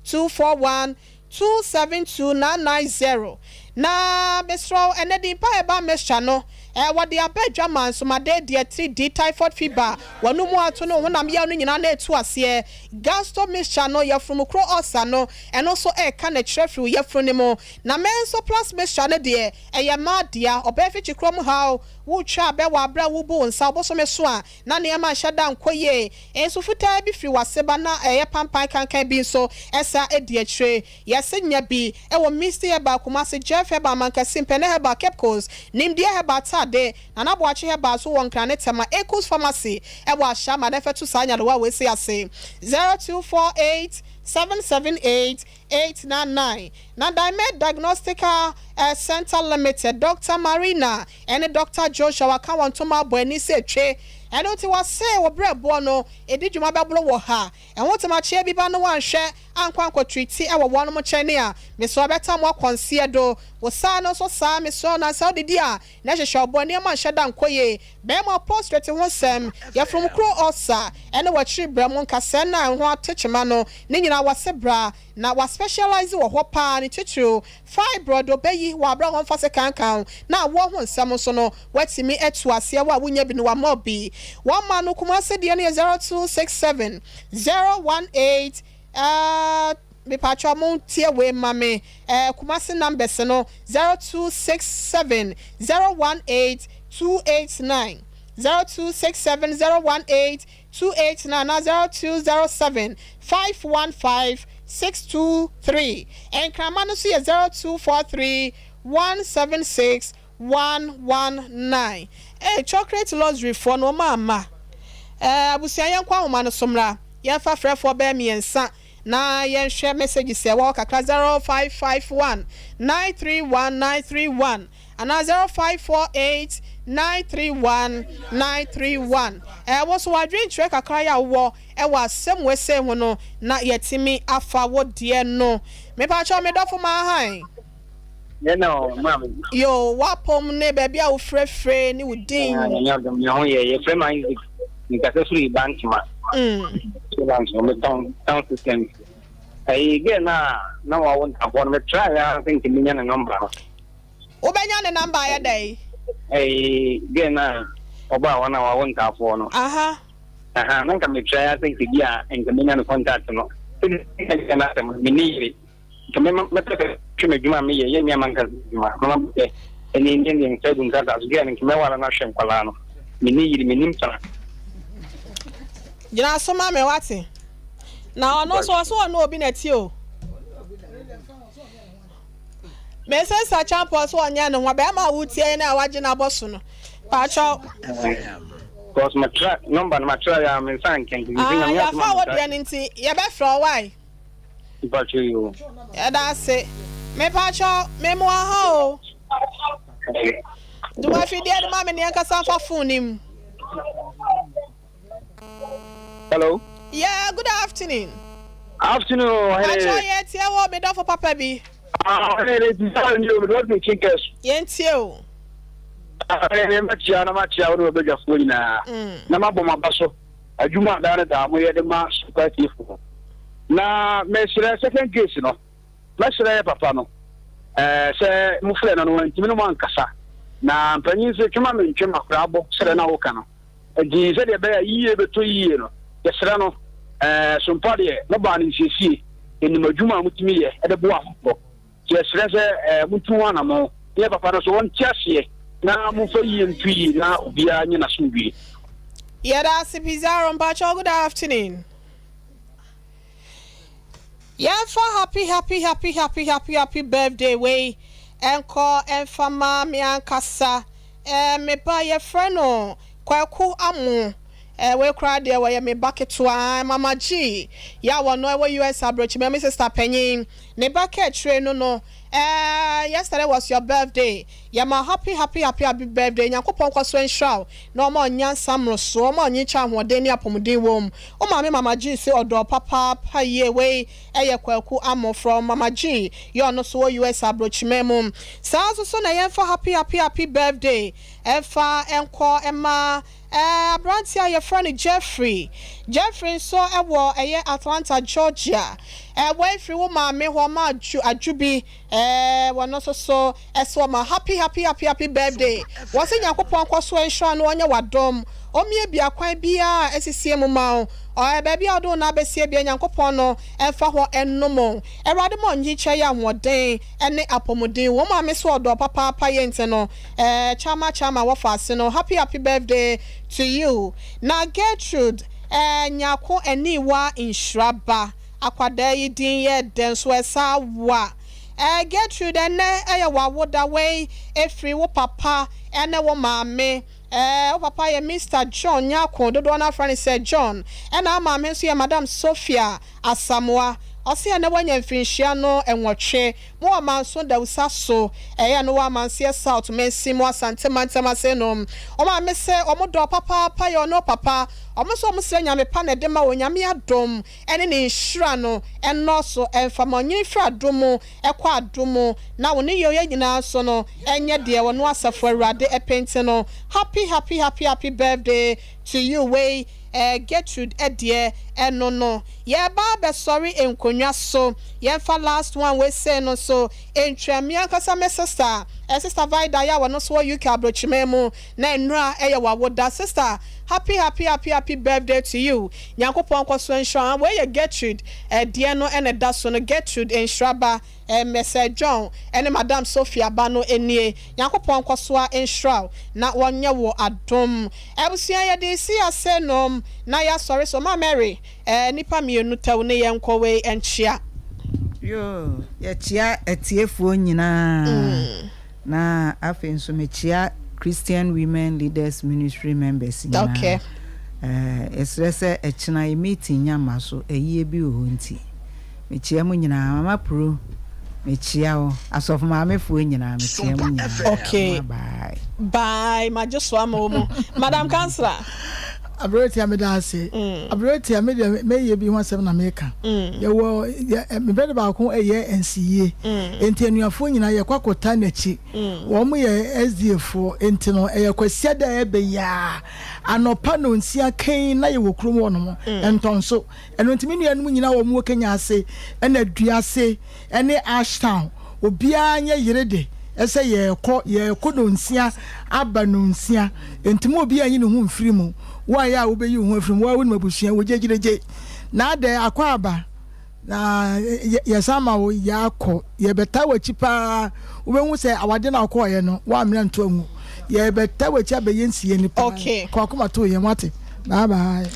0241 272990 Na mesrɛ wo, ɛnnɛ din pa a ɛba mixture no, eh, wɔde aba adwaman, nsomadee, deɛ tiri di, typhoid fever, w'ano mu ato ne wo honam yaw no nyinaa na ɛtu aseɛ. Gasto mixture no, yafunu kuro ulcer no, ɛno nso ɛreka na ɛkyerɛ firi wo yafunu no mu. Na menso plus mixture no deɛ, ɛyɛ mmaa dea, ɔbaa fikyi kuro mu haw, wotwa abɛ wɔ aberɛ a wobu wo nsa, wo bosome so a, na nneɛma nhyɛ da nkɔ yie. Nsu fitaa bi firi w'ase ba na ɛyɛ pampan kankan bi nso san di akyire. Yɛse nya bi wɔ Misty Herbal, Kumasi, Jeff Herbal, Mankessim, Pene Herbal, Cape Coast, Nimdeɛ Herbal, Tade, Nana Boakye Herbal nso wɔ Nkran ne Tema, Ekus Pharmacy wɔ Ashaiman na ɛfɛto saa nyarewa wei sei ase, 0248 778 899. Na Dimed Diagnostical Centre Limited, Dɔkta Marina ne Dɔkta Joshua wɔaka wɔn ntoma abɔ ani sɛ twe. Ɛno nti wɔse wo berɛboɔ no ɛdi dwuma bɛboro wɔ ha. Ɛho temakyeɛ bi ba no woanhwɛ ankɔ ankɔtreati wɔ wɔnom nkyɛn a, mesrɛ wo bɛtam wo akɔ nseɛ do. Wo saa no nso saa, mesrɛ wo na sɛ wodidi a na hyehyɛ ɔbɔ, nneɛma nhyɛ da nkɔ yie. Bɛrima prostrate ho nsɛm, yafunu kuro ulcer, ɛne w'akyiri berɛmo nkasɛɛ no a ɛho ate kyema no, ne nyinaa wɔse bra. Na wa specialise wɔ hɔ paa, ne titiriw fibroid obeyi wɔ abere a wɔmfa sekan nka ho, na awoɔ ho nsɛm nso no watumi atu aseɛ, wo a wonya bi no wama wo bi. Wɔn ma no Kumasi deɛ no yɛ 0267 018 eh, mepakyɛw mo ntie wei ma me eh, Kumasi numbers no 0267 018 289 0267 018 289 anaa 0207 515 623. Nkrama no nso yɛ 0243 176 119. Ei Chocolate Luxury foɔ no wɔn amma. Eh abusua yɛnkɔ ahoma no so mmra. Yɛmfa frɛfoɔ bɛyɛ mmiɛnsa na yɛnhwɛ messages a ɛwɔ hɔ kakra 0551 931 931. Anaa 0548 931 931. Ɛɛ, wo nso w'adwenkyerɛ kakra yi a wowɔ wɔ asɛm wei sei ho no na yɛatumi afa wo deɛ no. Mepakyɛw me dɔfo Maahan. Yɛ na o, maame. Yoo, w'apom ne baabi a wofirefire ne wo din. Ah, Nyame adom, me ho yɛ. Yɛfrɛ me Isaac. Mekasa firi Bantama. Freelance, metɔn sound systems. Ɛyi girl no a na wawo ntafoɔ no, me try ara sɛ nka menya ne number no. Wobɛnya ne number ayɛ dɛn? Ɛyi girl no a ɔbaa hɔ no a wawo ntaafoɔ no. Aha. Aha, na nka me try ara sɛ nka bi a nka menya ne contact no. Sɛ nka na asɛm no, me ne yere. Nka me mɛpɛ sɛ hwɛ m'adwuma a meyɛ, yɛ nneɛma nka adwuma. Mama bɛ ɛne ne ne nsa gu nkrataa so. Girl no nka mɛware no ahwɛ nkwadaa no. Me ne yere, menim tena. Gyina so ma me wate. Na ɔno nso ɔso ɔne obi na ɛte o. Mese Sakyampɔ so ɔnyɛ ne ho bɛrima a wotie yi na wagye no abɔ so no. Pakyɛw. Cause ma tra number no ma tra ya me nsa nkɛn. Ah, yafa wo deɛ no nti yɛbɛfrɛ wo wae. Mpakyɛw yi o. Yɛda ase. Mepakyɛw, memo aha o. Dum afidie no ma me ne yɛnkasa mfa phone no mu. Hello. Yeah, good afternoon. Afternoon, ɔhene. Pakyɛw yɛn tie wo, me dɔfo papa bi. Ah, ɔhene ne ti sáà ni o, me dɔfo fi Kinkɛs. Yɛn tie o. Ɔhene ne mɛkyia na makyia wo ne w'abadwafoɔ nyinaa. Na mabɔ m'aba so. Adwuma a daa ne daa moyɛ de ma Super atiefoɔ. Na mesrɛ second case no, mɛsrɛ yɛ papa no eh, sɛ mofrɛ no no wantumi no mo ankasa. Na mpanyin se twema mentwe makora abɔ sɛdeɛ na woka no. Enti sɛdeɛ ɛbɛyɛ a yiyie bɛtɔ yie no, yɛsrɛ no, ɛɛ, sompa deɛ, mobaa no nsiesie, yɛnim adwuma a motumi yɛ de boa afoforɔ, nti yɛsrɛ sɛ, ɛɛ, montu ho anammɔn, na yɛn papa no nso, ɔnte aseɛ, na momfa yie nto yie, na obiara nyɛ n'asomdwoeɛ. Yɛda ase Pizarro mpakyɛw good afternoon. Yɛmfa happy happy happy happy happy happy birthday wei. nkɔ mfa ma me ankasa eh, me ba yɛfrɛ no Kwaku Amu eh, wei koraa deɛ wɔyɛ me ba ketewa eh, Mama G yɛ a wɔno ɛwɔ US abrɔkyima me sister panyin ne ba ka akyire no no eh, yesterday was your birthday yɛma happy happy happy happy birthday Nyankopɔn nkɔ so nhyira wo na ɔma wo nyansa mmorosoɔ ɔma wo nyikyɛ ahoɔden ne apɔmuden wom wo maame Mama G se ɔdɔ wo papaapa yie wei ɛyɛ Kwaku Amoh from Mama G yɛ ɔno so wɔ US abrɔkyima mu saa nso so na yɛmfa happy happy happy birthday Ɛmfa nkɔ mma aberanteɛ a yɛfrɛ no Jeffrey. Jeffrey nso wɔ ɛyɛ Atlanta, Georgia. Wei firi wo maame hɔ ma adwo bi. Wɔno nso so ɛsɛ ɔma happy happy happy happy birthday. Wɔse Nyankopɔn nkɔ so nhyira no ɔnyɛ w'adom. Ɔmmiebie akwan biara a asisie mu ma wo. Baabi a wode wo nan bɛsie biara Nyankopɔn no mfa hɔ nnom wo. Awurade ma ɔnyikyɛ yɛ ahoɔden ne apɔmuden. Wo maame so ɔdɔ papaapa yɛ nti no Eh Chama Chama wɔfa ase no happy happy birthday to you Na Gertrude eh Nyarko Aniwa nhyira ba Akwadaa yi din yɛ dɛ nso ɛsa wa Eh Gertrude ɛnɛ ɛyɛ w'awoda wei ɛfiri wo papa ɛne wo maame eh Wo papa yɛ Mister John Nyarko dodoɔ no ara frɛ no sɛ John ɛna wo maame nso yɛ Madam Sophia Asamoah Ɔse ɛnɛ wanya mfirinhyia no nwɔtwe Mo wɔ Manso Dawusa so ɛyɛ no wɔ Amanseɛ South mansin mu Asante mantam ase no. Wɔn maame sɛ wɔn dɔ papaapa yɛ ɔno papa. Wɔn nso wɔn srɛ Nyame pa na ɛde ma wɔn Nyame adom ɛne ne nhyira no ɛnnɔɔso ɛmfa ma ɔnyini firi adom mu ɛkɔ adom mu na wo ne yɛ nyinaa nso no ɛnyɛ deɛ ɔno Asafo Awurade ɛpɛ nti no Happy happy happy happy birthday to you wei eh Gertrude deɛ ɛno no yɛreba abɛsɔre nkonnwa so yɛmfa last one wei sei no nso ntwam me ankasa me sister eh sister Vida yɛ a ɔno nso wɔ UK abrokyiman mu na nnura ɛyɛ wawoda sister happy happy happy happy birthday to you Nyankopɔn nkɔ so nhyira wo wei yɛ Gertrude deɛ no ɛna ɛda so no Gertrude nhyira ba Mr John ne Madam Sophia ba no nie. Nyankopɔn nkɔsoa nhyira wo na wɔnyɛ wo adom. Abusua yɛde resi ase nom na yɛasɔre so. Ma Mary eh, nnipa mienu tɛw ne yɛnkɔ wei nkyea. Yoo, yɛkyea atiefoɔ nyinaa na afei nso mekyea Christian Women Leaders Ministry members nyinaa. Okay. Eh, yɛsrɛ sɛ ɛkyena yɛ meeting nya mma so, ayie bi wɔ hɔ nti. Mekyia mo nyinaa mama pru mekyia wo asɔfo maame foɔ nyinaa mekyia mo nyinaa Okay mama bye. Bye magye so ama wo mu madam councilor. Aberetia meda ase. Aberetia me deɛ mɛyɛ bi ho asɛm na meka. Yɛwɔ yɛ me brɛda baako ɛyɛ nsiyie. Enti anuafoɔ nyinaa yɛkɔ akɔta n'akyi. Wɔn yɛ SDA foɔ enti no ɛyɛ Kwasiada a ɛbɛ yi ara anɔpa nonsia kɛn na yɛwɔ kurom hɔ nom Ntɔnso. Ɛno nti me nuanom nyinaa a wɔwɔ Kenya ase ne Aduase ne Ashtown, obiara nyɛ yere de sɛ yɛrekɔ, yɛrekɔ nonsia aba nonsia. Enti mo obiara nyi ne ho mfiri mu. Wo a yɛ a wobɛyi wo ho afiri mu, wo ara wonim abusua, wo gyegyeregye. Na adɛn, akɔ aba, na yɛsan ma wo yɛakɔ. Yɛbɛtaa w'akyi paa. Wobɛhu sɛ awadeɛ no a wokɔeɛ no, woammrɛ anto angu. Yɛbɛtaa w'akyi abɛyɛ nsiyɛ no paa. Okay. Kɔ akoma to yɛn, woate. Bye bye.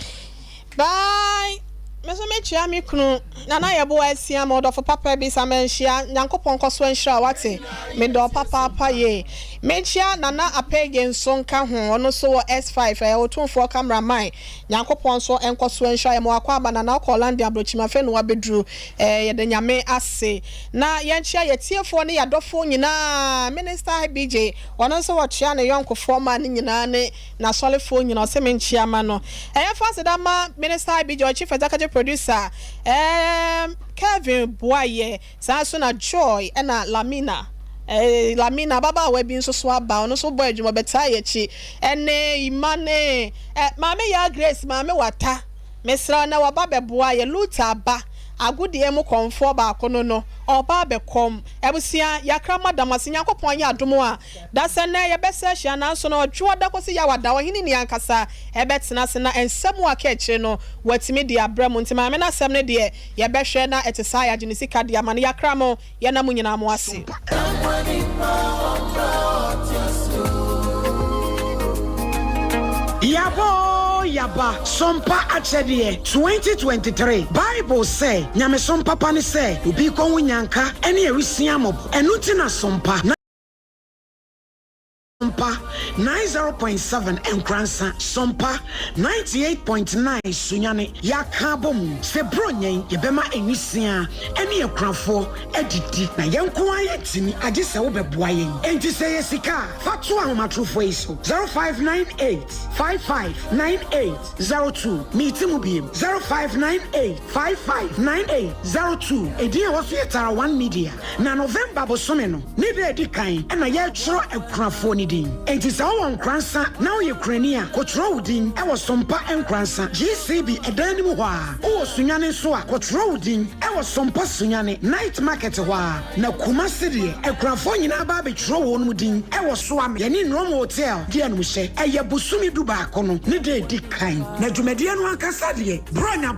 Bye Me nso me kyea me kunu Nana Yeboah Asiam ɔdɔfo papa bi sa manhyia Nyankopɔn nkɔso nhyira wo wate Me dɔ wo papaapa yie Me nkyea Nana Apege nso nka ho ɔno nso wɔ S5 ɛyɛ Otumfoɔ camera man Nyankopɔn nso nkɔso nhyira yɛ ma wakɔ aba Nana wokɔɔ London abrokyim afei na wabɛduru eh yɛda Nyame ase Na yɛnkyea yɛtiefoɔ ne yɛadɔfoɔ nyinaa Minister BJ ɔno nso ɔkyea ne yɔnkofoɔ ma ne nyinaa ne N'asɔrefoɔ nyina ɔse menkyea ma no. Ɛyɛ fa aseda ma Minister IB Joy Chief Executive Producer ehm Kelvin Boayɛ saa nso na Joy ɛna Lamina eh Lamina ababaawa bi nso so aba ɔno nso bɔ adwuma ɔbɛtaa yɛkyi ɛne Ima ne eh Maame Yaa Grace Maame Wata mesrɛ wo nɛ waba bɛboa yɛ Luther aba agodie mu kɔmfoɔ baako no no ɔba abɛkɔm abusua yakra mo ada mo ase Nyankopɔn yɛ adom a Da sɛ nnɛ yɛbɛsan ahyia nanso no ɔdwoɔ da kɔsi Yawa da ɔhene ni ankasa ɛbɛtena ase na nsɛm a aka akyire no watumi de abrɛ mo nti maame no asɛm no deɛ yɛbɛhwɛ na ɛte saa yɛagye ne sika de ama no yɛakra mo yɛna mo nyinaa mo ase. Yaba oo yaba, Sompa akyɛdeɛ 2023 Bible sɛ, Nyamesom papa ne sɛ obi kɔ ho nyanka ne awisia mmɔbɔ. Ɛno nti na Sompa. 90.7 Nkoransa, Sompa 98.9 Sunyani, yɛaka abɔ mu sɛ Buronya yi yɛbɛma nwisiaa ne akunafoɔ adidi na yɛn nko ara yɛntumi agye sɛ wobɛboa yɛn. Enti sɛ ɛyɛ sika a, fa to ahomatorofoɔ yi so, 0598 5598 02. Meti mu biem, 0598 5598 02. Edin a ɛwɔ so yɛ Tara One Media. Na November bosome no ne da a ɛdi kan na yɛretwerɛ akunafoɔ no din. Enti sɛ wowɔ Nkoransa na woyɛ kurani a, kɔtwerɛ wo din wɔ Sompa Nkoransa, GCB ɛdan no mu hɔ ara. Wowɔ Sunyani nso a, kɔtwerɛ wo din wɔ Sompa Sunyani, Night Market hɔ ara. Na Kumasi deɛ, akunafoɔ nyinaa ba abɛtwerɛ wɔn din wɔ Soame, yɛne Nrom Hotel di animhyɛ. Ɛyɛ bosome dubaako no ne da a ɛdi kan. Na dwumadie no ankasa deɛ, Buronya.